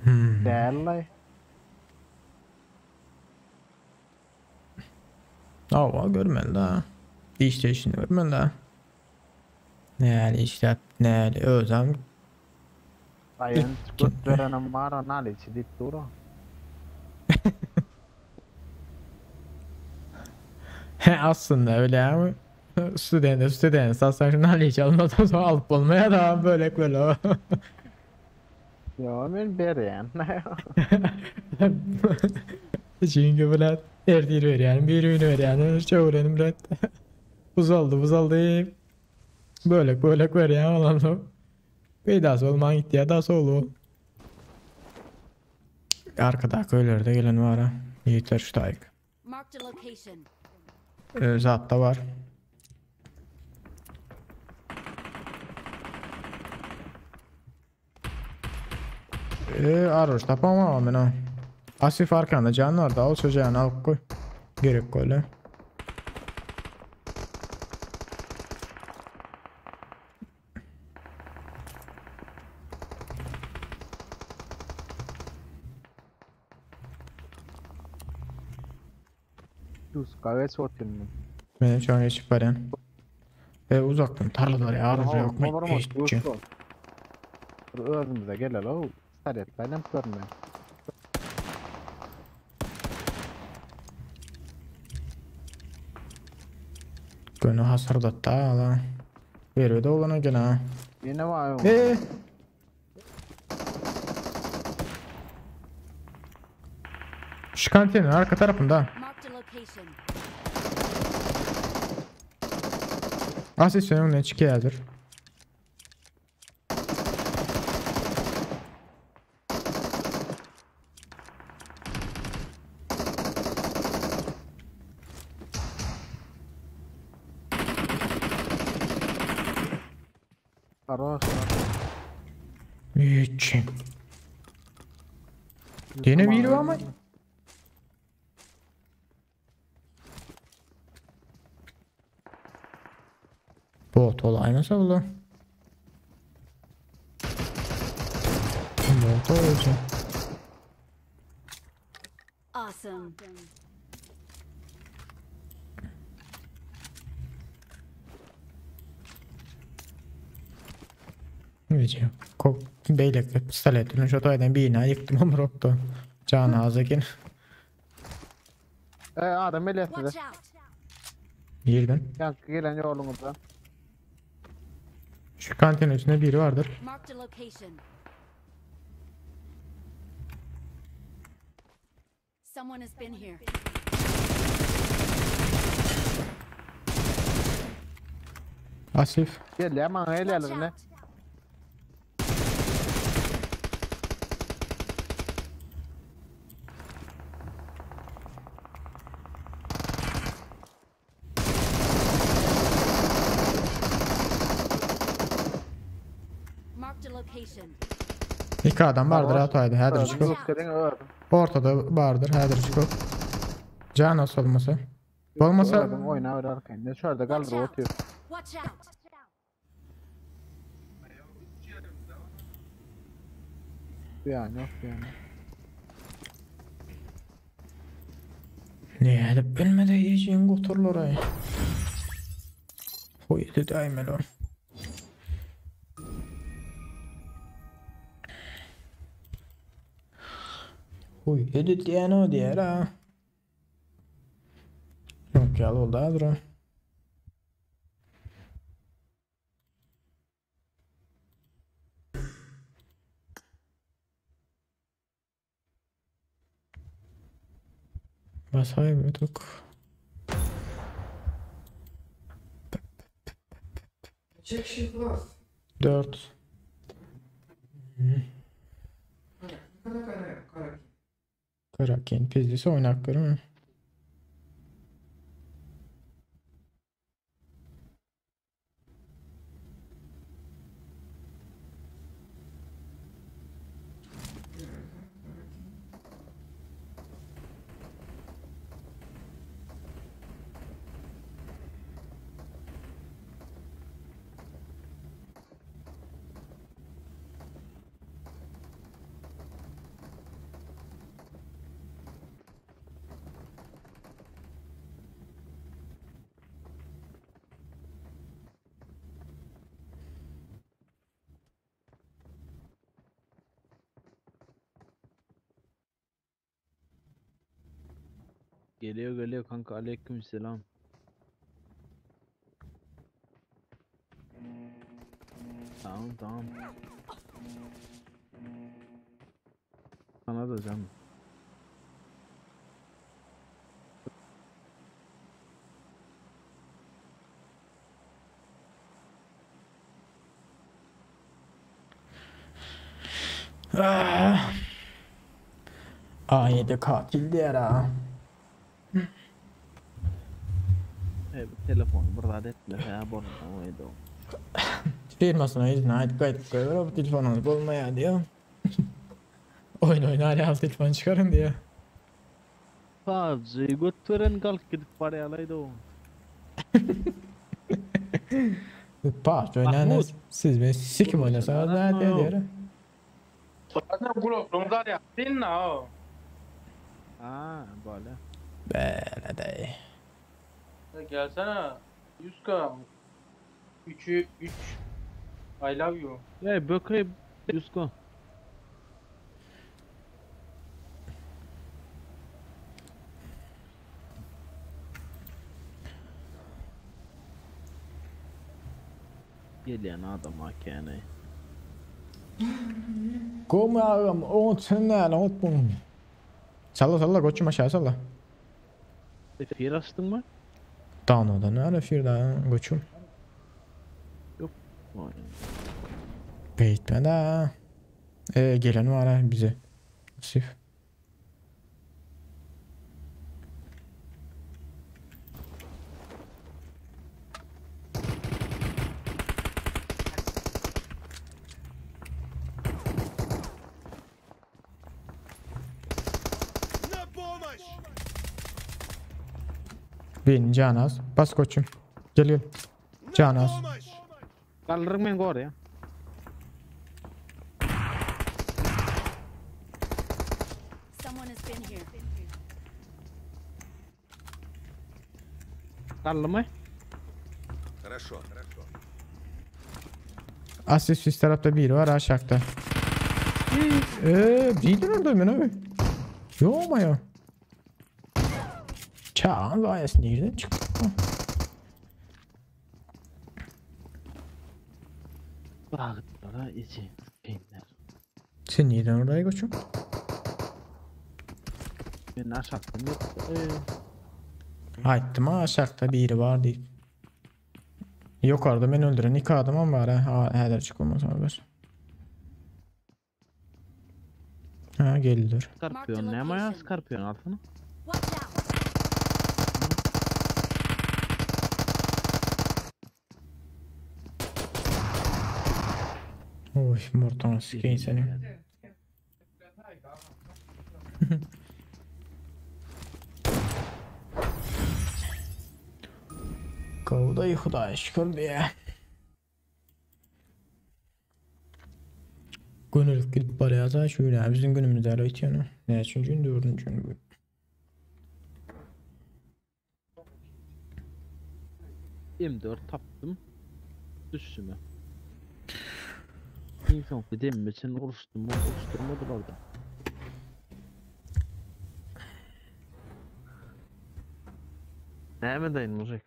Hmm. Däl-laý. Hawa görmeli da. Işleýşini görmeli da. Näli işläp, näli özem Daýanç göt berenem bar, naliçi diýip dur. He aslynda öyle Studente student satsaň şu naliçi almadan soň alyp bolmaýar da bölek bölek. Ýo men berýän. Çünki bilet ertir berýän, bir gün berýän, çöwrenim bilet. Uzaldy, uzaldy. Bölek bölek berýän olansoň. Peýdasy bolman gitýär da sowlugy. Arkadaky öýlerde gelen bar ha. Ýigitler şu taýyk. Marked a location. Ee, zat da var. Ee, arroş tapamam men ha. Asif arkanda can var da al çocuğunu alıp koy. Gerek koy Tuska geç otyryn. Men şu an geçip barýan. E, uzakdan tarlalar ya arroş yok mu? Hiç. Özümize geleli o. Pistoletlerle görme. Gönü hasardatda ala. Veriyor da olana gene ha. Yine var. Ee. Şu kantinin arka tarafında. Marked a location. Asist önüne çıkıyordur. Aroş. Hiç. Yine biri var mı? Bot olay nasıl oldu? Bot olacak. Awesome. Awesome. Wiecie, beýleki pistolet bilen şo taýdan birini ýykdym omrokda. Jany az eken. E, adam gelýär size. Watch out. Nirden? Ýaňky gelen ýoluňyzda. Şu kantinin üstünde biri vardır. Marked a location. Someone has been here. Asif. Gelýär maňa Watch gelýärler ine. out. Marked a location. İki adam vardır Var. ha taýda. Häzir Öldüm, çıkıp. gösterin, öldüm. Ortada vardır häzir çıkıp. Can nasıl olmasa. Bolmasa Öldüm, oýna ber arkaýyn. Şurada Watch galdyr out. otyr. Watch out. Bir an yok bir an. yok. Ne edip bilmedi yiyeceğin goturlar ay. Hoy dedi aymel o. Hoy dedi diýen o diýer ha. Yok ya oldu ha dur. Basay bir Çek şey plus. 4. Ne kadar kara kara. Kraken pizdisi oynakları mı? Geliyor geliyor kanka aleykümselam. Tamam tamam. Sana da canım. Ah. A7 katil diýer ha. E, telefonu burada etme ya borna oydu. Firmasına izin ait kayıt koyuyor bu telefonunuz bolmaya diyor. Oyun oynar ya telefon çıkarın diyor. PUBG götüren kalk gidip barýalaydy o. PUBG oynayan Mahmut. siz beni sikim oynasanız ne diyor diyor. Zaten kulaklığımda yaptın na o. Ha, böyle. Böyle de. Gelsene. 100k. 3'ü 3. I love you. Ya bökey Yusko. Gelýän adam akene. Kom ağam o sen ne unutma. Salla salla koçum aşağı salla. Efir açtın mı? Dano'da ne ara fir daha koçum. Vay. Beytme de. Gelen var ha bize. Sif. На помощь! Birini canaz. Bas koçum. Gel gel. На Canaz. помощь! Kaldırın men gor ya. Someone has been here. Galdymy? Хорошо. Хорошо. Asist üst tarafta biri var aşağıda. Eee değildin orada men abi. Yok mu ya? Çağan gayesi nereden çıktı? Bagdara içi. Peynir. Sen nereden oraya koçum? Ben aşağıdan yok. Aytdım ha aşağıda biri var deyip. Yukarıda beni öldüren iki adamım var ha. Ha häzir çyk haber. Ha geldiler. Skarpion ne ama ya? Skarpion alsana. Watch out! Oy mortana sikeyin seni. Kovday Hudaý şükür diye. Gönüllük gidip barýar da şu gün bizim günümüzde öyle ötýän. Ne üçüncü gün dördüncü gün bu. M4 taptım. Düştü mü? İnsan dedim için uruştum, uruşturmadılar orada. Näme deyin mujik?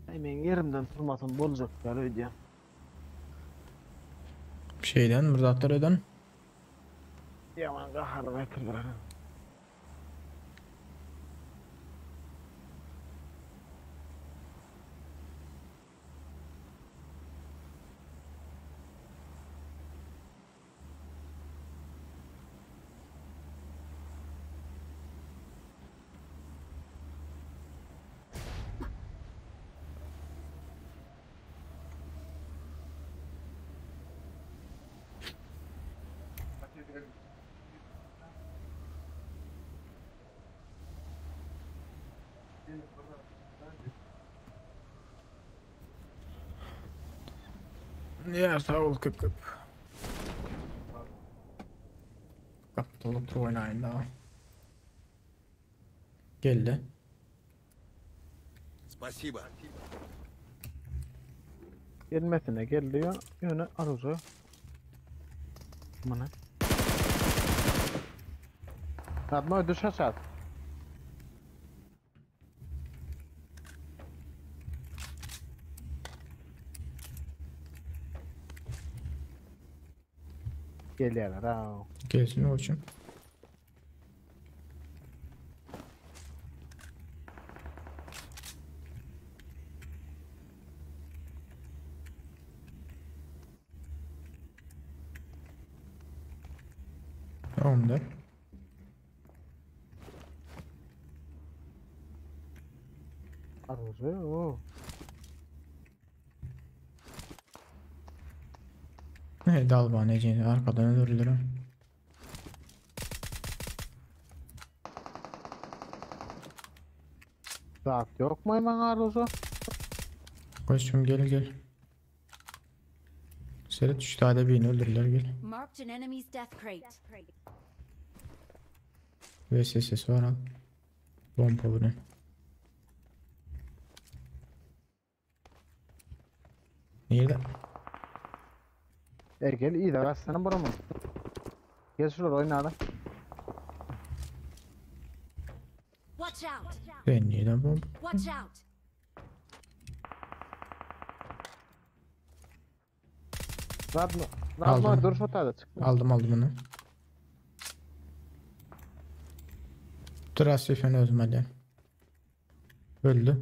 Ay men yerimden turmasam bolacak ýaly öýdýän. Şeyden mırzatlar eden. Yaman gaharym getirdiler. Ya sağ ol köp köp. Kapitalı tur oynayın daha. Geldi. Спасибо. Gelmesine geldi ya. Ýöne aruza. Mana. Adma düş aşağı. Gelýärler ha. Gelsin koçum. Tamamdır. Aruza o. Ne dal bana ne arkadan öldürürler ha. Saat yok mu hemen aruza? Koçum gel gel. Seret şu tane birini öldürürler gel. Marked an enemy's death crate. VSS var al. Pompa bunu. Nerede? Er gel iyi de rastlanın buramı. Gel şurada oyna da. Watch Sen nirden bomba? Watch out! Radno, Radno Aldım. dur şu tada çık. Aldım aldım onu. Dur Asif ben özüm alayım. Öldü.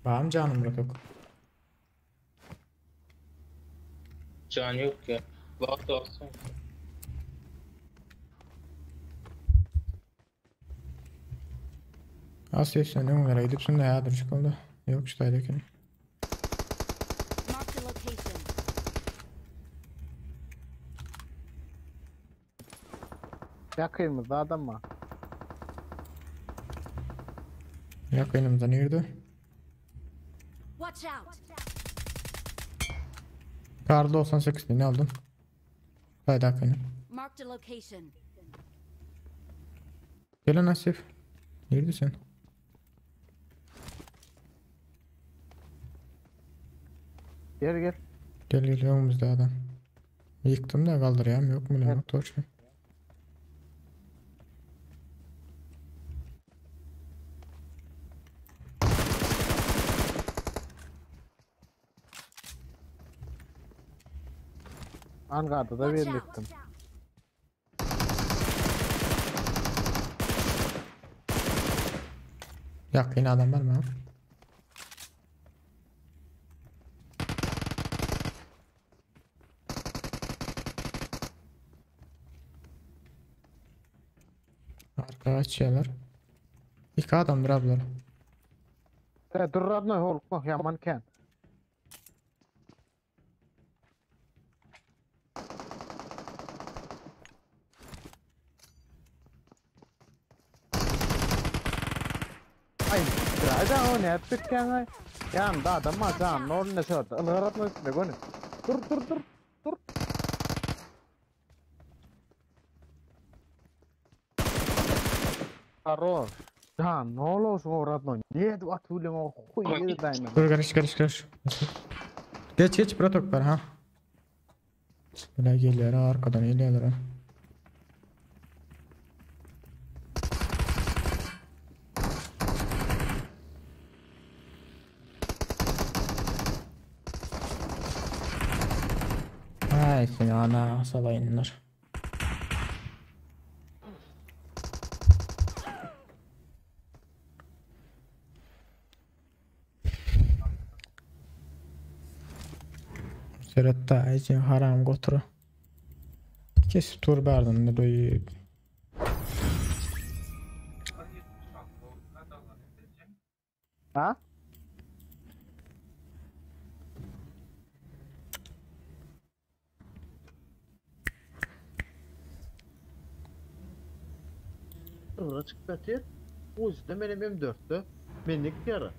Bağım canım bırak. Can yok ya. Bak da olsun. Asif sen öňlere gidip da ya dur çıkıldı. Yok işte aydakini. Marked a location. Yakayımızda adam var. Yakınımda nerede? Watch out! Kar 98 ne aldım? Haydi akını. Marked a location. Gel Asif. Neredesin? Gel gel. Gel gel önümüzde adam. Yıktım da kaldırayım yok mu lan torç. Angarda da Watch bir out! yıktım. Yakın adam var mı? Arka açıyorlar. İki adamdır abiler. E, dur Radno holukma yaman ken. Ay, hadi o ne yaptık yani? Yanında adam var, can, ne oldu ne sordu? Ilgar atma üstüne gönül. Dur dur dur dur. Karo. Can, ne oldu o Radno? Niye atıyorsun o huyu dayım? Dur karış karış karış. Geç geç bırak var ha. Böyle geliyor ha arkadan geliyorlar ha. Ay seni ana salayınlar. Seretta aycı haram goturu. Kesip tur berdin de doyu. Ha? Ura çıktı atıyor. O yüzden benim M4'tü. Benlik yarı.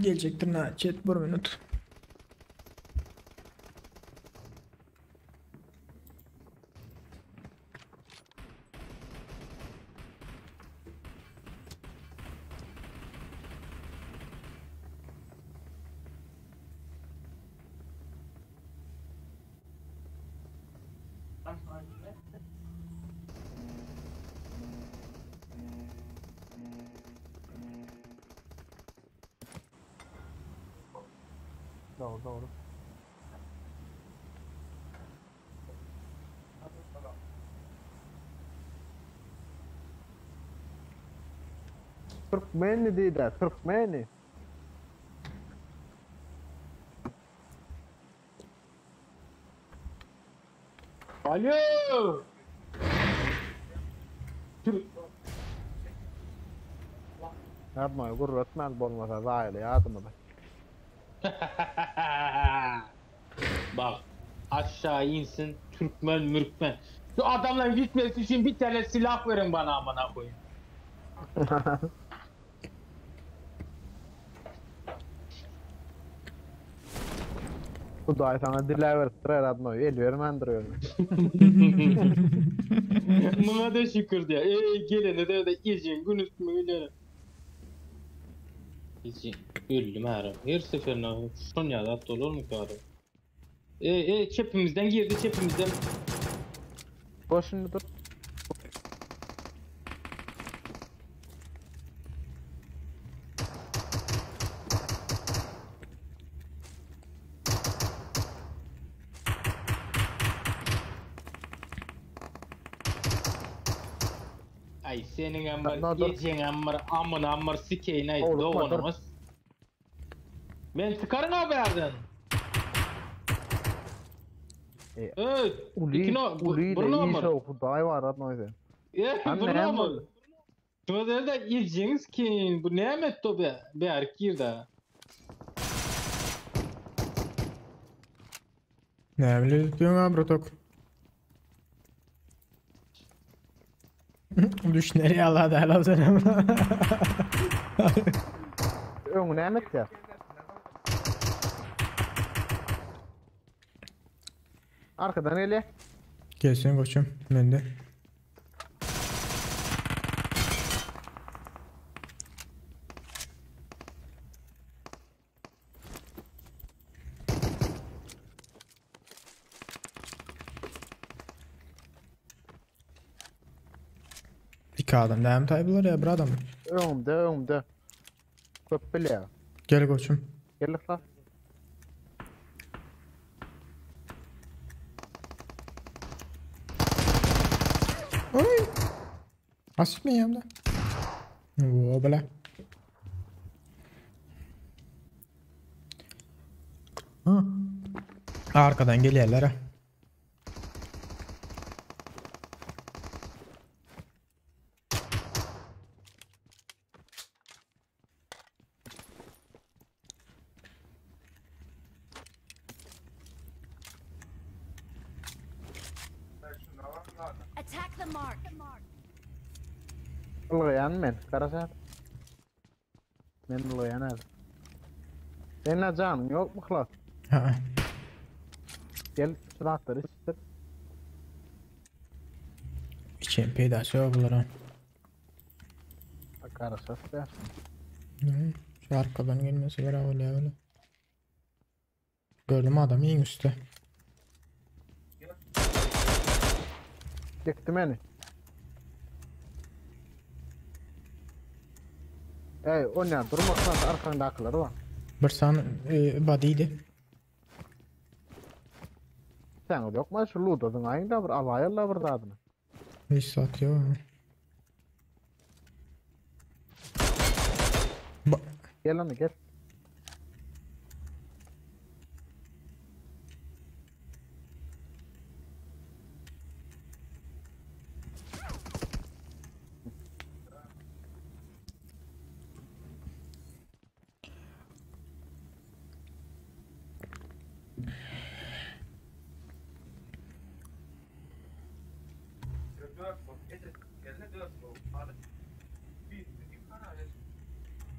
Gelecektir ha chat bir minut. Doğru doğru. Türkmeni değil de Türkmeni. Alo. Yapma, gurratman bolmasa zaýaly ýadymyzy. Bak aşağı insin Türkmen mürkmen. Şu adamların gitmesi için bir tane silah verin bana amına koyayım. Hudaý saňa diläberipdir Radnoý, el bermändir ýöne. Buna da şükür diye. Ey gelene de de ecin gün üstüme geliyor. Ecin öldüm her. Her seferinde şun ya da olur mu ki adam? E, e çepimizden girdi çepimizden. Boş şimdi dur. Ay senin ambar, No, dur. ecin ambar, amın ambar sikeyin ay Oğlum, dur. doğanımız. Ben çıkarın haberden. E, Evet. Uli, İki no, uli bu de ne iyi ambar? şov, Hudaý bar Radnoý sen. E, Lan bu ne ne ambar? ambar? Şuna da da eciniz ki bu ne emet to be be erkir da. Ne bileyim diyorsun ha bratok. Düş nereye Allah da helal selam. Öňü näme etýär? Arkadan ele. Gelsin koçum. Ben de. İki adam devam taybular ya bir adam. Öňümde, öňümde. Köp bilýär. Gel koçum. Gel lan. Oy. Asif mi yanımda? Oo bela. Hı. Arkadan geliyorlar ha. Attack the mark. Ylgaýan men, garaşar. Men ylgaýan häzir. Sen ne janyň ýok mu hlas? Ha. Gel şu zatlary içdir. İçen peydası yok bunlara. Garaşar be. Hı, Şu arkadan gelmesi var öyle öyle. Gördüm adamı en üstte. Çekti meni. Ey, o ne? Durma hlas arkaňdakylar bar. Bir san e, body'ydi. Sen yok mu şu lootadın ayında bir alayalla bir zadyny. Hiç satıyor. Ba Gel onu gel.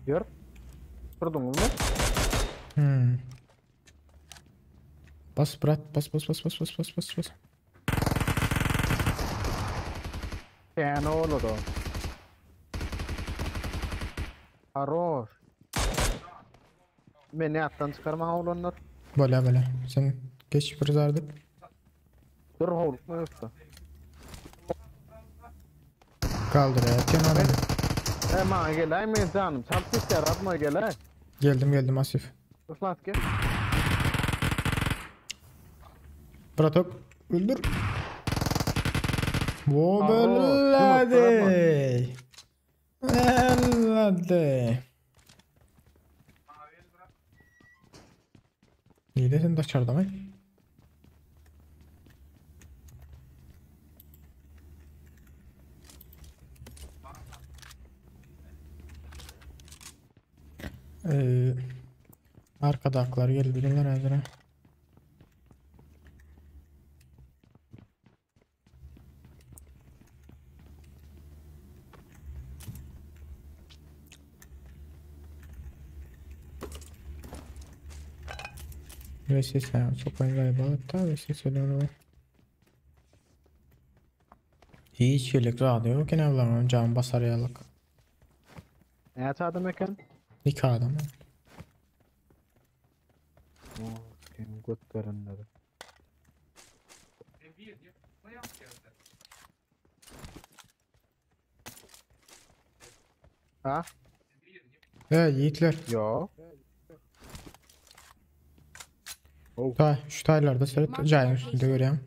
Gör. Durdun mu? Hmm. Bas brat bas bas bas bas bas bas bas bas. Sen oğlu da. Haroş. Beni attan çıkarma oğlanlar. Böyle böyle. Sen geç bir zardık. Dur hovlukma yoksa. Kaldır ya kenara. E maňa gel, men canım. Çalıp ister, atma gel. Geldim geldim Asif. Islat gel. Bratok öldür. Wo Aro, belladi. Belladi. İyi de sen dışarıda mı? Arkadakylar gelip bilerler häzir. VSS çok oyun galiba hatta VSS öyle Hiç gerek zady yok ene bulan can basar ýalyk. Näçe adam eken? İki adam. Kim göt berenleri. Ha? Evet yiğitler. Yo. Oh. Ta, şu taylarda seret jaýyň üstünde görýän.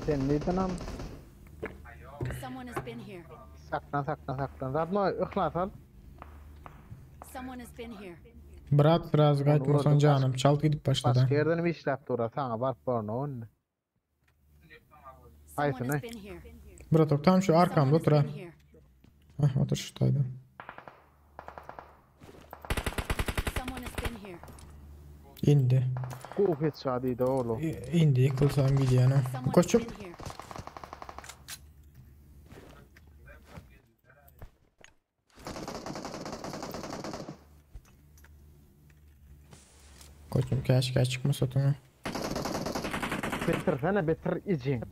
Sen neden am? Someone has been here. Saklan saklan saklan. Zadno yhlas al. Someone has been here. Brat biraz gaýtmasan vurdum. janım çalt gidip başladı. Başka yerden mi işläp dura sana baryp barna onu. Someone Haýsyny? has been here. Bratok tam şu Someone arkamda has otur ha. been here. Hah otur şu tayda. Someone has been here. İndi. Gowy headshot diýdi oğlum. İ- İndi yıkılsam gidýän. Someone has Koçum. been here. Koçum keşke çıkmasa otuň. Bitirsene bitir icin.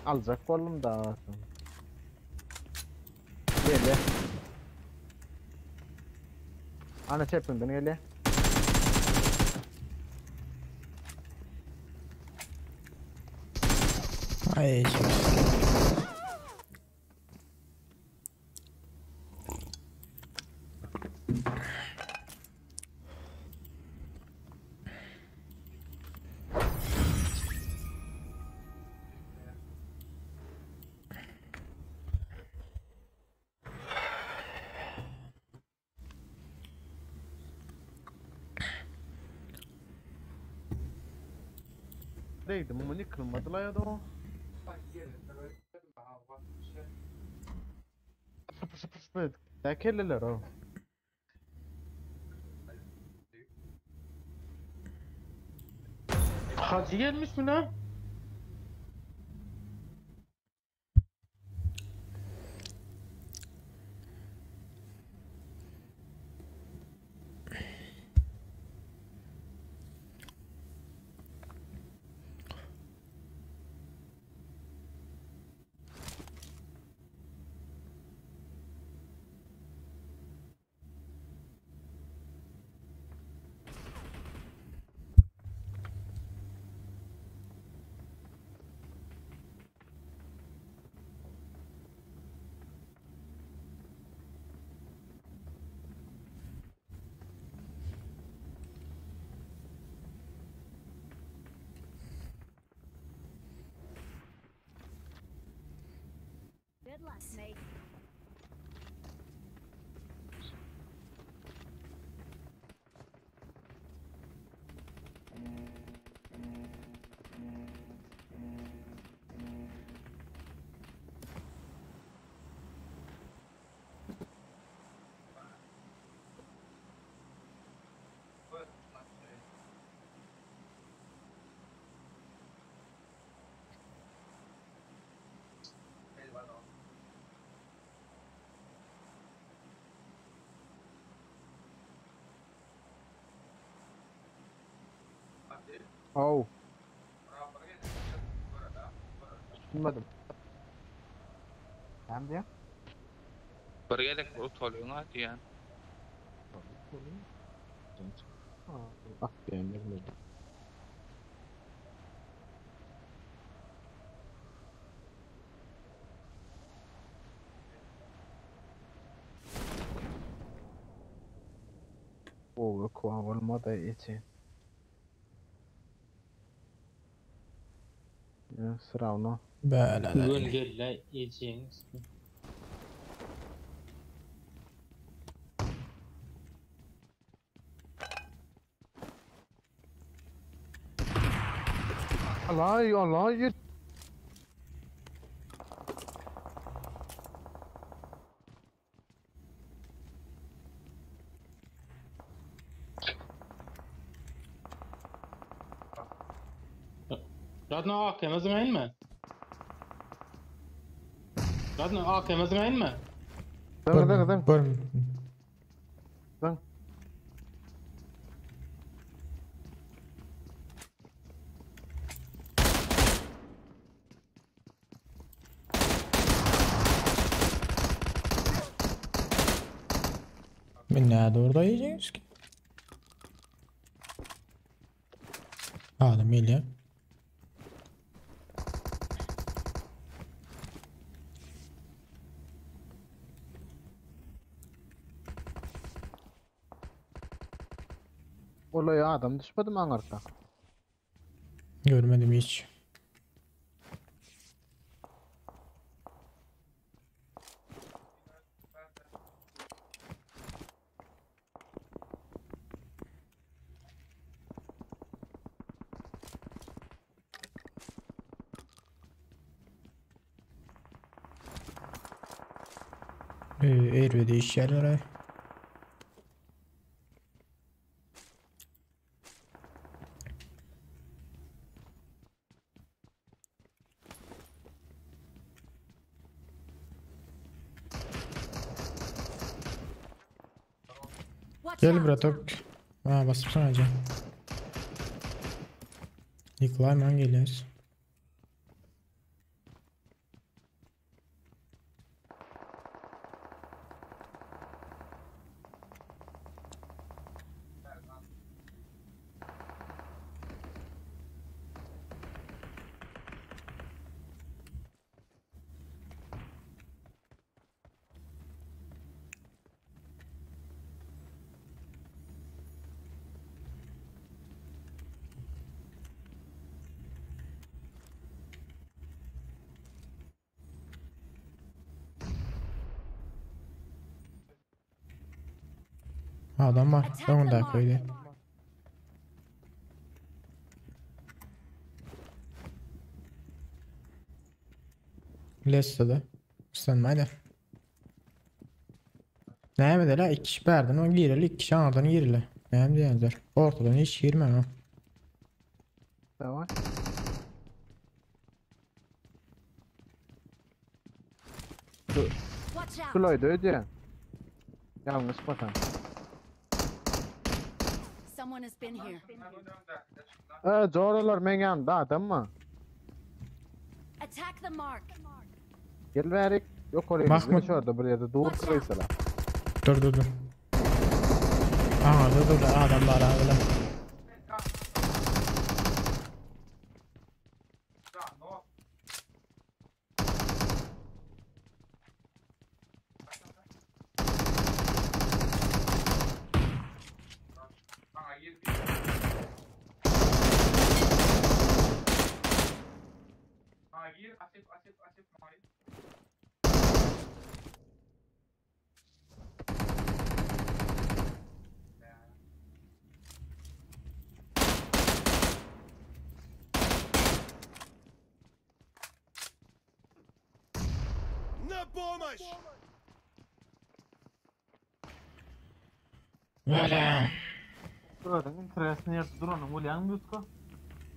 Alacak oğlum da. Gel. Ana çepinden gel. Ay şey. Değdim ama yıkılmadı la ya da o. Sıfır sıfır sıfır. Tekerleler o. Hacı gelmiş mi lan? Good luck, mate. Oh. Düşünmedim. Hem diye. Bir gerek bu toluňa diýen. Bak beğenmedim. O kuva olmadı içi. Ya sıra Böyle. Bugün gel la yiyeceğiniz. Alay alay. Radno AKM zyňaýynmy? Radno AKM zyňaýynmy? Zyň zyň zyň. Görüm. Zyň. Men näde orada ýiyeceğiz ki? Adam gelýär. Olaya adam düşmedi mi aňyrda? Görmedim hiç. Erbedi iş yerlere. Watch Gel out. bratok. Ha basıp sana can. Nikolay man geliyoruz. Adam var. Attack the Önünde mark. koydu. Lessa'da. Sen hadi. Näme de la iki kişi berden o gireli iki kişi anadan gireli. Näme diýenler? Ortadan hiç girme ha. Tamam. Watch out. Şulayda ödüyen. Yanlış bakan. Someone has been here. Zoralar men yanında adam mı? Attack the mark. Gel verik. Yok oraya. Mahmut. Şurada buraya da dur kırıysalar. Dur dur dur. Aha dur dur adam var abi lan. На помощь! Böyle. Buradan interesini yerde dur onun ulyan mı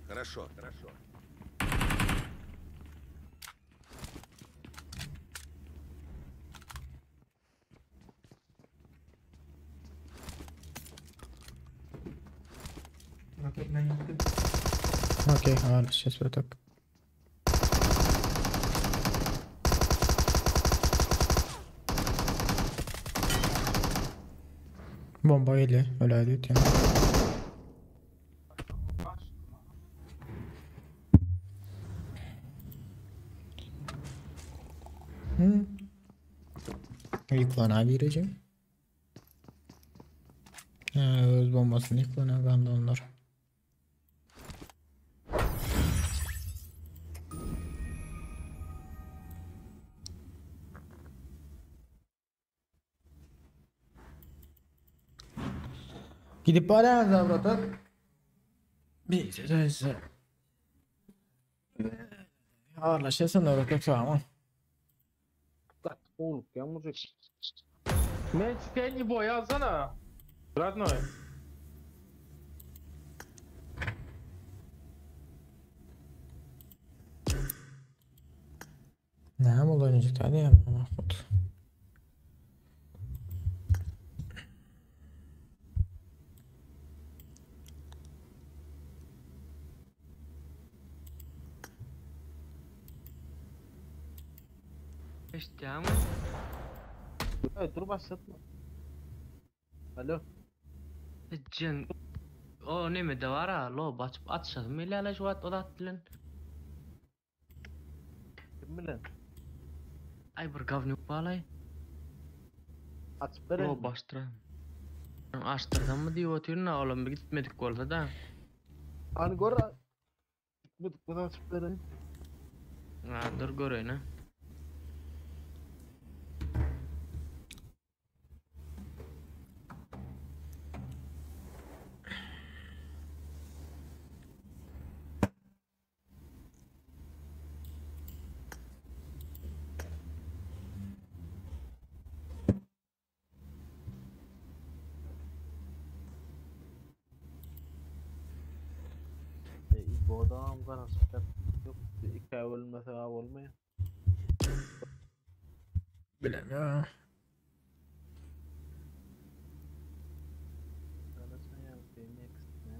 Хорошо, хорошо. Okey, al сейчас браток. Bomba geldi. Öyle öyle yani. Hmm. Yıklana gireceğim. Ha, öz bombasını yıklana kaldı onlar. Gidip barýarys bratok. Bir Habarlaşýarsan öwretmek sag Gaty gowlukýaň mujik. Men sen boy alsana. Radnoy. Näme boldy oýnajak däl ýa Mahmut. Eşitýäňmi? Ey, dur başlatma. Alo. Jen o neme de var ha, lob açyp atşasym gelýär şu wagt o zat bilen. Kim bilen? Ay bir gavnuk balay. Açyp beren. Lob açdyran. Açdyrsam mı diýip otyryn ha, olam bir gitmedik bolsa da. Hani gör. Gitmedik bu açıp beren. Ha, dur göreýin ha. Ey, bu adam garaşıp yok. İki ay ölmese ha olmuyor. Bilemiyorum. Garaşan ya, BMX, ne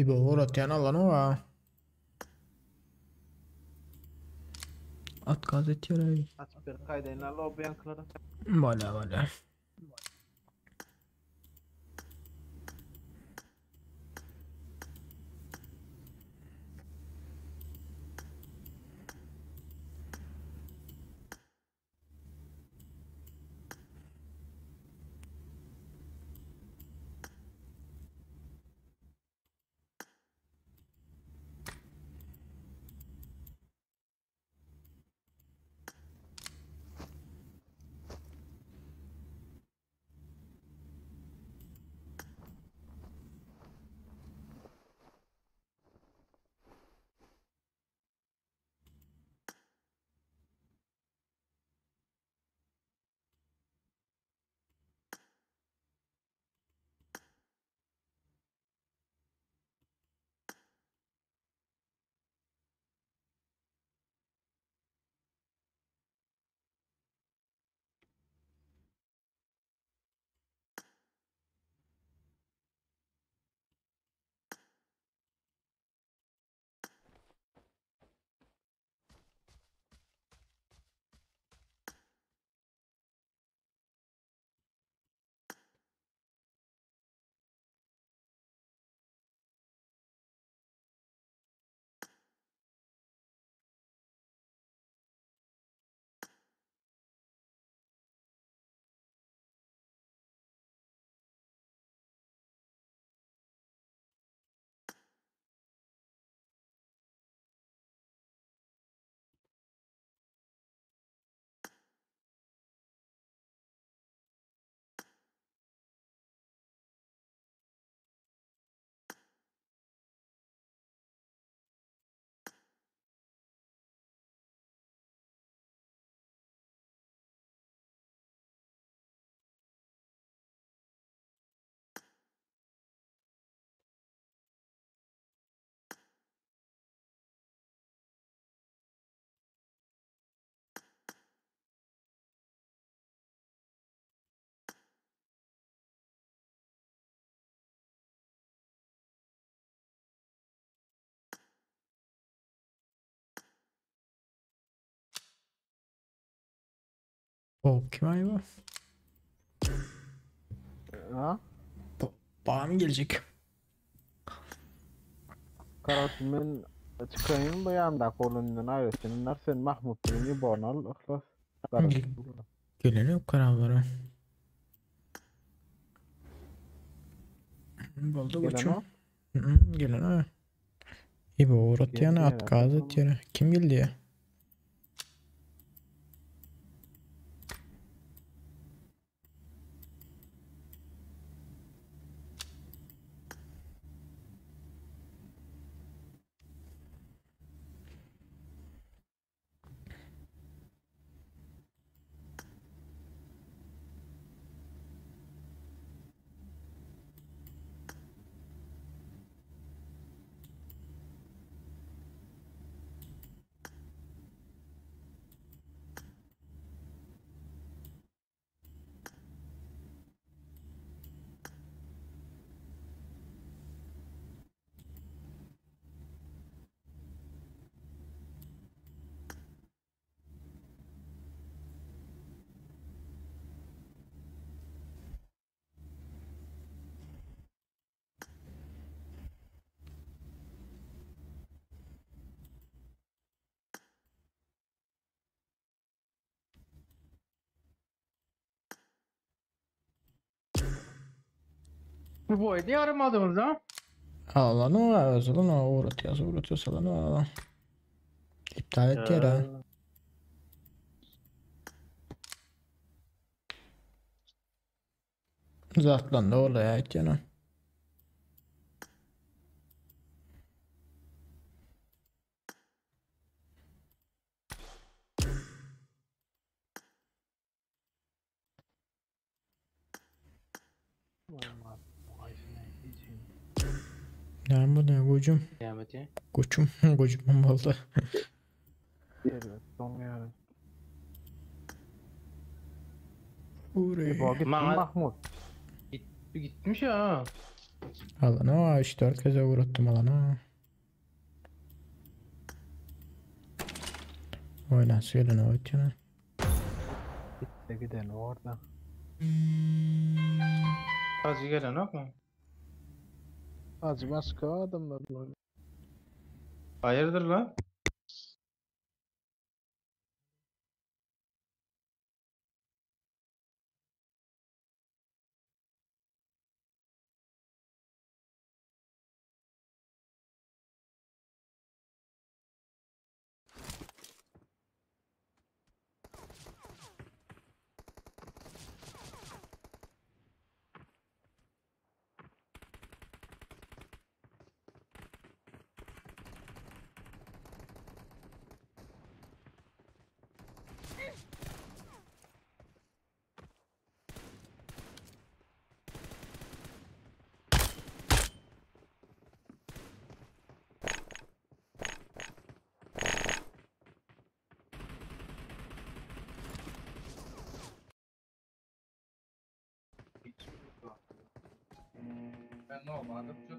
Ibo uğratýan alany wa. At gaz etýär ay. Açıp ber kaydayın la lobi yankılara. Bala bala. Pop kim ay bu? Ha? Bana mı gelecek? Karat men çıkayım bu yanda kolundan ayrısınlar sen Mahmut bilen bonal ihlas. Geleni yok kararlara. Boldu Gelen koçum. o? Gelen o. İbo uğrat Geldi yana at herhalde, gaz tamam. et yana. Kim geldi ya? Bu boýda ýaramadymyz ha? Alany özüni uğratýas, uğratýas alany. İptal etýär ha. Zatlandy olaya aýtýan. Näme bu ne gücüm? Näme Güçüm, gücüm boldy. Evet, doňýar. Uri. Bu gitdi Maňa- Mahmut. Gitmiş ha. Alana 3-4 kez uğrattım alana. Oynasy gelen oýtýan. Gitti giden orada. Hacı gelen yok mu? Hacı başka adamlar var. Hayırdır lan? Ben normalde çok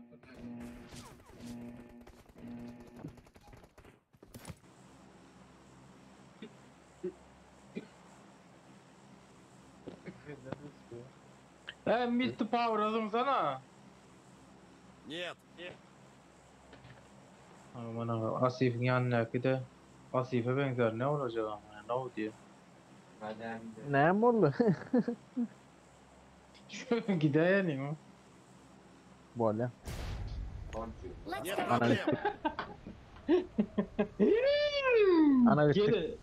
Ben Mr. Power aldım sana. Нет. Aman ha, Asif'in yanındaki de Asif'e benzer ne olacak ama ne oldu diye. Ne oldu? Şu gidelim mi? Böyle. Let's Нет go. Ana проблем. gittik. Ana gittik. Geri.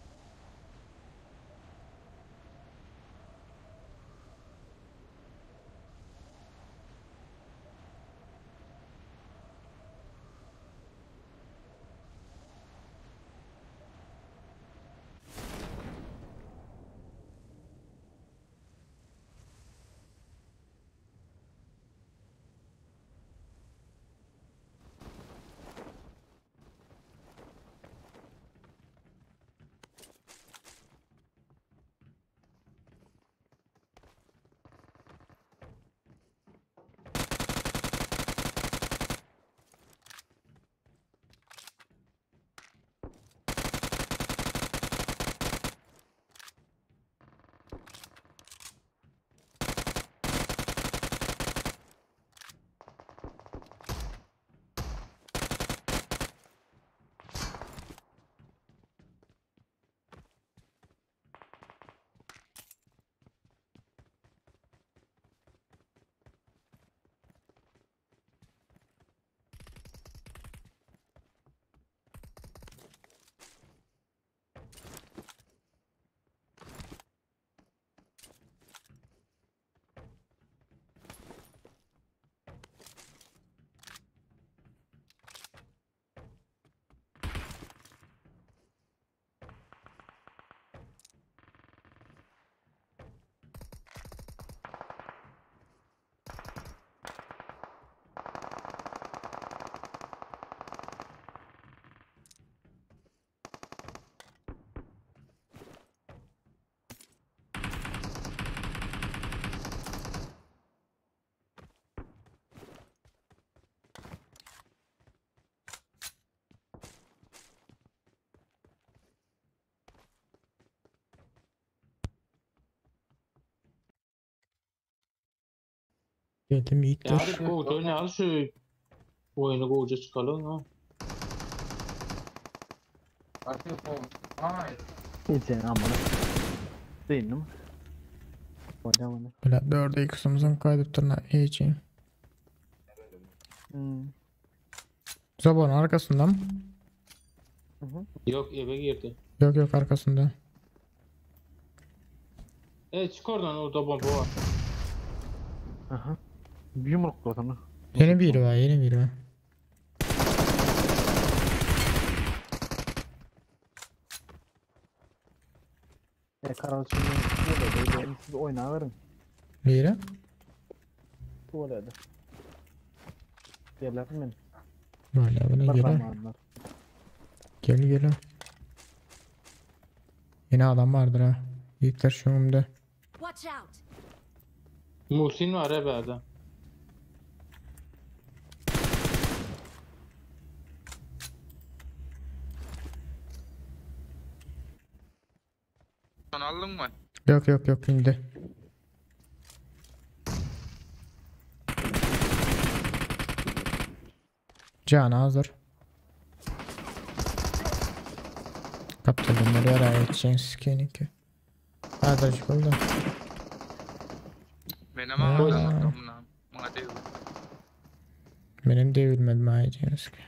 Geldim Ya yiğitler. hadi go oynayalım şu oyunu golca çıkalım ha. Gitsin amına. Değil mi? Böyle amına. Böyle 4'e x'imizin kaydettirine hiç. Hmm. Zaborun arkasında mı? Yok eve girdi. Yok yok arkasında. E çık oradan orada bomba var. Aha. Bir yumruk adamı. Yeni biri var yeni biri var. E karal şimdi böyle böyle siz oynayarım. Biri. Tuvalete. Yerler mi? Böyle böyle Bir gel. zamanlar. Gel gel. Yine adam vardır ha. Yiğitler şu önümde. Watch out! Muhsin var he bende. Son aldın mı? Yok yok yok indi. Can hazır. Kaptırdım nereye edeceğin sikeninki. Azıcık oldu. Benim Aa. ama buna. Buna değil. Benim devirmedim ayıcığın sike.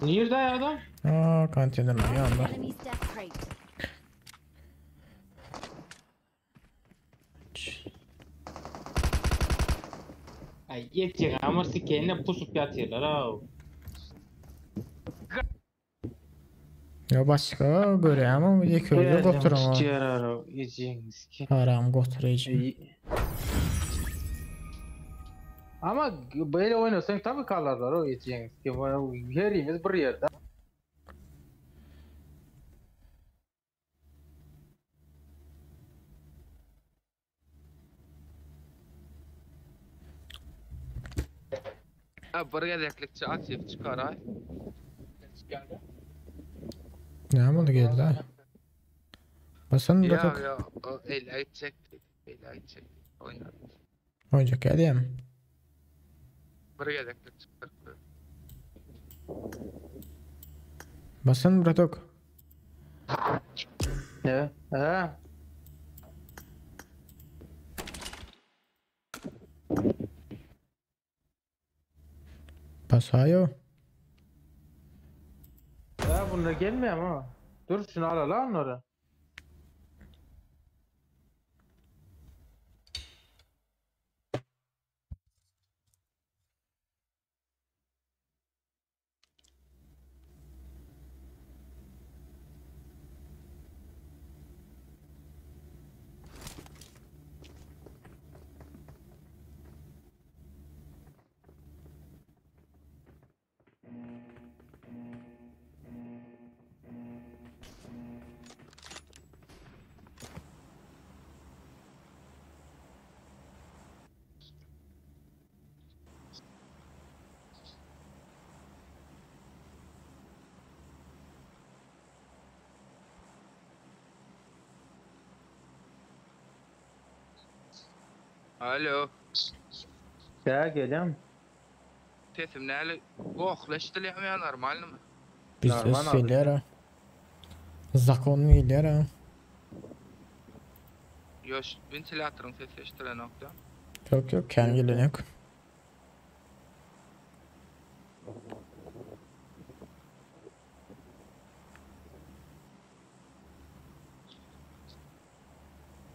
Nerede ya adam? Aa kantinden yanında. Enemy's death crate. Ay yetecek ama sikenine pusup yatıyorlar ha. Ya başka göre ama yek öyle götür ama. Tutuyor yiyeceğin sike. Haram götüreceğim. Ama böyle oynasan tabii kalırlar o yiyeceğin sike. Herimiz bir yerde. Ha bir gezeklikçi atıp çıkar ay. Ne oldu geldi ha? Basan Ya bırakak. ya o el gidecek. El gidecek. Oynar. Oyuncak geldi mi? Bir gezeklik çıkar. Basan bırakak. Ne? He. Basayo. Ya bunlar gelmiyor ama. Dur şunu al lan onları. Alo. Ya geliyorum. Sesim näle gohlaşdylar ya normal mi? Biz Normal abi. geliyor ha. Zakon mu geliyor ha? Yoş ventilatorun sesi eşitilen nokta. Yok yok kendi gelen yok.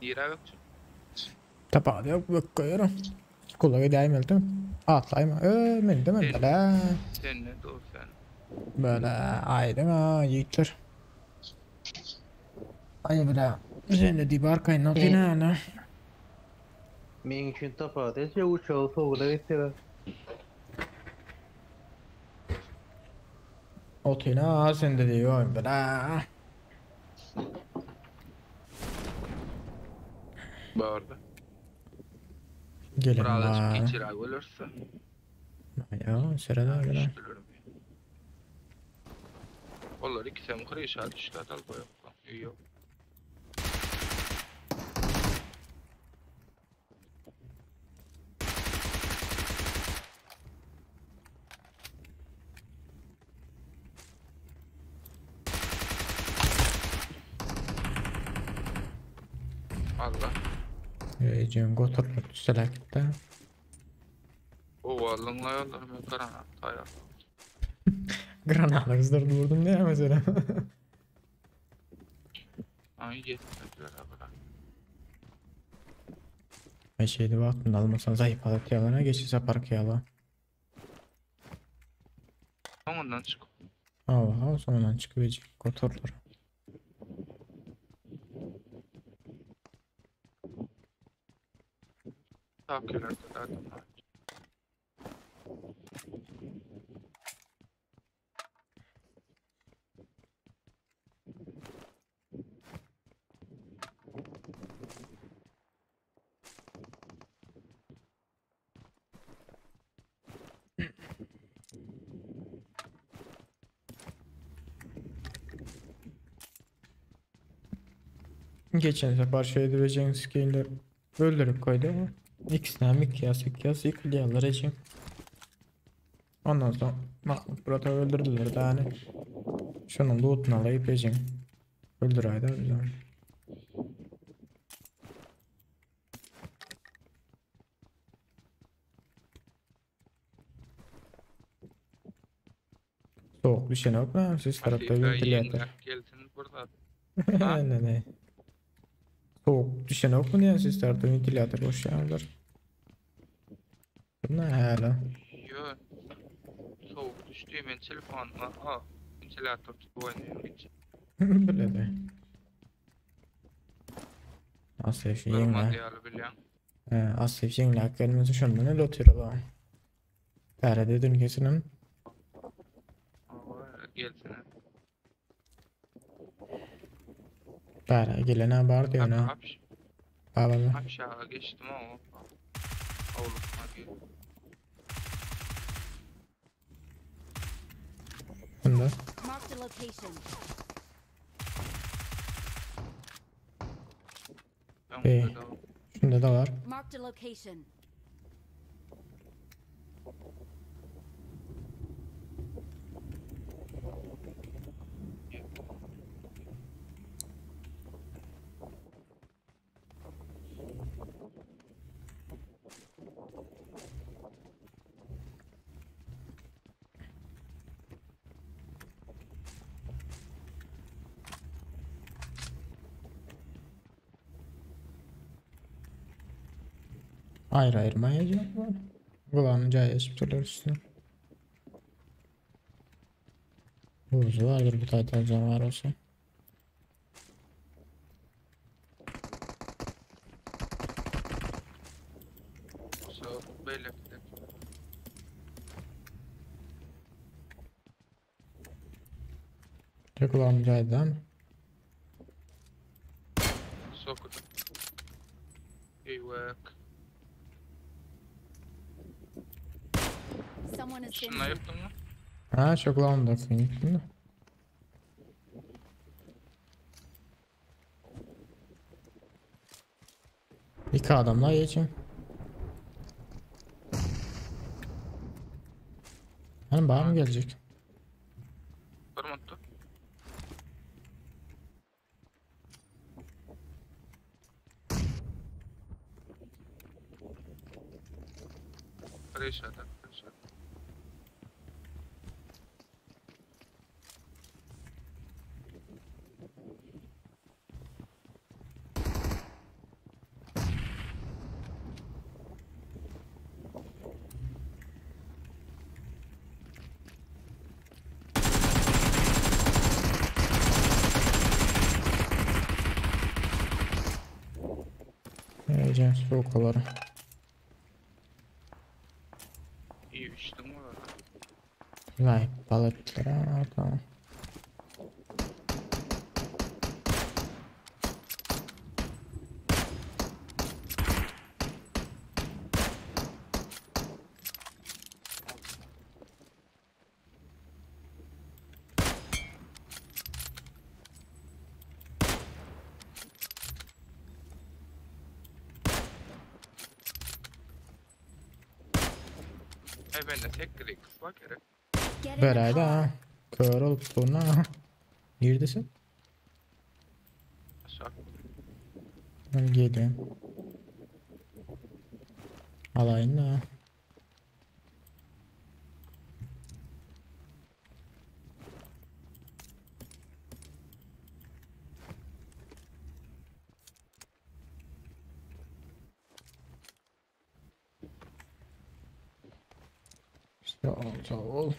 Nire yok. Tapağı yok yok koyuyorum. Kulağa değmedi. Atlayma. Ö, men de men de. Sen ne doğru sen. Böyle aydın ha yiğitler. Ay bile. Sen de dibar kaynatın ha. Men için tapağı da uçağı soğuda gittiler. Otina sen de diyor bile. Bağırdı. Gelin Buralar la. geçir ay olursa. Ya sırada gelen. Düştürürüm. Onlar ikisi hem kırıyor düştü dal boyu. Yok. Allah. Ejim goturlar düşselekte. Gowy aldyň la ýollar men granat taýýar. Granata gyzdyrdy vurdum diýä mesela. Ay ýetmediler ha bura. Ay şeydi wagtynda almasan zayıf alat ýalana geçi saparky ýala. Soňundan çykyp. Hawa, soňundan çykyp ejek gotarlar. Takilerde de adam var. Geçen sefer şey edeceğin skiller öldürüp koydu ama ikisine mikyas mikyas yıkılıyorlar ecem. Ondan sonra Mahmut Murat'ı öldürdüler daha hani. Şunun lootunu alayıp ecem. Öldür haydi o zaman. Soğuk bir şey yok mu? Siz tarafta Hadi ventilatör. ýeňläp gelsin burada. Ne ne. Soğuk düşen yok mu diyen siz tarafta ventilatör boş yerler. Ne hala? Yo. Soğuk düştü men telefonuma. Ha, ventilator tutup oýnaýan gitjek. Biledi. Asya şu Görmedi ýeňle. ýaly bilýän. Asya ýeňle gelmesi şondan öyle oturuyor ba. Täre dedin kesinem. Hawa, gelsin. Täre gelene bar diyor na. Hapş, Baba. hapşağa geçdim o. Avlukma gel. Bunda. Marked a location. Ben Ey. burada da Şunda da var. Marked a location. Ayrı ayırmayacağım var. Kulağını cay geçip üstüne. Buzu vardır bu taytal canavar olsa. So, beýle gidelim. Kulağını caydı mi? Sokudu. Eýwek. Someone has been Şuna here. ýykdyň mı? Ha şu kulağını da gittim de. İki adamla geçeyim. Hani bana mı gelecek? Bir minut dur. Reşada, reşada. Vereceğim soğuk olarak. İyi içtim orada. Vay balıklara tamam. Ay bende tek direkt var gerek. Get in the Berayda car. ha. Kör olup durna. Neredesin? Aşağı. Ben geliyorum. Alayım da. Sag ol, sag ol.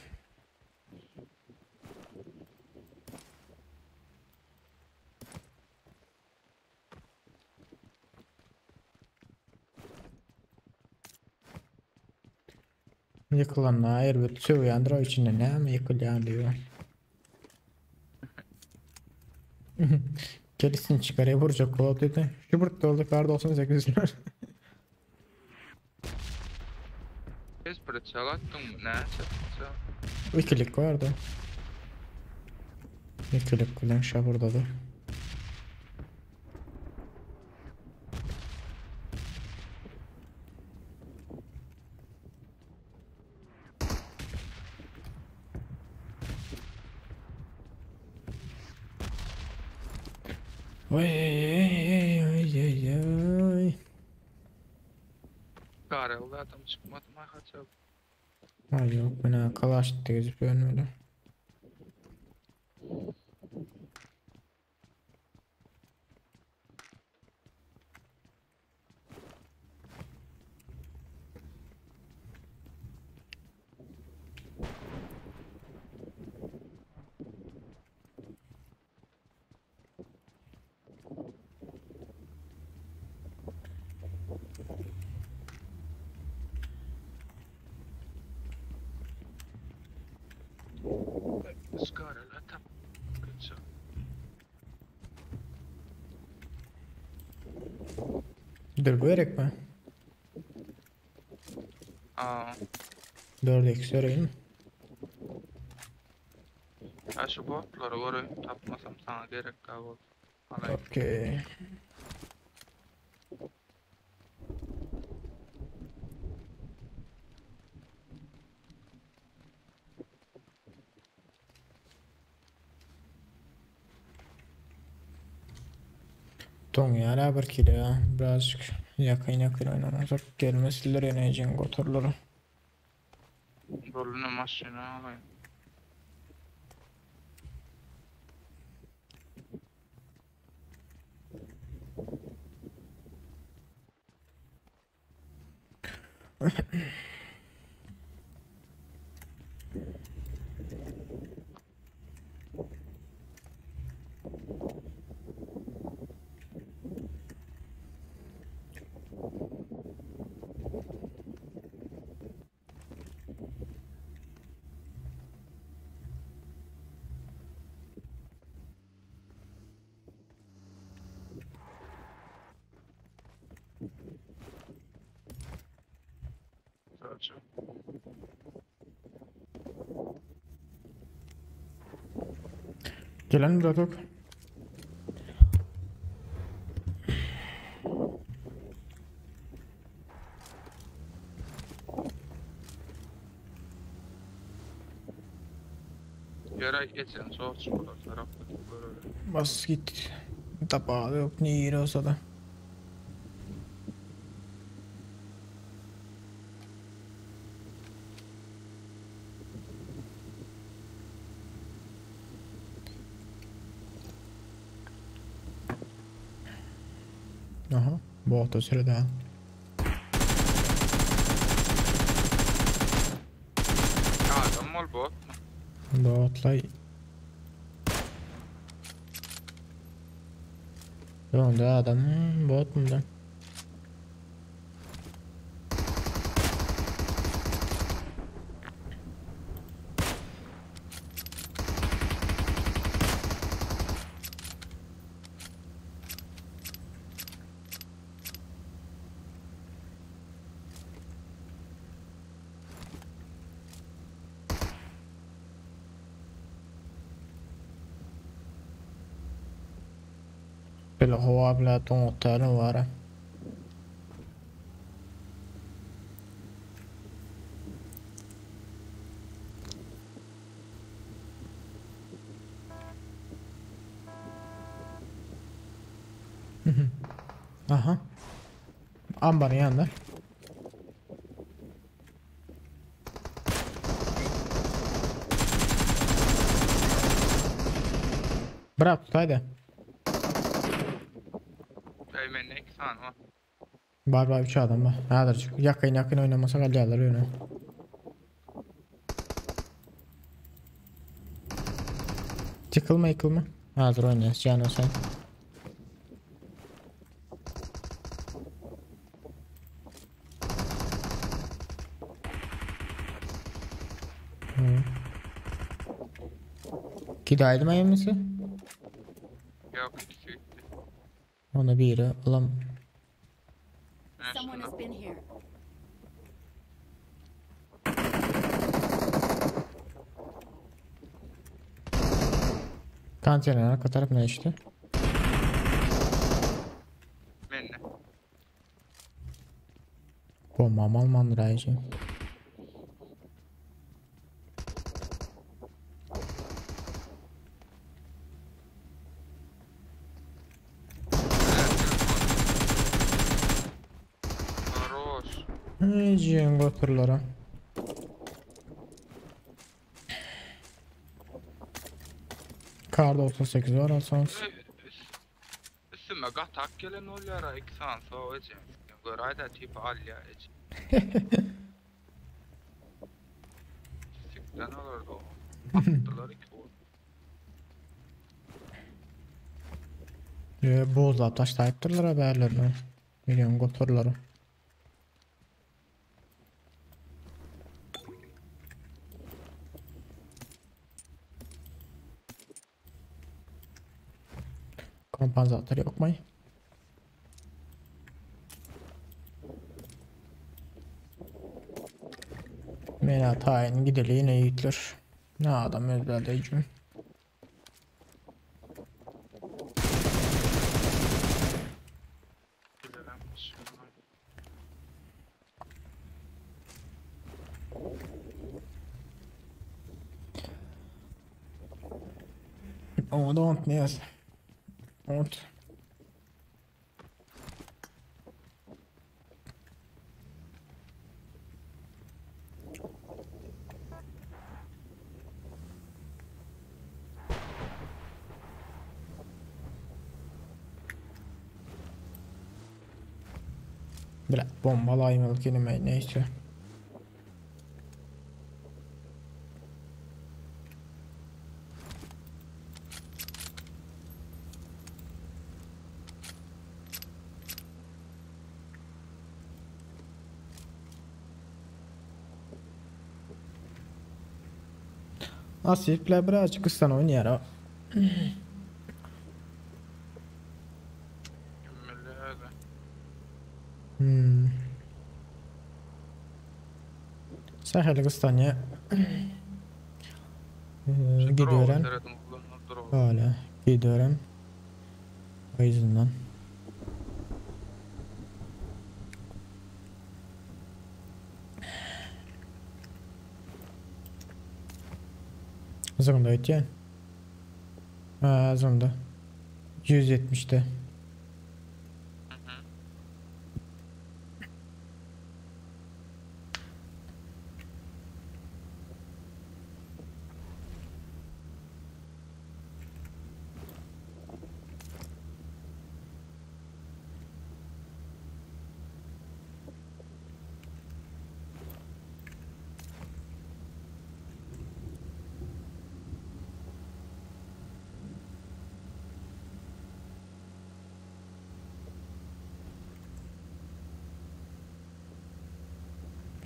Ýykylanda erbet sögýändir o içinde näme ýykylýan diýip. Kelisini çıkaraya vuracak kol dedi. Şu burada oldu kar 98 lira. Tez pritsel atdyňmy? Näçe pritsel? İkilik vardı. İkilik bilen şabırdadı. Oy oy oy oy oy. Garelli adam çykmady ma haçan. Ay yok ben kalaş gezip önüne. Garelli adam. Pritsel. Dur gerek mi? Aa, 4x vereyim mi? ha şu botları göreyim tapmasam sana gerek kaldı. Alayım. Okey. Ton ya bir kilo ya. Birazcık yakın yakın oynamasak gelmesinler yeneceğin gotorları. Rolünü maşını alayım. Sadece. Gelen bratok. Yere geçen soğuk çukurlar tarafta böyle. Bas git. Tapağı yok ne yeri olsa da. Aha, bu hafta sürede ha. Adam ol bot mu? Botlay. Onda adam bot mu lan? Böyle hava bile donatlarım var. ha. Aha. Ambarın yanında. Bırak tut haydi. Beymen iki tane var. Var var 3 adam var. Häzir yakın yakın oynamasak alýarlar öne. Ýykylma ýykylma. Hazır oýnaýas jana sen. Hı. Gidaydım aýamysy? Yok ikisi gitti. Ona biri olam. Ben Someone şuna. has been here. Konteyner arka tarafına işte. Menne. Bombam almandır ayıcı. Хорош. Ejin goturlara. Kar 98 var alsanız. Üstüme gatak gelen oluyor iki san so ece. Görayda tip al ya ece. Sikten olurdu o. Attılar iki o. Bozlap taşlayıpdyrlar haberlerini. Milyon goturlary. Kompansator yok mu? Mena tayin gideli yine yiğitler. Ne adam özlerleyicim. Oh, don't yes. Don't. Bile bombalaymalyk inime neyse. Asipler birazcık ıslan oynayar o. Hmm. Sahil kıstanya. Gidiyorum. Öyle gidiyorum. O yüzünden. Zımda ötýän. Ha, zımda. 170'te.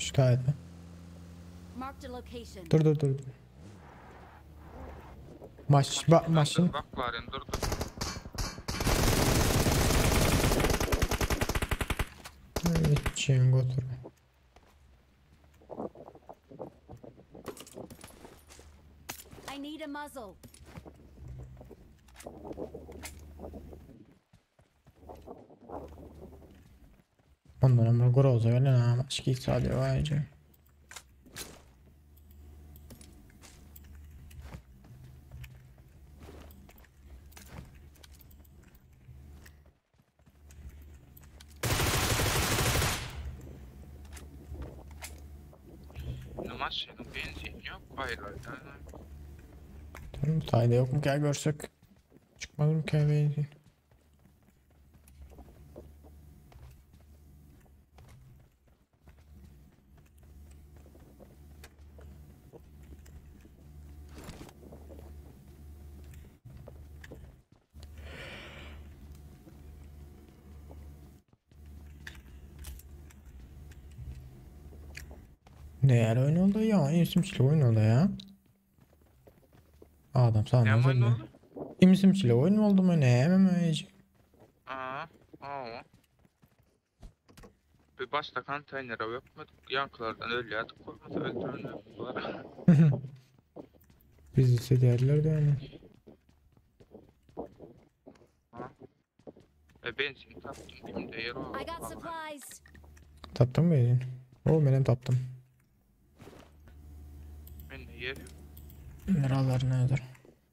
Şikayet mi? Marked a location. Dur dur dur. dur. Maş, ba, maşın. Bak var dur dur. Evet, götür. I need a muzzle. Ondan ama groza gelen ha başka hiç sadece var. Maşının benzin yok hayırlar. Tamam tayda yok mu gel görsek. Çıkmadı mı ki benzin? Näle oýun oldy ya? Imsimçilik oýun oldy ya. Adam Näme sanmaz oýun indi. oldy? Imsimçilik oýun boldumy näme mi? Aa, aa. Bir başda konteýnere bökmedik. Ýankylardan ölýärdik bolmasa öldürenler bar. Bizi sederler de yani. E benzin tapdym kimde ýer bar. I got supplies. Tapdym mı elin? O menem tapdym. Mende ýer ýok. Miralar nedir?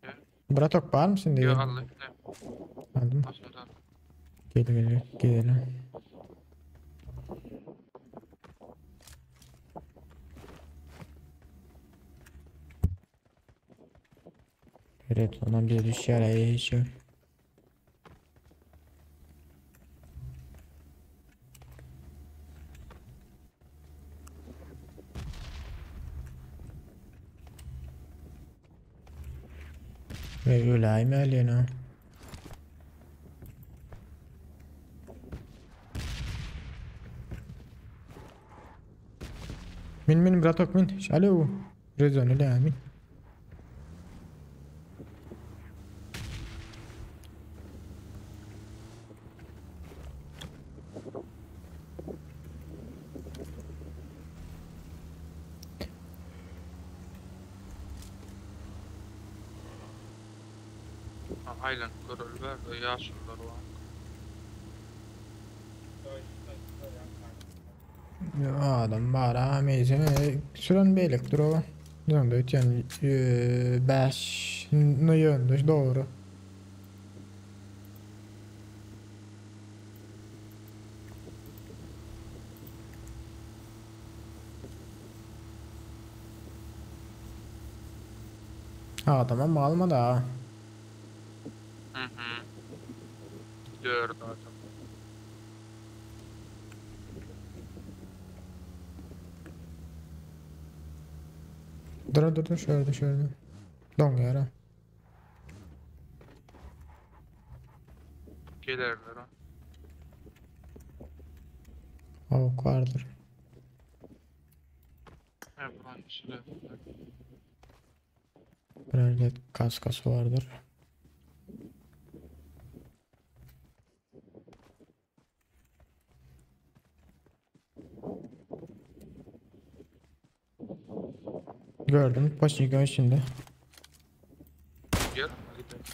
Ýa. Bratok bar mısın diye. Ýok Allah ne. Aldım. Aslında Gel gel gel gidelim. Evet ondan bir düşer hiç yok. Ve öyle mi Alena? Min min bratok min. Alo. Rezon öyle min. Ha, Island görül ber, ýaşullar bar. Ya adam var ha meyze süren beylik dur o. Dön de ötyen 5 ne yönde doğru. Ha tamam alma da. Hı hı. Dört adam. Dur dur dur şöyle şöyle. Don yara. Gelerler ha. Avuk vardır. He buranın içinde. Herhalde kaskası vardır. Gördüm. Başını içinde. Gel gidelim.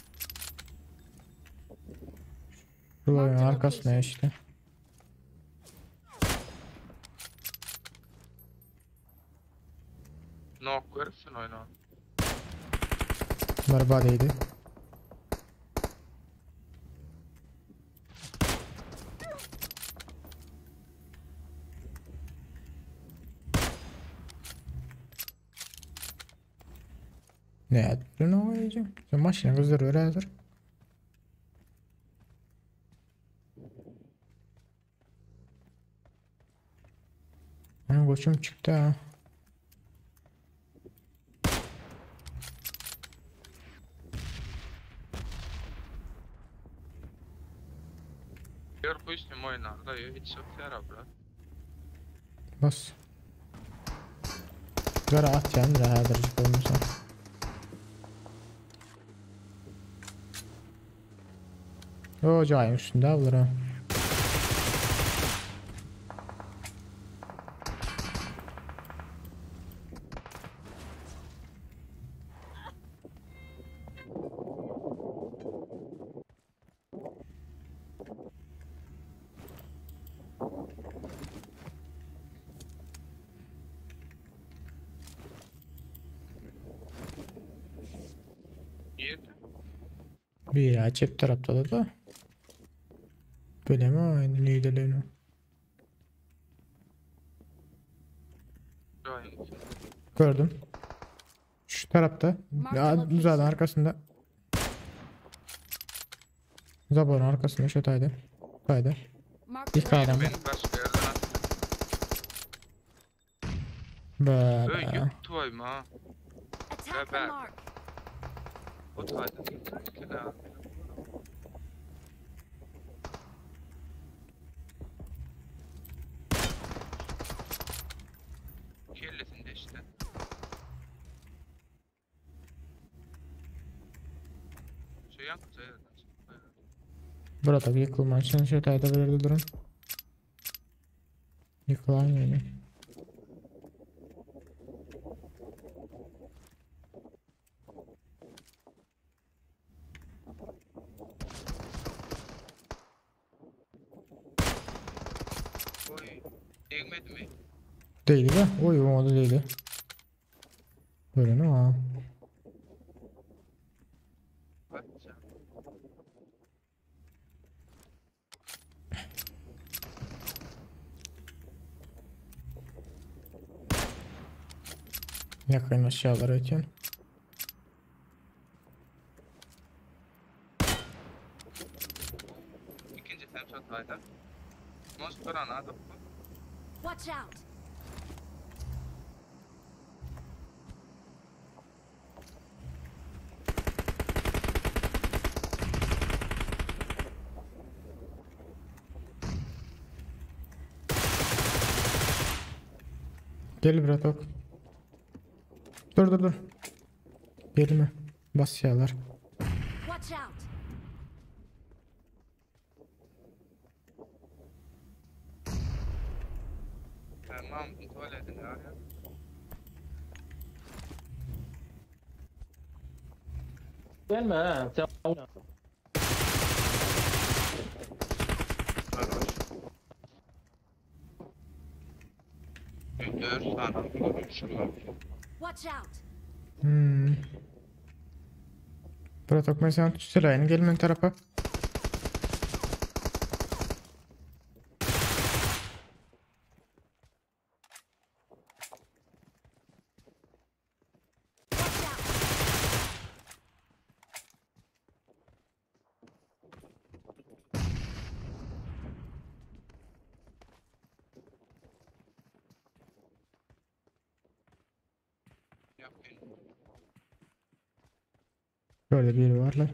Rulo'nun arkasına işte. Knock verirsin oyna. Bunlar body'ydi. Ne yaptın o gece? Sen maşina gözleri öyle hazır. Benim koçum çıktı ha. Gör kuýsnym oýnar da hiç yok yara bırak. Bas. Gara at yani rahatırcık olmasa. O cayın üstünde alır ha. Niyeti? Bir ya çep tarafta da da. Böyle mi aynı liderlerini? Cayın içinde. Gördüm. Şu tarafta. Ya, zaten arkasında. Zaborun arkasında şu taydı. Taydı. Marked a İlk adam. Beni başka yerden attı. Öy Böyle. yok tuayım ha. Attack the Bebe. mark. O tayda gittik ha. ýaňkyja ýerden çykdy. Burada ýykylman şunu şu taýda bir ýerde durun. Ýykylan ýöne. Oý, degmedimi? Değdi de. Oy o da değdi. Böyle ne var? Kaçça. Yakın aşağılara ötüyorum. Ikinji sen şo taýda. Most granada. Watch out! Gel bratok. Dur dur dur. Gelme. Basýarlar. Watch out! Tamam, tuvaletini arýar. Gelme ha. Sen Dört sany görüşüm Watch out! Hmm. Bratok men sen tutuşturaýyn gel men tarapa. Watch out! Ýakyn. Böyle biri var lan.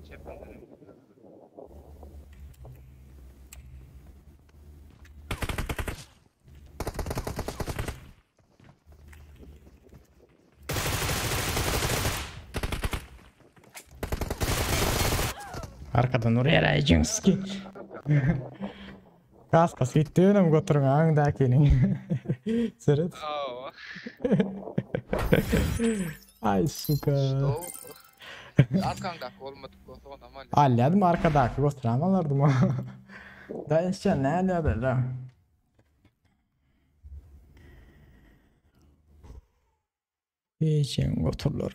Çepinden. Arkadan oraya rayjinski. Kas kas gitdi önem götürün aňdakiniň. Seret. Aw. Ay suka. Arkaňdaky bolmadyk bolsa onam alýar. Alýadym arkadaky götüren alardym. Da işe ne alýar la. Geçen götürler.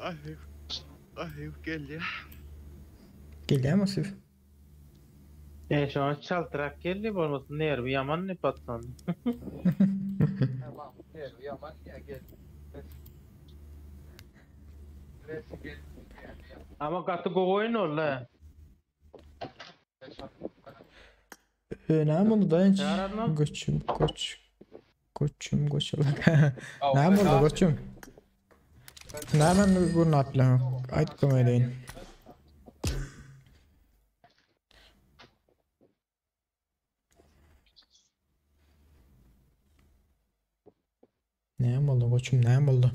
Ay, ay gelýär. Gelýär mi Sif? E şu an çaltırak geldi bolmasın nervi yaman ne patlan. Tamam, gel, yaman ya gel. Ama gaty gowy oýun oldy. Näme oldu daýanç? Ýaradma? Göçüm göç. Göçüm göçüm. Näme oldu göçüm? Näme gurnap bilen? Aýt kömek edeýin. Näme oldu göçüm näme oldu?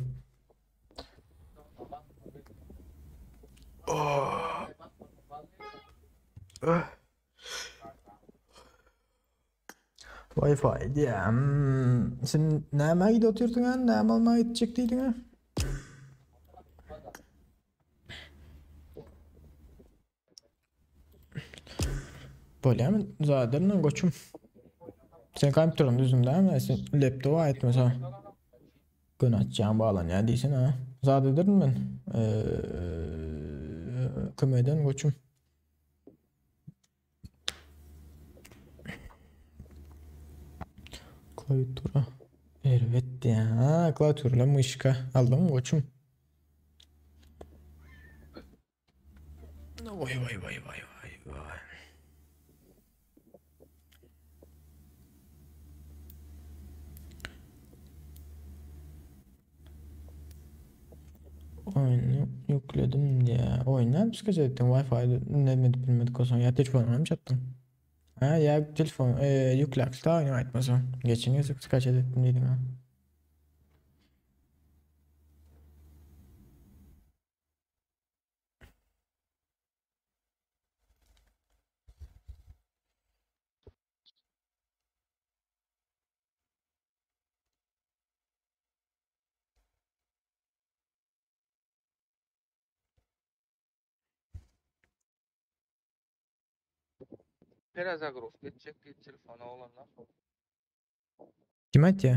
Wi-Fi diýä. Hmm. Sen näme gidip otyrdyň ha? Näme almaga gitjek diýdiň ha? Bolýarmy? Zaten goçum. Sen kompýuteriň düzüm dämi? Sen laptopa aýtmasa. Gün açýan baglanýar diýsen ha. Zat ederdim men. Eee, kömek eden goçum. Klaviatura. Erbet ya. Klaviaturla myşka. Aldyňmy goçum? Oý oý oý oý oý oý. Oýunu ýükledim diýä. Oýun nädip skaçat etdiň? Wi-Fi näme edip bilmedik bolsaň ýa telefonyňa mı çatdyň? Ha ýa telefon e, ýükläp da oýun aýtmasaň. Geçen gezek skaçat etdim diýdiň ha. Perezagruzka etjek diýip telefona oglanlar. Kim aýtýa?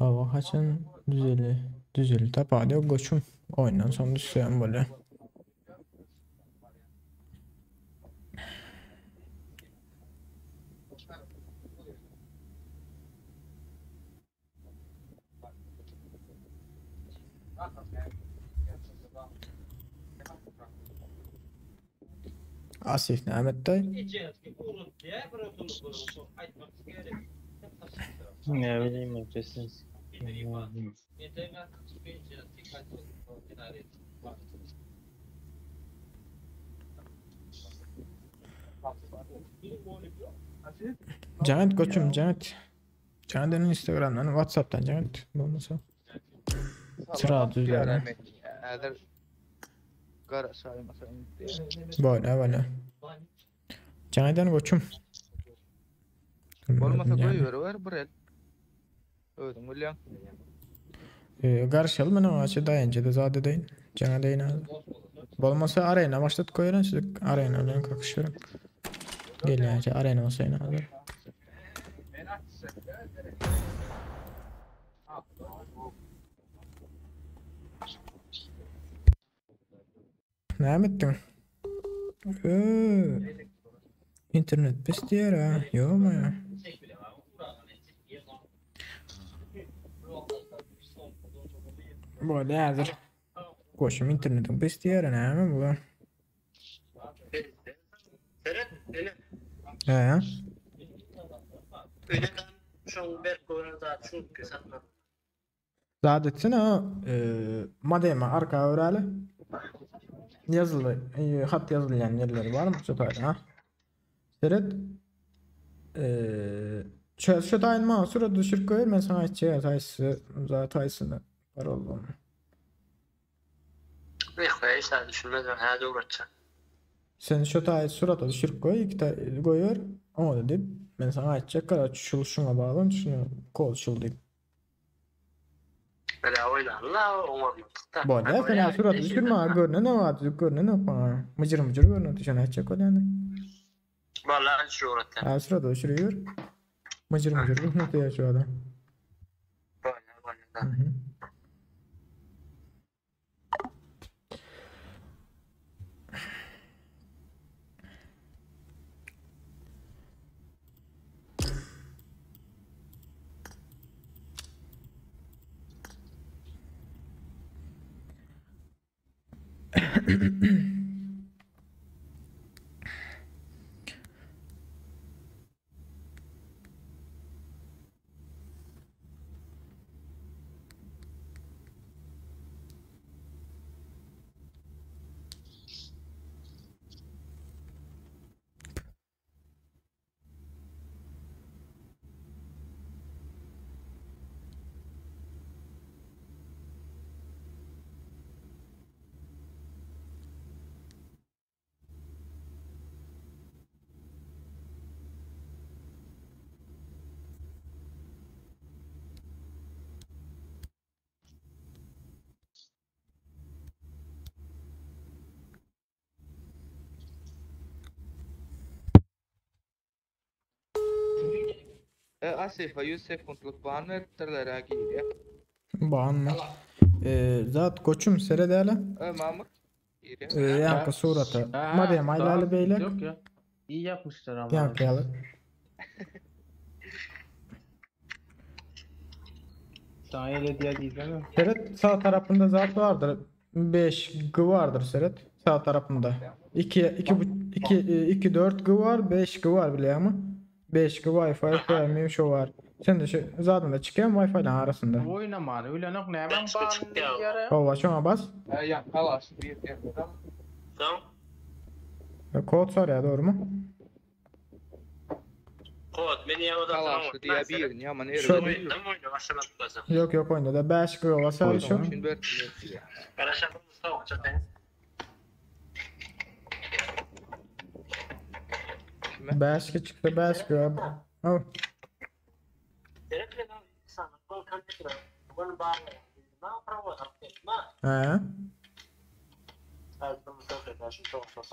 Hawa haçan düzeli düzeli tapady ýok goçum. Oýundan soň düşsem bolýar. Asif näme etdi? Ne bileyim ben kesin. Jaň et goçum jaň et. Jaň eden Instagramdan, WhatsApp'tan jaň et. Bolmasa. Sıra düzler. Häzir garaşaýmasa Böyle böyle. Jaň eden goçum. Bolmasa goýberiber bir el. Özüň bilýäň. Ee, garşyalım men oňa açy daýanjy da zat edeýin. Jaň edeýin az. Bolmasa arena başlat goýaryn sizi arena bilen kakışyryn. Gelýänçe arena bolsa ýene hazır. Näme etdiň? Öö. Internet pes diýer ha. Ýokmy ya? Bolýa häzir. Goşum internetiň pes diýer näme bu? Seret, ene. He. Öýden şoň berk gören zat şu satmak. Zat etsene modema arka öwräli. Ýazyly, hat ýazylýan ýerleri barmy şu taýda ha? Seret. Şu şu taýyn maňa surat düşürip goýber men saňa aýtjak haýsy zat haýsyny paroldygyny. Ýok, hiç zat düşünmedim, häzir öwretjek. Sen şu taýy surata düşürip goý, iki taý goýber, oňa diýip, men saňa aýtjak, gara şul şuňa baglan, şuny kod şul diýip. Bela oýnanla oňarmadyk-da. Bolýa sen ha suraty düşür maňa görnenok azjyk görnenok maňa. Myjyr myjyr görnüp şony aýtjak bolýan. Vallahi düşür öwretýän. Ha surata düşürüyor. Myjyr myjyr görnüp ýa şu adam. Bolýa bolýa. E, Asifa 100 sekuntlyk ban beripdirler ha girýär. Banmy? Zat goçum seredäle. E Mahmut. Ýaňky surata. Madem aýlaly beýle. Yok ya. İyi yapmışlar ama. Ýaňky ýaly. Sana öyle diye diyeceğim. Seret sağ tarapında zat vardır. 5G vardır seret. Sağ tarapında. 2 2 2 2 4 G var, 5 G var bilýärmi? 5 G Wi-Fi premium şu var. Sen de şu zaten de çıkıyor Wi-Fi ile arasında. Oynamany bilenok nämäň banyny diýýär. Hova şoňa bas. Ya kalas bir yapalım. Tamam. Kod soruyor doğru mu? Kod beni ya oda Kalas diye bir yaman Şu- Oyunda mı oyunda başlamadık lazım. Yok yok oyunda da 5 G olsa şu. Karışalım Mustafa çatayım. 5 G çıktı 5 G. Oh. Gerekli lan insan. Bu kompüter. Bunu bağlı. Ne pravo ma. He. Evet, Mustafa karşı çok çok.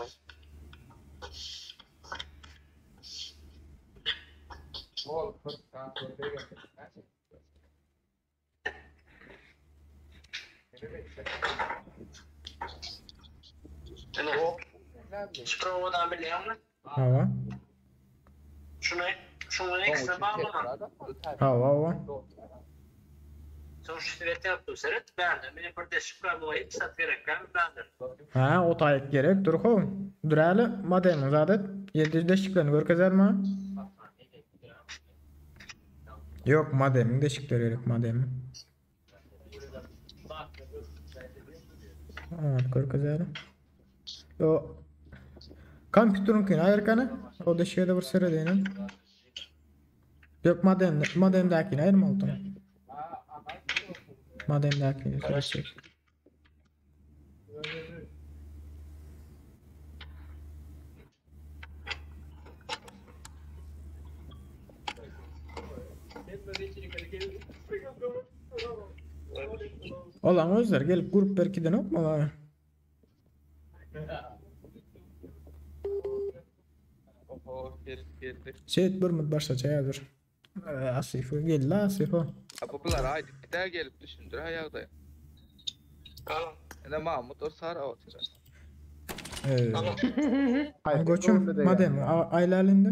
Şu provadan biliyor musun? Hava. Şunu şunu ekstra bağlama. Hava hava. Sonuç svet yaptım seret beğendim. Beni bir deşik kabloyu iki saat gerek ben beğendim. Ha o tayık gerek dur ho. Dur hele madem zaten 7 deşiklerini görkezer mi? Yok mademin deşikleri gerek mademin. Evet görkezer. O kompüterin kıyın ayırkanı o deşiğe de bir seyredeyim. Yok madem mademdakini ayırma oldu. Mademdakini seyredecek. Olan özler gelip grup berkiden yok mu lan? Oho geldi geldi. Şey bir mut başla çayadır. Asif gel la Asif o. Bular haydi gider gelip düşündür ha ýagdaý. Tamam. Ene Mahmut o sar otyr. Goçum madem aylalinde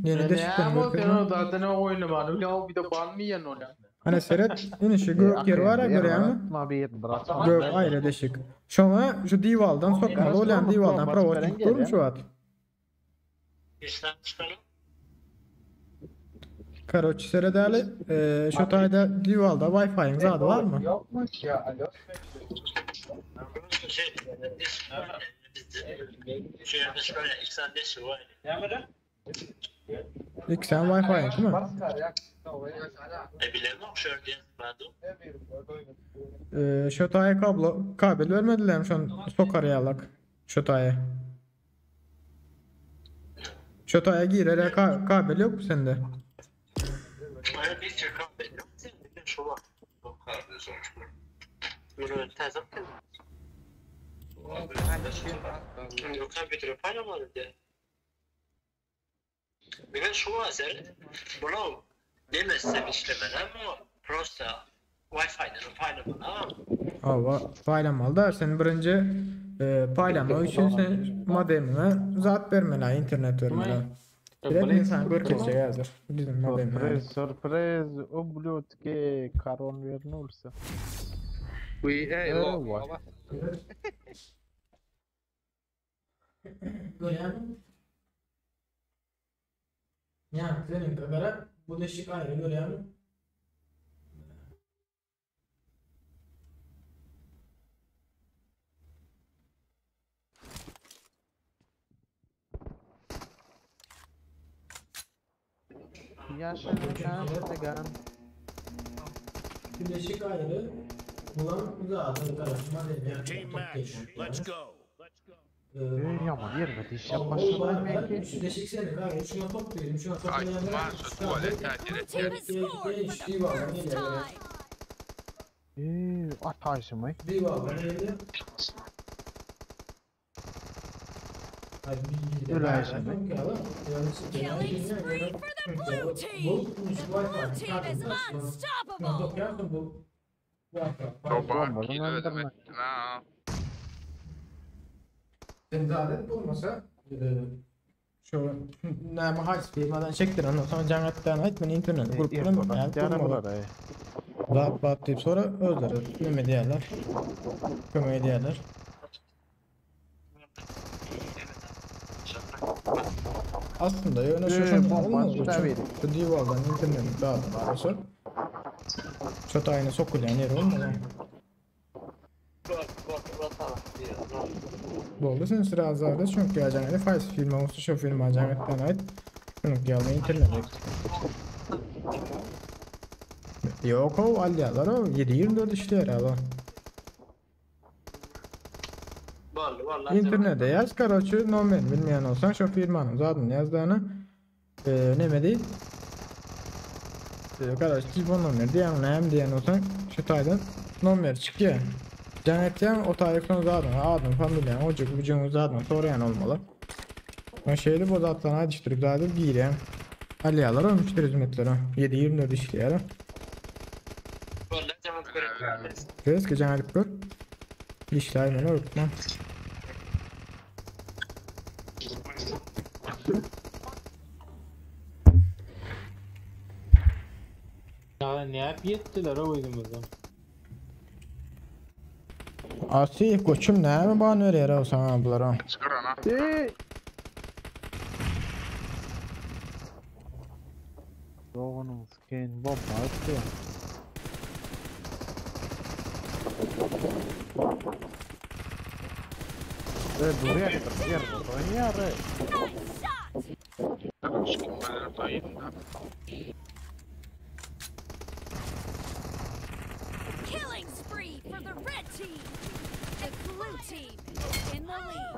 yeni deşiklerini Näme sen görkezer. o zaten o oynamany bilen bir de ban mı yiyen onu? Hani seret yine şu gök yer var ya görüyor musun? Ma bir bırak. Gök ayrı deşik. Şoňa şu divaldan sokmaly bolýan divaldan prowod çykyp durmuş şu at. İşten çıkalım. Karoç seredäli, şu taýda divalda Wi-Fi'ň zady var mı? Yokmuş ya alo. Şey, bizde şu yerde şöyle iki saat beş var. İki sen Wi-Fi'ň değil mi? E bilemem şu yerde yazmadım. Şu taýa kablo kabel vermediler mi şu an sokar ýalak şu taýa. Şu taýa girere kabel yok mu sende? Öyle bir şey kahve yok. Bir şu var. Bunu tez yaptım. Yok kompüteri paylaşmadı diye. Bir de şu var sen. Bunu demezsem işlemeden ama prosta Wi-Fi'den paylaşmalı. Ava paýlamaly da sen birinci paýlama üçin sen modemine zat bermeli, internet bermeli. Bilen insan görkezjek hazır. Bizim modemine. Сюрприз, сюрприз, ублюдки, корон вернулся. We ey lo. Vay. Görýärmi? Ya senin kadar bu deşik ayrı görýärmi? Yaşa, Bu deşik ayrı. Bulan zaten tarafıma Team match. Let's go. Yaman yerine diş yapmasın belki. Şu deşik senin abi. Şuna top diyelim. Şuna top Ay diyelim. marşa tuvalet tercih Blue team has scored for the first time. At mı? Bir var bana geldi. Ay bir Öyle Ayşe mi? Killing spree for the blue team. The blue team is unstoppable. Bu. Toba kill özüm etdim ha. Sen zaten bolmasa şu näme haýsy firmadan çekdir ondan soň jaň etden aýt men internet gurup bilemok nädip gurmaly. Zat bat diýip sonra özleri neme diýerler. Kömek edýärler. Aslynda ýöne şu şonda olmaly. Şu diwardan internet zadyny bolsa şu taýyny sokulýan ýeri olmaly. Boldy sen sraz zada çünki ýajan edi haýsy firma bolsa şo firma jaň etden aýt. Şunuň ýaly internet. Ýok o alýarlar o 7-24 işleýär aba. Boldy boldy. Internete ýaz karoçe nomerini bilmeýän bolsaň şo firmanyň zadyny ýazdany neme diý karoçe telefon nomeri diýýäň näme diýen bolsaň şu taýdan nomer çykýar. Jaň etýäň o taýy soň zadyňy adyň familiýaň ojak bujagyň zadyny soraýan bolmaly. Soň şeýdip o zatlaryny aýdyşdyryp zady girýäň. Alýarlar o müşderi hizmetleri 7-24 işleýär. Boldy jaň edip görýän. Reski jaň edip gör. İşler meni unutma. Ya ne yap yettiler o özümüzden. Asif koçum näme ban berýär o sana bulara? Çıkar ana. Doğunun skeyin bomba attı. Buraya kadar yer buraya yer. Nice shot. Çıkmaları dayında. Killing spree for the red team. The blue team is in the lead.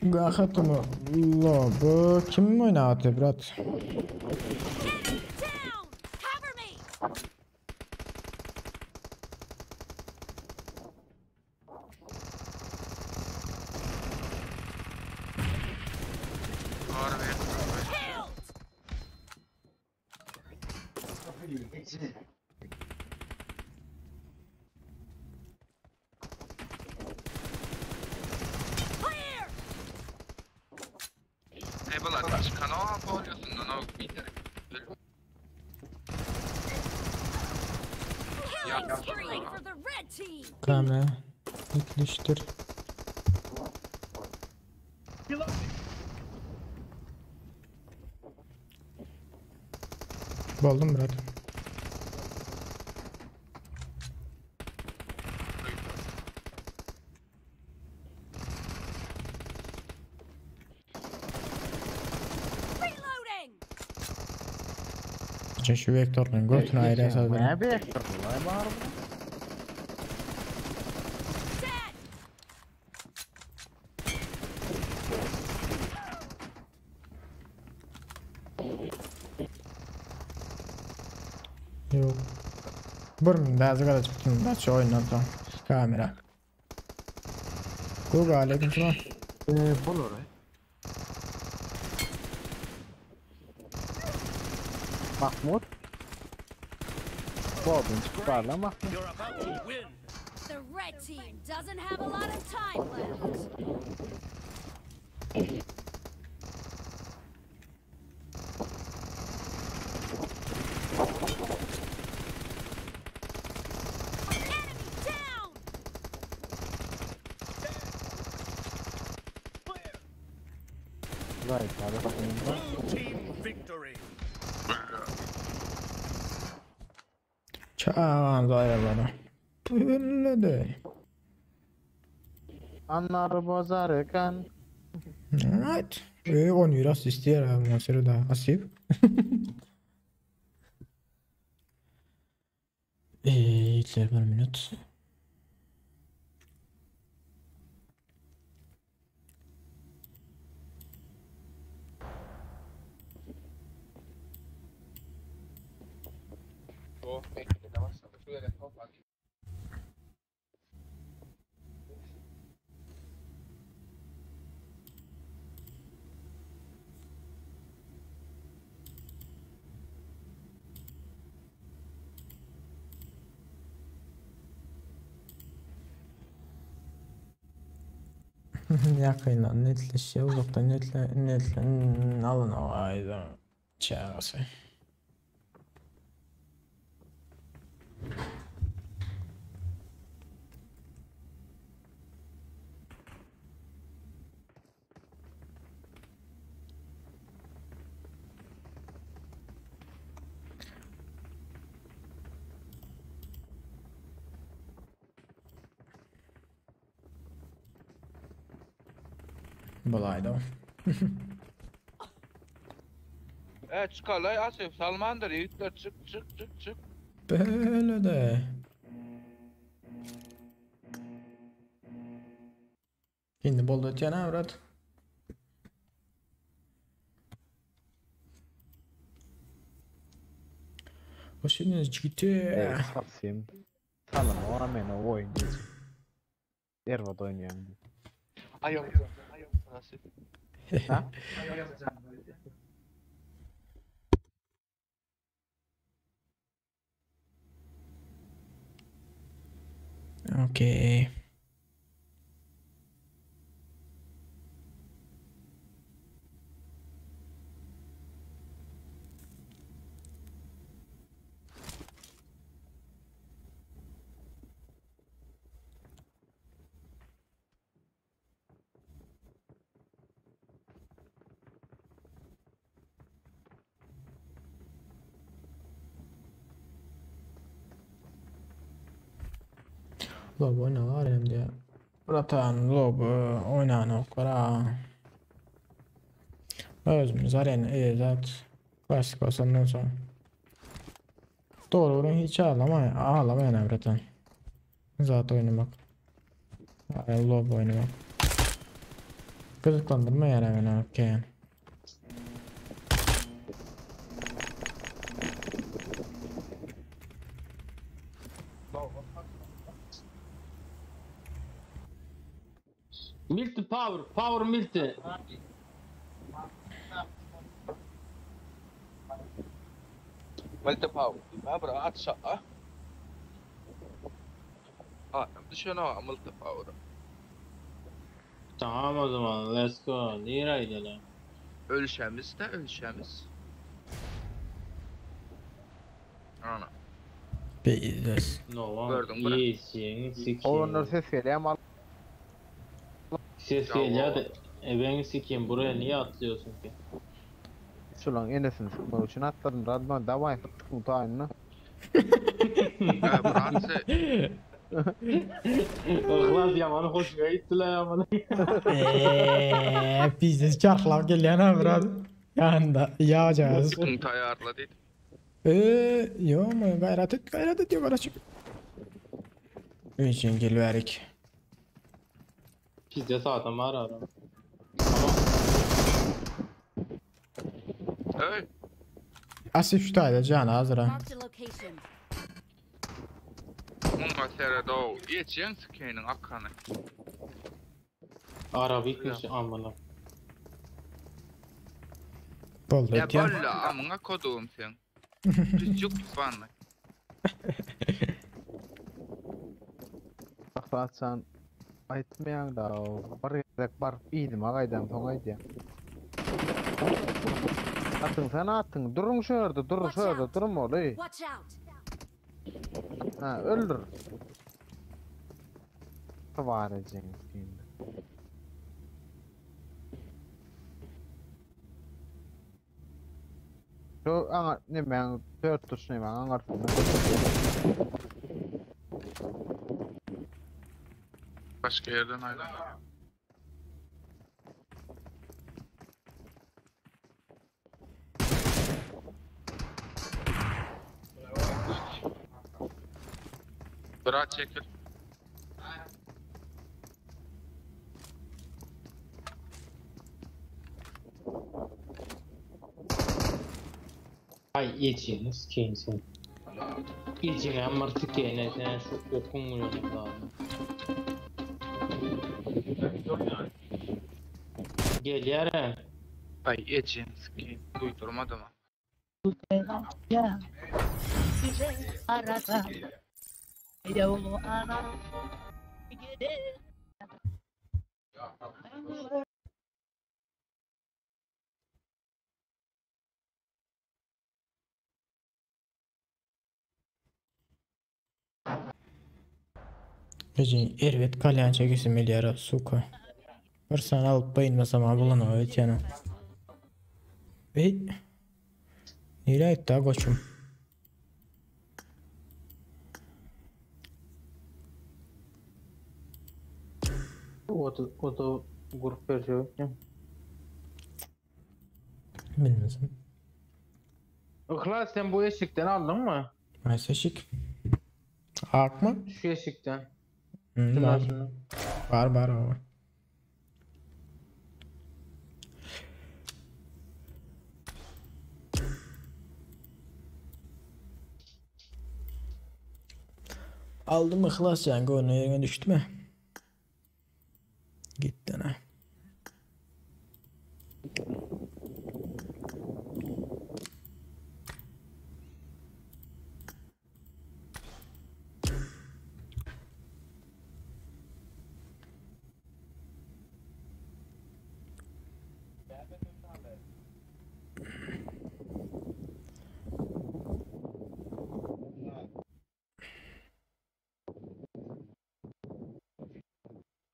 Gahatymy La bu kim oynatdy brat? Enemy down. Cover me. Doğru bir. Killed. Clear. Eyvallah çıkan o oluyorsun lan o bir kere. Killing spree for the red team. Kamera dikleştir. Buldum brat. Reloading. Şu vektörün götünü ayrı Ne yazalım. vektör lan var mı? Dead. Yok. Bir daha kadar çıktım. Ben şu oyundan sonra. Kamera. Google aleyküm selam. Bulur. Mahmut. Bobin çıkar lan Mahmut. You're about to win. The red team doesn't have a lot of time left. Enemy down. Vay be. Blue team victory. Çağan zayalara. Böyle Anlar bozarken. Right. 10 euro asist diýer ha, da asip. Yetler bir minut. Oh, bekle de başladı. Şöyle top atayım. Ýakyndan netleşýär, uzakdan netle netle alynok aýda çagasy. Bolaýdy. E çykalay Asif Salmandyr ýigitler çyk çyk çyk çyk. Böyle de. Indi boldy ötýän ha brat. Hoş geldiniz jigiti. Ey, Salsym. Salama ora men o oýun diýjek. Erbat oýnaýan diýip. Aýok. Asif. Ha? Okey. Lob oýnalar hem diýä. Bratan lob oýnanoklar ha. Özümiz arena e zat. Klasik basandan soň. Doğru vuran hiç ağlama, ağlama yani bratan. Zat oynamak. Yani lob oynamak. Gyzyklandyrma yani beni okey. Milti power, power milti. Multi power. Ma bro at şa. Ha, düşen o multi power. Tamam o zaman let's go. Nereye gidelim? Ölşemiz de ölşemiz. Ana. Biz. No one. Gördün bırak. Yeşilini sikeyim. Onlar ses geliyor ama Ses Ya geliyor o- da ebeni sikeyim buraya niye atlıyorsun ki? şulan enesini sıkmak için atladım. Radman davay mutayını. Ha, Fransa Ihlas yamanı hoşuna gittiler yamanı. Eee biznes çarhlap gelýän ha brat. Ýanda ýağacağız. sıkıntı tayarla dedi. Eee yo mu gayret et gayret et yukarı çık. Üçün gelverik. Pizza zaten var ara. Hey, Asif şu tayda can hazır ha. Marked a location. munga serede o. Geçen sikeyinin akanı. Ara bitmiş amına. Boldy Ya ötýän. bolla amına koduğum sen. Küçük bana. Saklatsan aýtmaýaň da o. Bir gezek baryp iýdim agaýdan soň aýdýan. Atyň sen atyň. Durun şu ýerde, durun şu Watch ýerde, out. durun oly. Watch out. Ha, öldür. Var edeceğim şimdi. Şu ana ne ben dört tuş ne ben anlarsın. Başka yerden aylan. Bırak çekil. Ay yiyeceğini sikeyim sen. Yiyeceğini amır sikeyim sen şu okun mu lazım. Gel yere. Ay geçeyim sikeyim. Duydurmadım ha. Eje erbet kalyan çekesim gelýär suka. Bir sany alyp baýynmasam ha bolany öýtýän. Ey. Nereye gitti ha koçum? O da, o da grup berjek. Bilmesin. Ihlas sen bu eşikten aldın mı? Neyse şık. Ak mı? Şu eşikten. Hmm, Şundan var. şundan. Var var var. Aldım ıhlas yani onun yerine düştü mü? Gitti ne?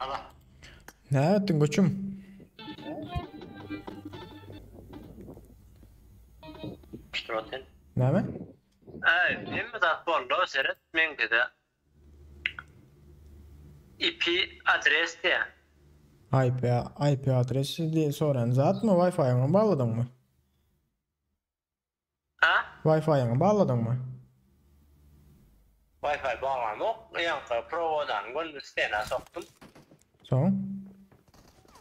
Allah. Ne yaptın koçum? Ştroten. Ne mi? Ay, hemme zat boldy o seret meňkide. IP adres diýä. IP, IP adresi diye soran zat mı? Wi-Fi'ňi bağladın mı? Ha? Wi-Fi'ňi bağladın mı? Wi-Fi baglamok, ýaňky prowodan göni stena sokdum. Soň?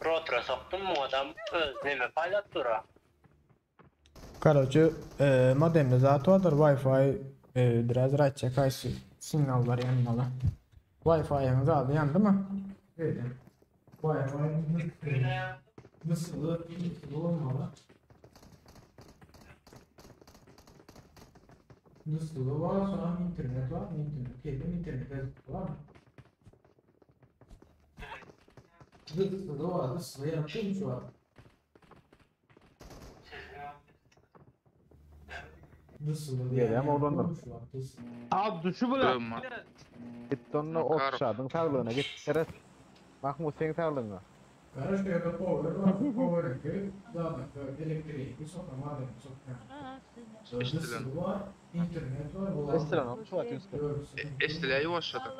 Router'a sokdum, adam öz neme paýlap dura. Короче, e, modemde zat vardır Wi-Fi e, biraz rahatça kaysı sinyallar yanmalı. Wi-Fi'nin zaten yandı mı? Evet. Wi-Fi nasıl nasıl olmalı? Nasıl var sonra internet var mı? İnternet geldim internet var mı? Nasıl var nasıl yaptım şu an? Nasıl Gelýän oglanlar. Al duşu bula. Dövme. Git onu okşadın saglygyna git seret. Mahmut seň saglygyňa. Karışka ya da power var. Power ki zaten elektriği bir sokma madem sokma. Eşdilen. var, internet var. Eşdilen, oğlum, şu atıyorsun. Eşdilen ýuwaşladı.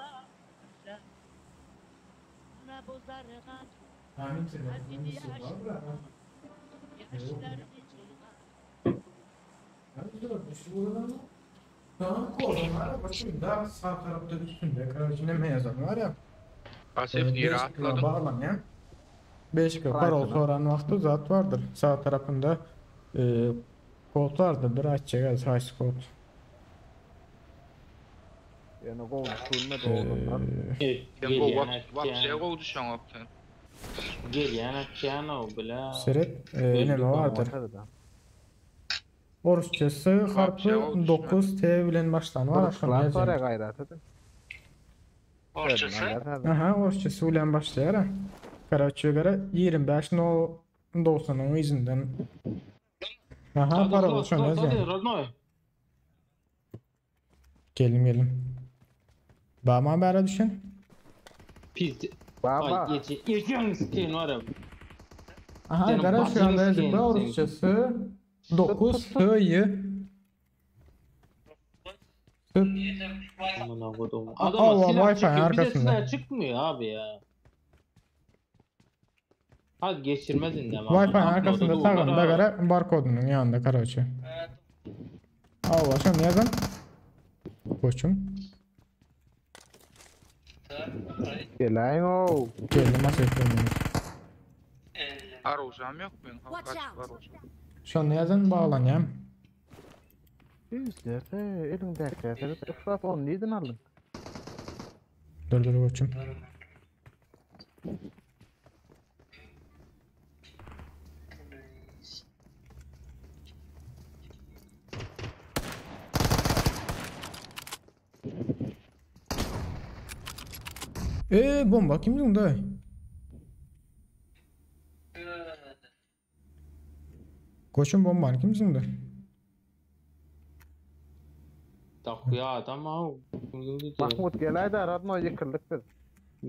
Hem internet nasıl var bırak. Tamam kolum var. Bakayım da sağ tarafta üstünde kardeşim ne yazan var ya. Asif niye rahatladın? Bağlan ya. 5 parol soran vakti zat vardır. Sağ tarafında e, kod vardır. Bir açacak hash kod. Ýöne gowy düşülmedi oglanlar. Sen bu vapşe gowy düşen wapten. Gelýän atýan o bile. Seret e, ne vardır. Orusçası harfi 9 T bilen başlan var. Klas var ya gaýrat edin. Orçası? Aha, orusçası bilen başlayar. ha. Karaçıya göre 25 no 90'ın izinden. Aha, parol şunu Hadi yazayım. rodnoy. Gelim gelim. Bama bära düşün. Pis. Baba. Ay gece. Geçiyorsun sikeyin var ya. Aha, Senin gara şu başını anda yazıp sikeyim senin. orusçası 9 T Y Amına kodum. Aa, Adama Allah, silah Wi-Fi çıkıyor. Bir de arkasında. silah çıkmıyor abi ya. Hadi geçirmezin de. Wi-Fi arkasında sağında gara barkodunun yanında karaçı. Allah şunu yazın. Koçum. Geläýin o. Geldim masaya koyayım. Arujam yok benim. Watch Kaç out. var hocam. Şunu yazın bağlanayım. Yüzlerse eliňdäki seret. Ifrat onu neden aldın? Dur dur koçum. Ee bomba kim da? Koçum bombany kim zyňdy? Takya adam ha. Mahmut geläýdä radnoý ýykyldyk biz.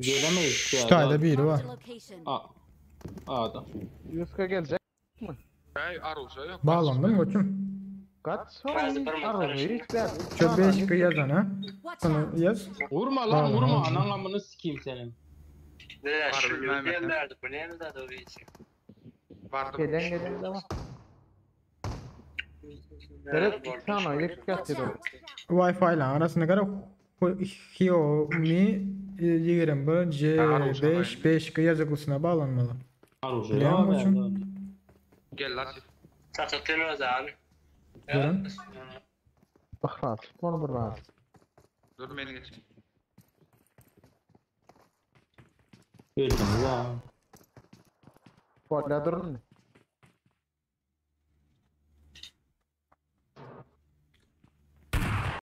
Gelemeyiz Şu taýda biri bar. Marked a location. A. Adam. Ýuska geljek. Ey aruja yok. Bağlandım koçum. Kaç Bazı bir Arzu hiç däl. Şu 5 yazan ha. Watch Sana out. yaz. Vurma lan Tamam, vurma. tamam. Anan amını sikeyim senin. Ne Var, şu bilmem diyen ne. verdi. Bu ne mi daha doğru için? Vardı. Gelen gelen de var. Evet, tamam, yık Watch ýatyr. out. Wi-Fi ile arasında gara Xiaomi 21 C5 5G yazıklısına bağlanmalı. Aruja. Biliyor musun? Gel Latif. Satın o zaman. Durun. Bak onu bir rahat. Dur beni geç. Öldüm lan. Bolla durun.